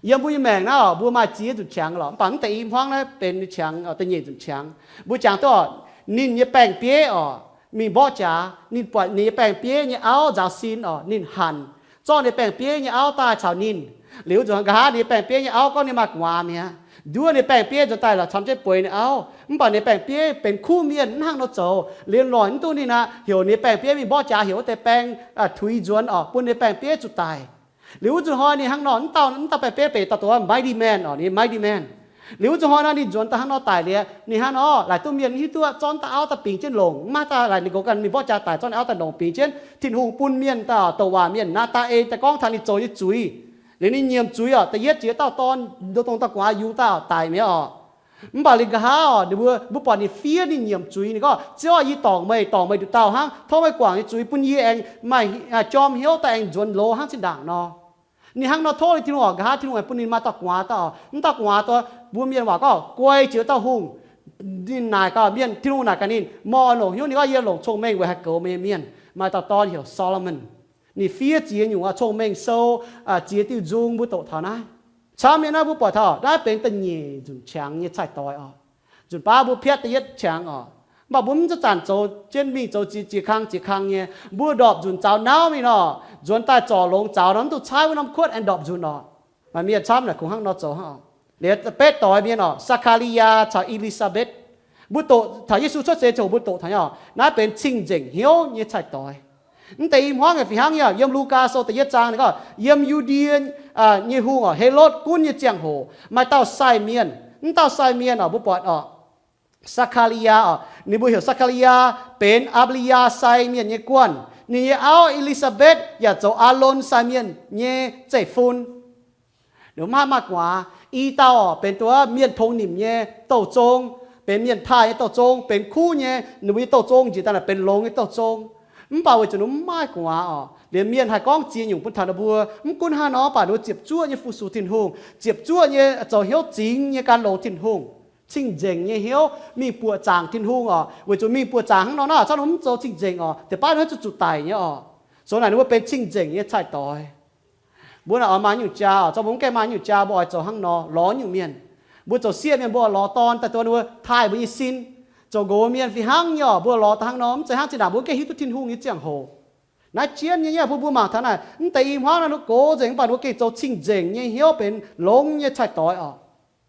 Yiem mbuo nyei maengc naaiv oc, mbuo maaih ziex nzunc qangx lorqc, mv baac mv deix i hmuangv naaiv benx qangx, da'nyeic nzunc qangx. Mbuo jangx duqv oc, ninh nyei baeng-bieiv oc, mingh mborqv jaax, ninh buatc ninh nyei baeng-bieiv nyei auv nzaaux sin oc, ninh hanc, zorqv ninh baeng-bieiv nyei auv daaih caux ninh. Liuz nzunc nqa'haav ninh nyei baeng-bieiv nyei auv gorngv ninh maaih gu'nguaaz mi'aqv. Nduov ninh baeng-bieiv nzuonx daaih lorqc, camv jienv bueix ninh auv. Mv baac ninh baeng-bieiv benx kuv mienh, mv hnangv nor zoux. Liuz lorqc mv duqv ninh aqv, heuc ninh baeng-bieiv mingh mborqv jaax, heuc wuov deix baeng tuix nzuonx oc, bun ninh baeng-bieiv zuqc daic. Liuz wuov nzunc hnoi ninh hnangv nor, mv dauh, mv dauh baeng-bieiv benx dauh dongh mighty man oc, ninh mighty man. Liuz wuov nzunc hnoi nor ninh nzuonx daaih hnangv nor daic liuz, ninh hnangv nor laaic duqv mienh hiuv duqv zorqv dauh auv daaih bingx jienv longc, mv maaih daaih laaic ninh nqox ganh mingh mborqv jaax daic, zorqv ninh auv daaih longc bingx jienv. Tin-Hungh bun mienh daaih douc waac mienh Naa^taa^en daaih gorngv taux ninh zoux nyei zuiz. Liuz ninh nyiemc zuiz oc, da'yietv jiex dauh dorn, dongh dauh gu'nguaaz yungz daaih oc, daic mi'aqv oc. Mv baac liuz nqa'haav oc, ninh mbuo, mbuo buatc ninh fiev ninh nyiemc zuiz, ninh gorngv, Ziouv aah, yie dorngc meih, dorngc meih nduqc dauh hnangv, tov meih guangc nyei zuiz bun yie aengx maaih jorm hnyouv daaih aengx nzuonx loz hnangv zinh ndaangc nor. Ninh hnangv nor tov ninh Tin-Hungh oc, nqa'haav Tin-Hungh aengx bun ninh maaih dauh gu'nguaaz daaih oc. Mv dauh gu'nguaaz daaih, mbuo mienh waac gorngv guei jiex dauh hungh. Ninh naaic gaax mienh, Tin-Hungh naaic gaax ninh, Meih oix longc hnyouv? Ninh gorngv, Yie longc cong-mengh weic haih goux meih nyei mienh. Maaih dauh dorn heuc Solomon. Ninh fiev ziex nyungc cong-mengh sou, ziex diuh nzung mbuo doqc taux naaiv. Camv nyei naaiv mbuo buatc taux naaiv benx da'nyeic nzunc qangx nyei cai-doix oc. Nzunc baav mbuo piatv da'yietv qangx oc. Mv baac mbuo mv zanc zoux jienv mingh zoux ziex kang ziex kang nyei, mbuo ndorpc nzunc zaux nauv mingh nor, nzuonx daaih zorc longx zaux nor, mv duqv caaiv wuov norm kuotv aengx ndorpc nzunc oc. Maaih mienh camv naaic kungx hnangv nor zoux hnangv oc. Liuz betv doix mienh oc, Saa^kaa^li^yaa caux E^li^saa^mbetc. Mbuo doqc taux Yesu cuotv seix ziangh hoc mbuo doqc taux nyei oc, naaiv benx cing-nzengc hnyouv nyei cai-doix. Mv deix i hmuangv yaac fih hnangv nyei oc. Yiem Lugaa Sou da'yietv zaang ninh gorngv, yiem Yu^ndie nyei hungh oc, Helotv gunv nyei ziangh hoc maaih dauh sai mienh. Mv dauh sai mienh oc, mbuo buatc oc, Saa^kaa^li^yaa oc, ninh mbuo heuc Saa^kaa^li^yaa benx Aa^mbi^li^yaa sai mienh nyei guonh. Ninh nyei auv E^li^saa^mbetc yaac zoux Aalon sai mienh nyei zeiv-fun. Ninh mbuo mv haih maaih gu'nguaaz. I dauh oc, benx duqv mienh tongx nimc nyei douh zong, benx mienh taaih nyei douh zong, benx kuv nyei, ninh mbuo nyei douh zong njiec daaih naaic benx longx nyei douh zong. Mv baac weic zuqc ninh mv maaih gu'nguaaz oc, liemh mienh haih gorngv ziex nyungc bun taux ninh mbuo. Mv gunv hnangv nor mv baac ninh mbuo ziepc zuoqv nyei fu-sux Tin-Hungh, ziepc zuoqv nyei zoux hnyouv zingx nyei gan longx Tin-Hungh, cing-nzengc nyei hnyouv mingh buoqc zaangc Tin-Hungh oc. Weic zuqc mingh buoqc zaangc hnangv nor naaiv, zorqv ninh mbuo mv zoux cing-nzengc oc, deix baav ninh mbuo zuqc daic nyei oc. Zoux naaic ninh mbuo benx cing-nzengc nyei cai-doix. Mbuo naaic oix maaih nyungc jaa oc, zorqv mbuo mv gaengh maaih nyungc jaa, mbuo oix zoux hnangv nor, lorz nyungc mienh. Mbuo zoux sieqv mienh mbuo oix lorz dorn daaih duqv ninh mbuo taaih mbuo nyei sin. Zoux nqox mienh fih hnangv nyei oc, mbuo lorz daaih hnangv nor, mv zeiz hnangv zinh ndaangc mbuo mv gaengh hiuv duqv Tin-Hungh nyei ziangh hoc. Naaiv jienv nyei, yie mbuo mbuo mangc taux naaic, mv deix i hmuangv naaiv ninh gox nzengc mv baac ninh mbuo gengh zoux cing-nzengc nyei hnyouv benx longx nyei cai-doix oc.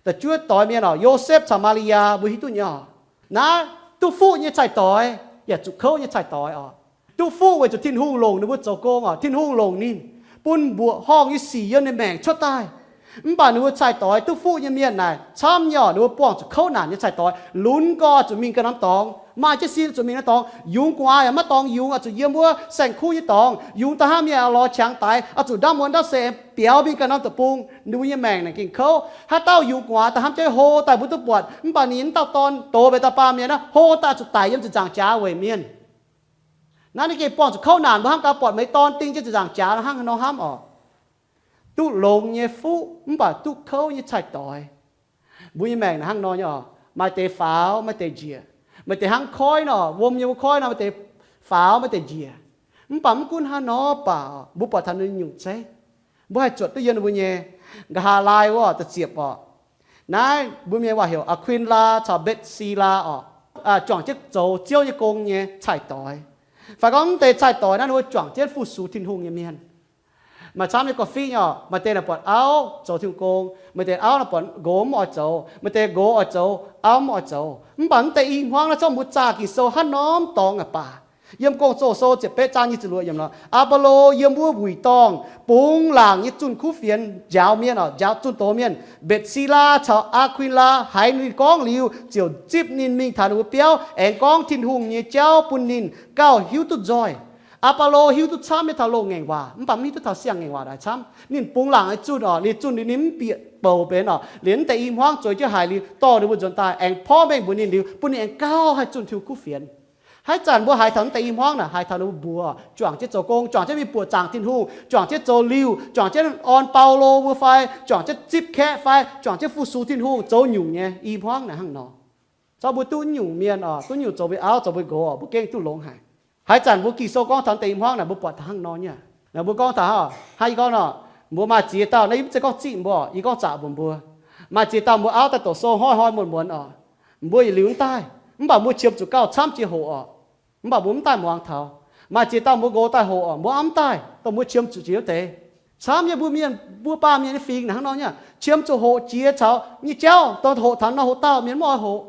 Da'juov doix mienh oc, Yosepv caux Maa^li^yaa, mbuo hiuv duqv nyei oc. Naaiv duqv fuqv nyei cai-doix yaac zuqc kouv nyei cai-doix oc. Duqv fuqv weic zuqc Tin-Hungh longc ninh mbuo zoux gong oc. Tin-Hungh longc ninh bun mbuoqc horngh nyei sic yiem ninh maengc cuotv daaih. Mv baac ninh mbuo cai-doix duqv fuqv nyei mienh naaic camv nyei oc, ninh mbuo buangh zuqc kouv naanc nyei cai-doix. Lunx gau zuqc mingh ganh norm dorngx, maaih jienv sin zuqc mingh norm dorngx, yungz gu'nguaaz yaac maiv dorngx yungz, oix zuqc yiem wuov saeng-kuv nyei dorngx. Yungz daaih hnangv mienh oix lorz qangx daix, oix zuqc ndamv wuonh ndamv seix aengx biaux mingh ganh norm deic-bung. Ninh mbuo nyei maengc naaic gengh kouv. Haaix dauh yungz gu'nguaaz daaih hnamv jienv hlo daaih mbuo duqv buatc, mv baac ninh mv dauh dorn doz mbuo daaih baamh mienh aqv, hlo daaih zuqc daic yiem ziepc nzaangc jaax weic mienh. Naaiv ninh gengh buangh zuqc kouv naanc, mbuo hnamv gaax buatc meih dorn ding jienv ziepc nzaangc jaax hnangv nor hnamv oc. Duqv longx nyei fuqv mv baac duqv kouv nyei cai-doix. Mbuo nyei maengc naaic hnangv nor nyei oc, maaih deix faaux, maaih deix njiec. Maaih deix hnangv koiv nor, wuom nyei wuov koiv nor, maaih deix faaux, maaih deix njiec. Mv baac mv gunv hnangv nor baac mbuo buatc taux ninh nyungc zeiv, mbuo haih zuotc duqv yiem ninh mbuo nyei. Nqa'haav laai wuov da'ziepc oc. Naaiv mbuo mienh waac heuc Aa^kuin^laa caux Mbetc^si^laa oc. Juangc jienv zoux Ziouv nyei gong nyei cai-doix. Fai gorngv mv deix cai-doix naaiv ninh mbuo juangc jienv fu-sux Tin-Hungh nyei mienh. Maaih camv nyei gauh fiqv nyei oc. Maaih deix naaic buatc auv zoux Tin-Hungh gong, maaih deix auv naaic buatc nqox mv oix zoux, maaih deix nqox oix zoux, auv mv oix zoux. Mv baac mv deix i hmuangv naaiv zorqv mbuo zaah Ging-Sou haaix norm dorngx aqv baac, yiem Gong-Zoh Sou ziepc betv zaang nyic ziepc luoqc yiemc nor, Aa^baa^lo yiem wuov wuic dorngh bungx laangc nyei zunh kuv fienx njaaux mienh oc, njaaux zunh doz mienh. Mbetc^si^laa caux Aa^kuin^laa haiz ninh gorngv liuz, ziouc zipv ninh mingh taux ninh mbuo biauv, aengx gorngv Tin-Hungh nyei jauv bun ninh gauh hiuv duqv nzoih. Aa^baa^lo hiuv duqv camv nyei taux loz-ngaengc waac, mv baac mv hiuv duqv taux siang-ngaengc waac naaic camv. Ninh bungx laangc nyei zunh oc, ninh zunh ninh mv bieqc bouc benx oc. Liuz mv deix i hmuangv zueiz jienv haiz liuz, dorh ninh mbuo nzuonx daaih aengx porv mengh mbuox ninh liuz, bun ninh aengx gauh haih zunh Tin-Hungh kuv fienx. Haaix zanc mbuo haiz taux mv deix i hmuangv naaic, haiz taux ninh mbuo mbuox, juangc jienv zoux gong, juangc jienv mingh buoqc zaangc Tin-Hungh, juangc jienv zoux liuh, juangc jienv orn Baulo mbuo fai, juangc jienv zipv kaeqv fai, juangc jienv fu-sux Tin-Hungh, zoux nyungc nyei i hmuangv naaic hnangv nor. Zorqv mbuo duqv nyungc mienh oc, duqv nyungc zoux mbuo auv zoux mbuo nqox oc, mbuo gengh duqv longx haic. Haaix zanc mbuo Ging-Sou gorngv taux mv deix i hmuangv naaic, mbuo buatc taux hnangv nor nyei. Naaic mbuo gorngv taux hnangv, hnangv yie gorngv nor, mbuo maaih ziex dauh, naaiv yie mv zeiz gorngv zipv mbuo, yie gorngv zaqc mbuox mbuo. Maaih ziex dauh mbuo auv daaih doqc sou hnoi-hnoi muonz-muonz oc, mbuo yietc liuz mv daaih, mv baac mbuo qiemx zuqc gauh camv jiex hoqc oc. Mv baac mbuo mv daaih muangx taux. Maaih ziex dauh mbuo nqox daaih hoqc oc, mbuo mv daaih, dongh mbuo qiemx zuqc jiex wuov deix. Camv nyei, mbuo mienh, mbuo baamh mienh nyei fingx naaic hnangv nor nyei, qiemx zuqc hoqc jiex caux nyei jauv, dongh hoqc taux nor hoqc dauh, mienh mv oix hoqc.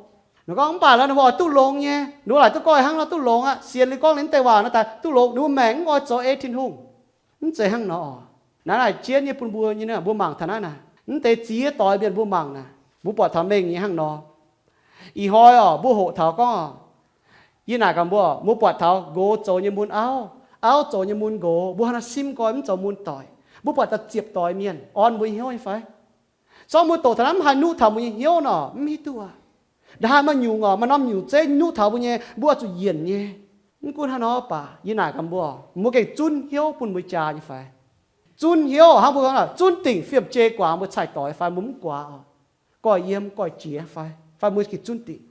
Ninh gorngv mv baac lorqc, ninh mbuo oix duqv longx nyei, ninh mbuo laaic duqv gorngv hnangv nor duqv longx aqv. Sienx liuz gorngv liuz mv deix waac nor daaih duqv longx, ninh mbuo maengc mv oix zoux ei Tin-Hungh. Mv zeiz hnangv nor. Naaiv naaic jienv nyei bun mbuo nyei, mbuo mangc taux naaiv naaic, mv deix ziex doix mienh mbuo mangc naaic, mbuo buatc taux mengh nyei hnangv nor. Ih hnoi oc, mbuo hoqc taux gorngv, yie naaic gaax mbuo, mbuo buatc taux nqox zoux nyei mun auv, auv zoux nyei mun nqox, mbuo hnangv naaiv simv nqoi mv zoux mun doic. Mbuo buatc taux ziepc doix mienh orn mbuo nyei hnyouv nyei fai? Zorqv mbuo doqc taux naaiv mv haih nuqv taux mbuo nyei hnyouv nor, mv hiuv duqv aqv. Nda'haaix maaih nyungc oc, maaih norm nyungc zeiv nuqv taux mbuo nyei, mbuo oix zuqc yienc nyei. Mv gunv hnangv nor baac, yie naaic gaax mbuo, mbuo gengh zunv hnyouv bun mbuo jaa nyei fai? Zunv hnyouv hnangv mbuo gorngv, zunv dingc fiem-jen guaax mbuo cai-doix fai mbuo mv guaax oc, goiv yiem goiv jiex fai, fai mbuo gengh zunv dingc.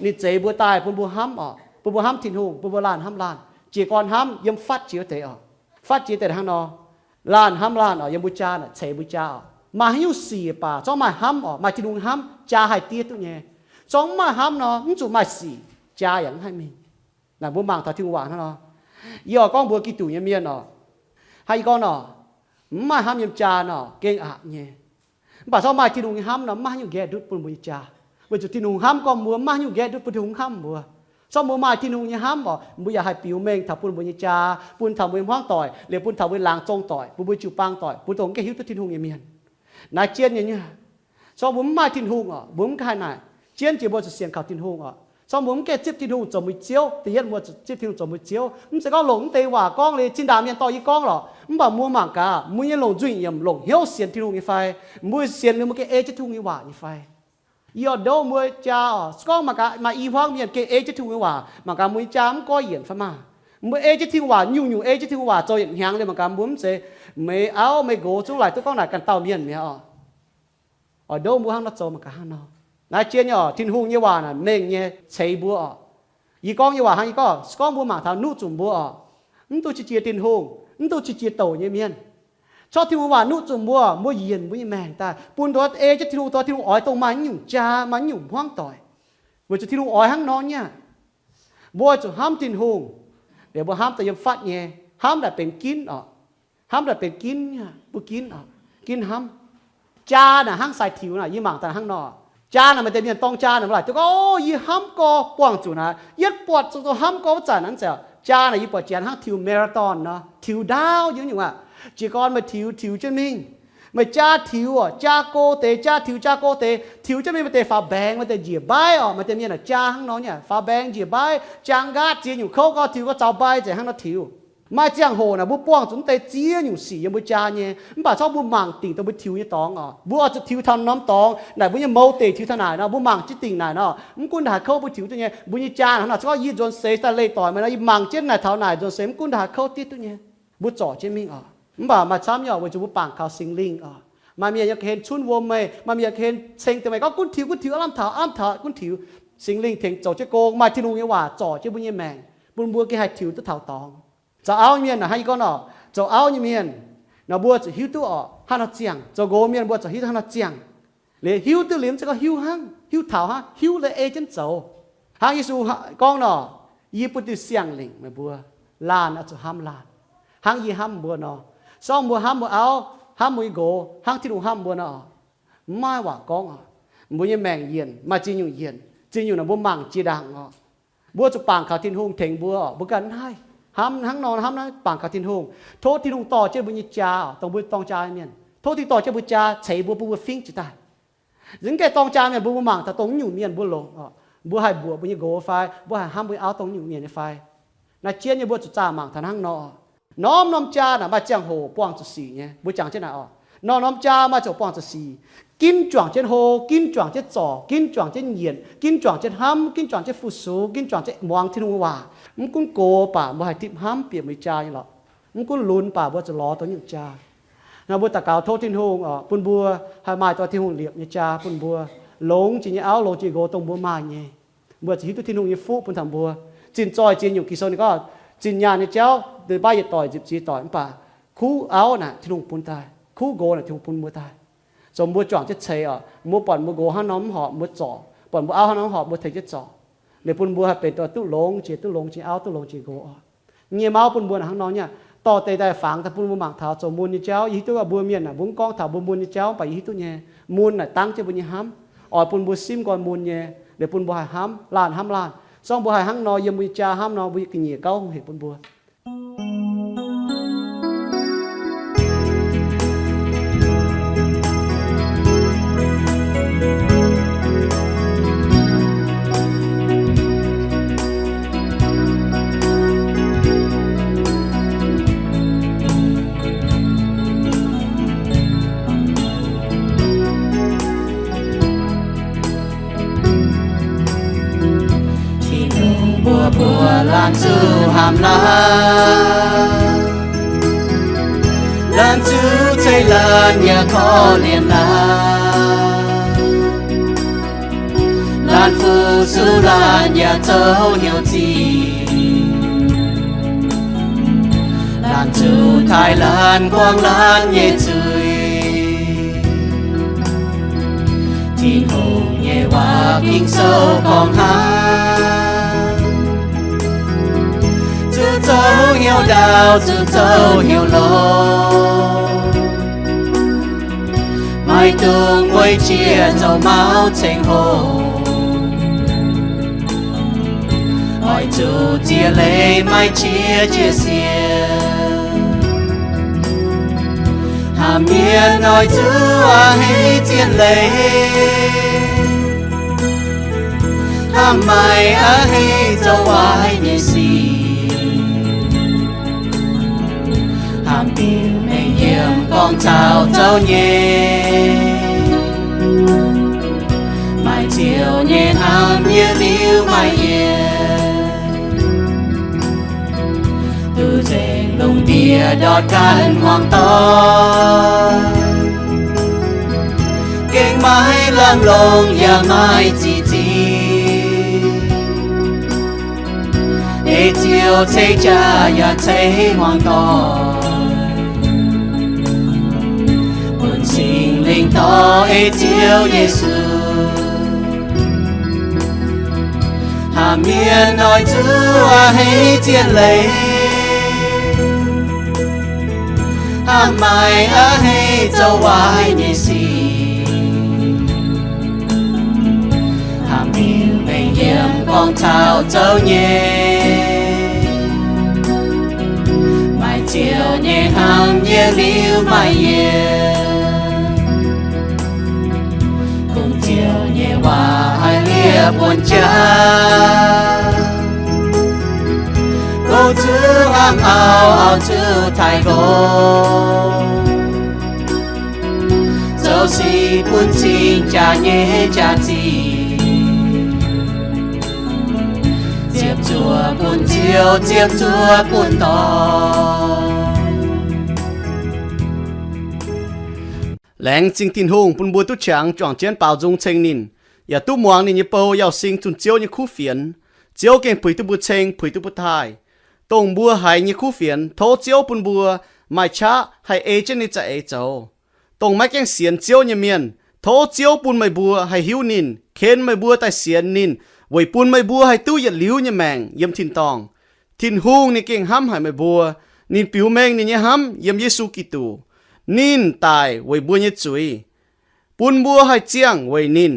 Ninh zeix mbuo daaih bun mbuo hnamv oc, bun mbuo hnamv Tin-Hungh, bun mbuo laanh hnamv laanh, jiez gorn hnamv yiem fatv jiex wuov deix oc. Fatv jiex deix hnangv nor, laanh hnamv laanh oc, yiem mbuo jaa naaic ceix mbuo jaa oc. Maaih haaix nyungc sic baac zorqv maaih hnamv oc, maaih Tin-Hungh hnamv, jaa haih diev duqv nyei. Zorqv mv maaih hnamv nor, mv zuqc maaih sic. jaa yaac mv haih mingh. Naaic mbuo mangc taux Tin-Hungh waac hnangv nor. Yie oix gorngv mbuox Giduc nyei mienh oc, hnangv yie gorngv nor, mv maaih hnamv yiem jaa nor gengh aqc nyei. Mv baac se gorngv maaih Tin-Hungh nyei hnamv nor, mv maaih haaix nyungc nqaeqv ndutv bun mbuo nyei jaa. Weic zuqc Tin-Hungh hnamv gorngv mbuo, mv maaih haaix nyungc nqaeqv ndutv bun Tin-Hungh hnamv mbuo. Se gorngv mbuo maaih Tin-Hungh nyei hnamv oc, mbuo yaac haih biux mengh taux bun mbuo nyei jaa, bun taux mbuo nyei hmuangv doic, liemh bun taux mbuo laangz zong doic, bun mbuo jiu-baang doic, bun dongh mv gaengh hiuv duqv Tin-Hungh nyei mienh. Naaiv jienv nyei nyuoqc. Se gorngv mbuo mv maaih Tin-Hungh oc, mbuo mv haih naaic. Jienv jiex mbuo zuqc sienx kaux Tin-Hungh oc. Se gorngv mbuo mv gaengh zipv Tin-Hungh zoux mbuo nyei Ziouv, da'yietv mbuo zipv Tin-Hungh zoux mbuo nyei Ziouv. Mv zeiz gorngv longc mv deix waac gorngv liuz zinh ndaangc mienh dorh yie gorngv lorqc. Mv baac mbuo mangc gaax, mbuo nyei longc nzuih yiemc longc hnyouv sienx Tin-Hungh nyei fai? Mbuo sienx liuz mbuo gengh ei jienv Tin-Hungh nyei waac nyei fai? Yie oix ndoqv mbuo jaa oc. Se gorngv mangc gaax maaih i hmuangv mienh gengh ei jienv Tin-Hungh nyei waac, mangc gaax mbuo nyei jaa mv goiv yienc fai maah? Mbuo ei jienv Tin-Hungh waac, nyungc-nyungc ei jienv Tin-Hungh waac zoux yietc hnyangx liuz, mangc gaax mbuo mv zeiz, meih auv meih nqox zungv laaic duqv gorngv naaic ganh dauh mienh mi'aqv oc. Oix ndoqv mbuo hnangv nor zoux mangc gaax hnangv nor. Naaiv jienv nyei oc, Tin-Hungh nyei waac naaic mengh nyei ceix mbuo oc. Yie gorngv nyei waac hnangv yie gorngv, se gorngv mbuo mangc taux nuqv zuqc mbuo oc, mv duqv qiex jiez Tin-Hungh, mv duqv qiex jiez douc nyei mienh, corc Tin-Hungh waac nuqv zuqc mbuo, mbuo yienc mbuo nyei maengc daaih, bun nduov ei jienv Tin-Hungh, dongh Tin-Hungh oix dongh maaih nyungc jaa, maaih nyungc hmuangv doic. Weic zuqc Tin-Hungh oix hnangv nor nyei. Mbuo zuqc hnamv Tin-Hungh, liuz mbuo hnamv daaih yiem fatv nyei, hnamv naaic benx ginv oc. Hnamv naaic benx ginv, mbuo ginv oc, ginv hnamv. Jaa naaic hnangv sai tiux naaic, yie mangc daaih hnangv nor. Jaa naaic maaih deix mienh dorng jaa naaic, mbuo laaic duqv gorngv, o, yie hnamv gorx buangh zuqc naaic, yietv buatc zuqc dongh hnamv gorx wuov zanc naaic, mv zeiz jaa naaic yie buatc janx hnangv tiux marathon nor, tiux ndaauv nyei nyungc aqv. Jiez gorn meih tiux, tiux jienv mingh. Meih jaa tiux oc, jaa go deix, jaa tiux, jaa go deix, tiux jienv mingh maaih deix faaux mbaengx, maaih deix njiec mbaiv oc, maaih deix mienh naaic jaa hnangv nor nyei, faaux mbaengx njiec mbaiv, jangx nqaatv ziex nyungc kouv gorx tiux gorx zaux mbaiv nzengc hnangv nor tiux. Maaih ziangh hoc naaic mbuo buangh zuqc mv deix ziex nyungc sic yiem mbuo jaa nyei, mv baac corc mbuo mangc dingc dongh mbuo tiux nyei dorngx oc. Mbuo oix zuqc tiux taux norm dorngx naaic, mbuo nyei mouz deix tiux taux naaic nor, mbuo mangc jienv dingc naaic nor, mv gunv haaix kouv mbuo tiux duqv nyei, mbuo nyei jaa hnangv naaic, se gorngv yie nzuonx seix daaih leih doic meih nor, yie mangc jienv naaic taux naaic nzuonx seix mv gunv haaix kouv div duqv nyei, mbuo zorc jienv mingh oc. Mv baac maaih camv nyei oc, weic zuqc mbuo bangc kaux Singx Lingh oc. Maaih mienh nyei ga'hlen cunv wuom meih, maaih mienh nyei ga'hlen ceng deix meih gorngv gunv tiux, gunv tiux, aav lamh taux, aav lamh taux, gunv tiux. Singx Lingh tengx zoux jienv gong, maaih Tin-Hungh nyei waac zorc jienv mbuo nyei maengc, bun mbuo gengh haih tiux duqv taux dorngx. Zoux auv nyei mienh naaic hnangv yie gorngv nor, zoux auv nyei mienh nor mbuo zuqc hiuv duqv oc hnangv nor ziangh. Zoux nqox mienh mbuo zuqc hiuv duqv hnangv nor ziangh. Liuz hiuv duqv liuz mv zeiz gorngv hiuv hnangv, hiuv taux hnangv, hiuv la'ei jienv zoux. Hnangv Yesu gorngv nor, yie bun diuh siang-lingc meih mbuo, laanh oix zuqc hnamv laanh hnangv yie hnamv mbuo nor. Se gorngv mbuo hnamv mbuo auv, hnamv mbuo nyei nqox hnangv Tin-Hungh hnamv mbuo nor, mv maaih waac gorngv oc. Mbuo nyei maengc yienc maaih ziex nyungc yienc, ziex nyungc naaic mbuo mangc jiex ndaangc oc. Mbuo zuqc bangc kaux Tin-Hungh tengx mbuo oc. Mbuo ganh mv haih hnamv hnangv nor, hnamv naaiv bangc kaux Tin-Hungh. Tov Tin-Hungh dorh jienv mbuo nyei jaa oc, dongh mbuo dorng jaa mienh, tov Tin-Hungh dorh jienv mbuo jaa ceix mbuo, bun mbuo fingv jiez daaih. Mv gaengh dorng jaa mienh mbuo, mbuo mangc taux dongh nyungc mienh mbuo longx oc, mbuo haih mbuoqc mbuo nyei nqox fai, mbuo haih hnamv mbuo nyei auv dongh nyungc mienh nyei fai. Naaiv jienv nyei mbuo zuqc zaah mangc taux hnangv nor. Norm norm jaa naaic maaih ziangh hoc buangh zuqc sic nyei, mbuo jangx jienv naaic oc. Norm norm jaa maaih ziangh hoc buangh zuqc sic. Ginv juangc jienv hlo, ginv juangc jienv zorc, ginv juangc jienv nyienc, ginv juangc jienv hnamv, ginv juangc jienv fu-sux, ginv juangc jienv muangx Tin-Hungh nyei waac. Mv gunv gox baac mbuo haih tipv hnamv bieqc mbuo nyei jaa nyei lorqc. Mv gunv lunx baac mbuo zuqc lorz dongh nyungc jaa. Nor mbuo daux gaux tov Tin-Hungh oc, bun mbuo haih maaih dongh Tin-Hungh liepc nyei jaa bun mbuo, longx jiex nyei auv, longx jiex nqox dongh mbuo maaih nyei. Mbuo zuqc hiuv duqv Tin-Hungh nyei fuqv bun taux mbuo. Zinh zoih ziex nyungc Ging-Sou ninh gorngv, zinh nyaanh nyei jauv, ninh baav yietc doic nzipc ziex doic, mv baac kuv auv naaic Tin-Hungh bun daaih, kuv nqox naaic Tin-Hungh bun mbuo daaih. Zoux mbuo juangc jienv ceix oc, mbuo buatc mbuo nqox hnangv nor mv horpc mbuo zorc, buatc mbuo auv hnangv nor mv horpc mbuo tengx jienv zorc. Liuz bun mbuo haih benx dongh duqv longx jiex, duqv longx jiex auv, duqv longx jiex nqox oc. Nyei mauv bun mbuo naaic hnangv nor nyei, dorh deix daaih fangx daaih bun mbuo mangc taux zoux mun nyei jauv. Yie hiuv duqv mbuo mienh naaic mbuo mv gorngv taux mbuo mun nyei jauv, mv baac yie hiuv duqv nyei, mun naaic dangv jienv mbuo nyei hnamv, oix bun mbuo simv nqoi mun nyei, liuz bun mbuo haih hnamv laanh hnamv laanh. Se gorngv mbuo haih hnangv nor yiem mbuo nyei jaa hnamv nor, mbuo ga'nyiec gauh hungh hec bun mbuo. Tin-Hungh mbuox mbuo laanh zuqc hnamv laanh, laanh zuqc ceix laanh yaac korv-lienh laanh, laanh fu-sux laanh yaac zoux hnyouv zingh, laanh zuqc taaih laanh buangv laanh nyei zuiz. Tin-Hungh nyei waac Ging-Sou gorngv hnangv. Zoux hnyouv ndaauv zuqc zoux hnyouv longx, maiv dungx weic jiex zoux mauv ceng hoc. Oix zuqc ziex leiz maaih qiex jiez sienx, hnamv mienh oix zuqc a'hneiv zien leiz, hnamv maaih a'hneiv zoux waaic nyei sic, hnamv biux mengh yiem gorngv caux zoux nyei, maaih ziouc nyei hnamv yietc liuz maaih yietc, duqv nzengc lungh ndiev ndortv ganh hmuangx doic, gengh maiv lamh longc yaac maiv zic zingh. Ei Ziouv ceix jaax yaac ceix hmuangx doic, bun Singx Lingh dorh ei Ziouv Yesu, hnamv mienh oix zuqc a'hneiv zien leiz, hnamv maaih a'hneiv zoux waaic nyei sic, hnamv biux mengh yiem gorngv caux zoux nyei, maaih ziouc nyei hnamv yietc liuz maaih yietc, kungx ziouc nyei waac haih liev buonc jaax, kungx zuqc hnamv auv, auv zuqc taaih nqox, zoux sic bun cing jaax nyei jaax-zinh, ziepc zuoqc bun Ziouv, ziepc zuoqc bun dorn. Laengz zingh Tin-Hungh bun mbuo duqv qangx juangc jienv baaux nzung ceng ninh, yaac duqv muangx ninh nyei bou Yauh Sing zunh Ziouv nyei kuv fienx. Ziouv gengh puix duqv mbuo ceng, puix duqv mbuo taaih. Dongh mbuo haiz nyei kuv fienx, tov Ziouv bun mbuo maaih qaqv haih ei jienv ninh za'eix zoux. Dongh maiv gaengh sienx Ziouv nyei mienh, tov Ziouv bun meih mbuo haih hiuv ninh, ken meih mbuo daaih sienx ninh, weic bun meih mbuo haih duqv yietc liuz nyei maengc yiem tin-dorngh. Tin-Hungh ninh gengh hnamv haic meih mbuo. Ninh biux mengh ninh nyei hnamv yiem Yesu Giduc. Ninh daic weic mbuo nyei zuiz, bun mbuo haih ziangh weic ninh.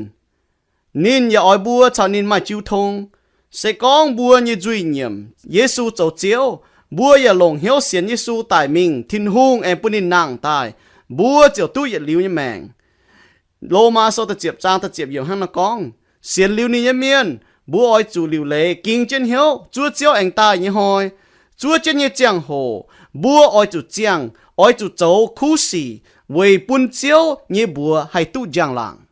Ninh yaac oix mbuo caux ninh maaih jiu tong. Se gorngv mbuo nyei nzuih nyiemc Yesu zoux Ziouv, mbuo yaac longc hnyouv sienx Yesu daic mingh, Tin-Hungh aengx bun ninh nangh daaih, mbuo ziouc duqv yietc liuz nyei maengc. Lomaa Sou da'ziepc zaang da'ziepc yiemc hnangv naaiv gorngv, sienx liuz ninh nyei mienh, mbuo oix zuqc liuc leiz ging jienv hnyouv zuov Ziouv aengx daaih nyei hnoi. Zuov jienv nyei ziangh hoc mbuo oix zuqc ziangh, oix zuqc zoux kuv sic weic bun Ziouv nyei mbuox haih duqv njang-laangc.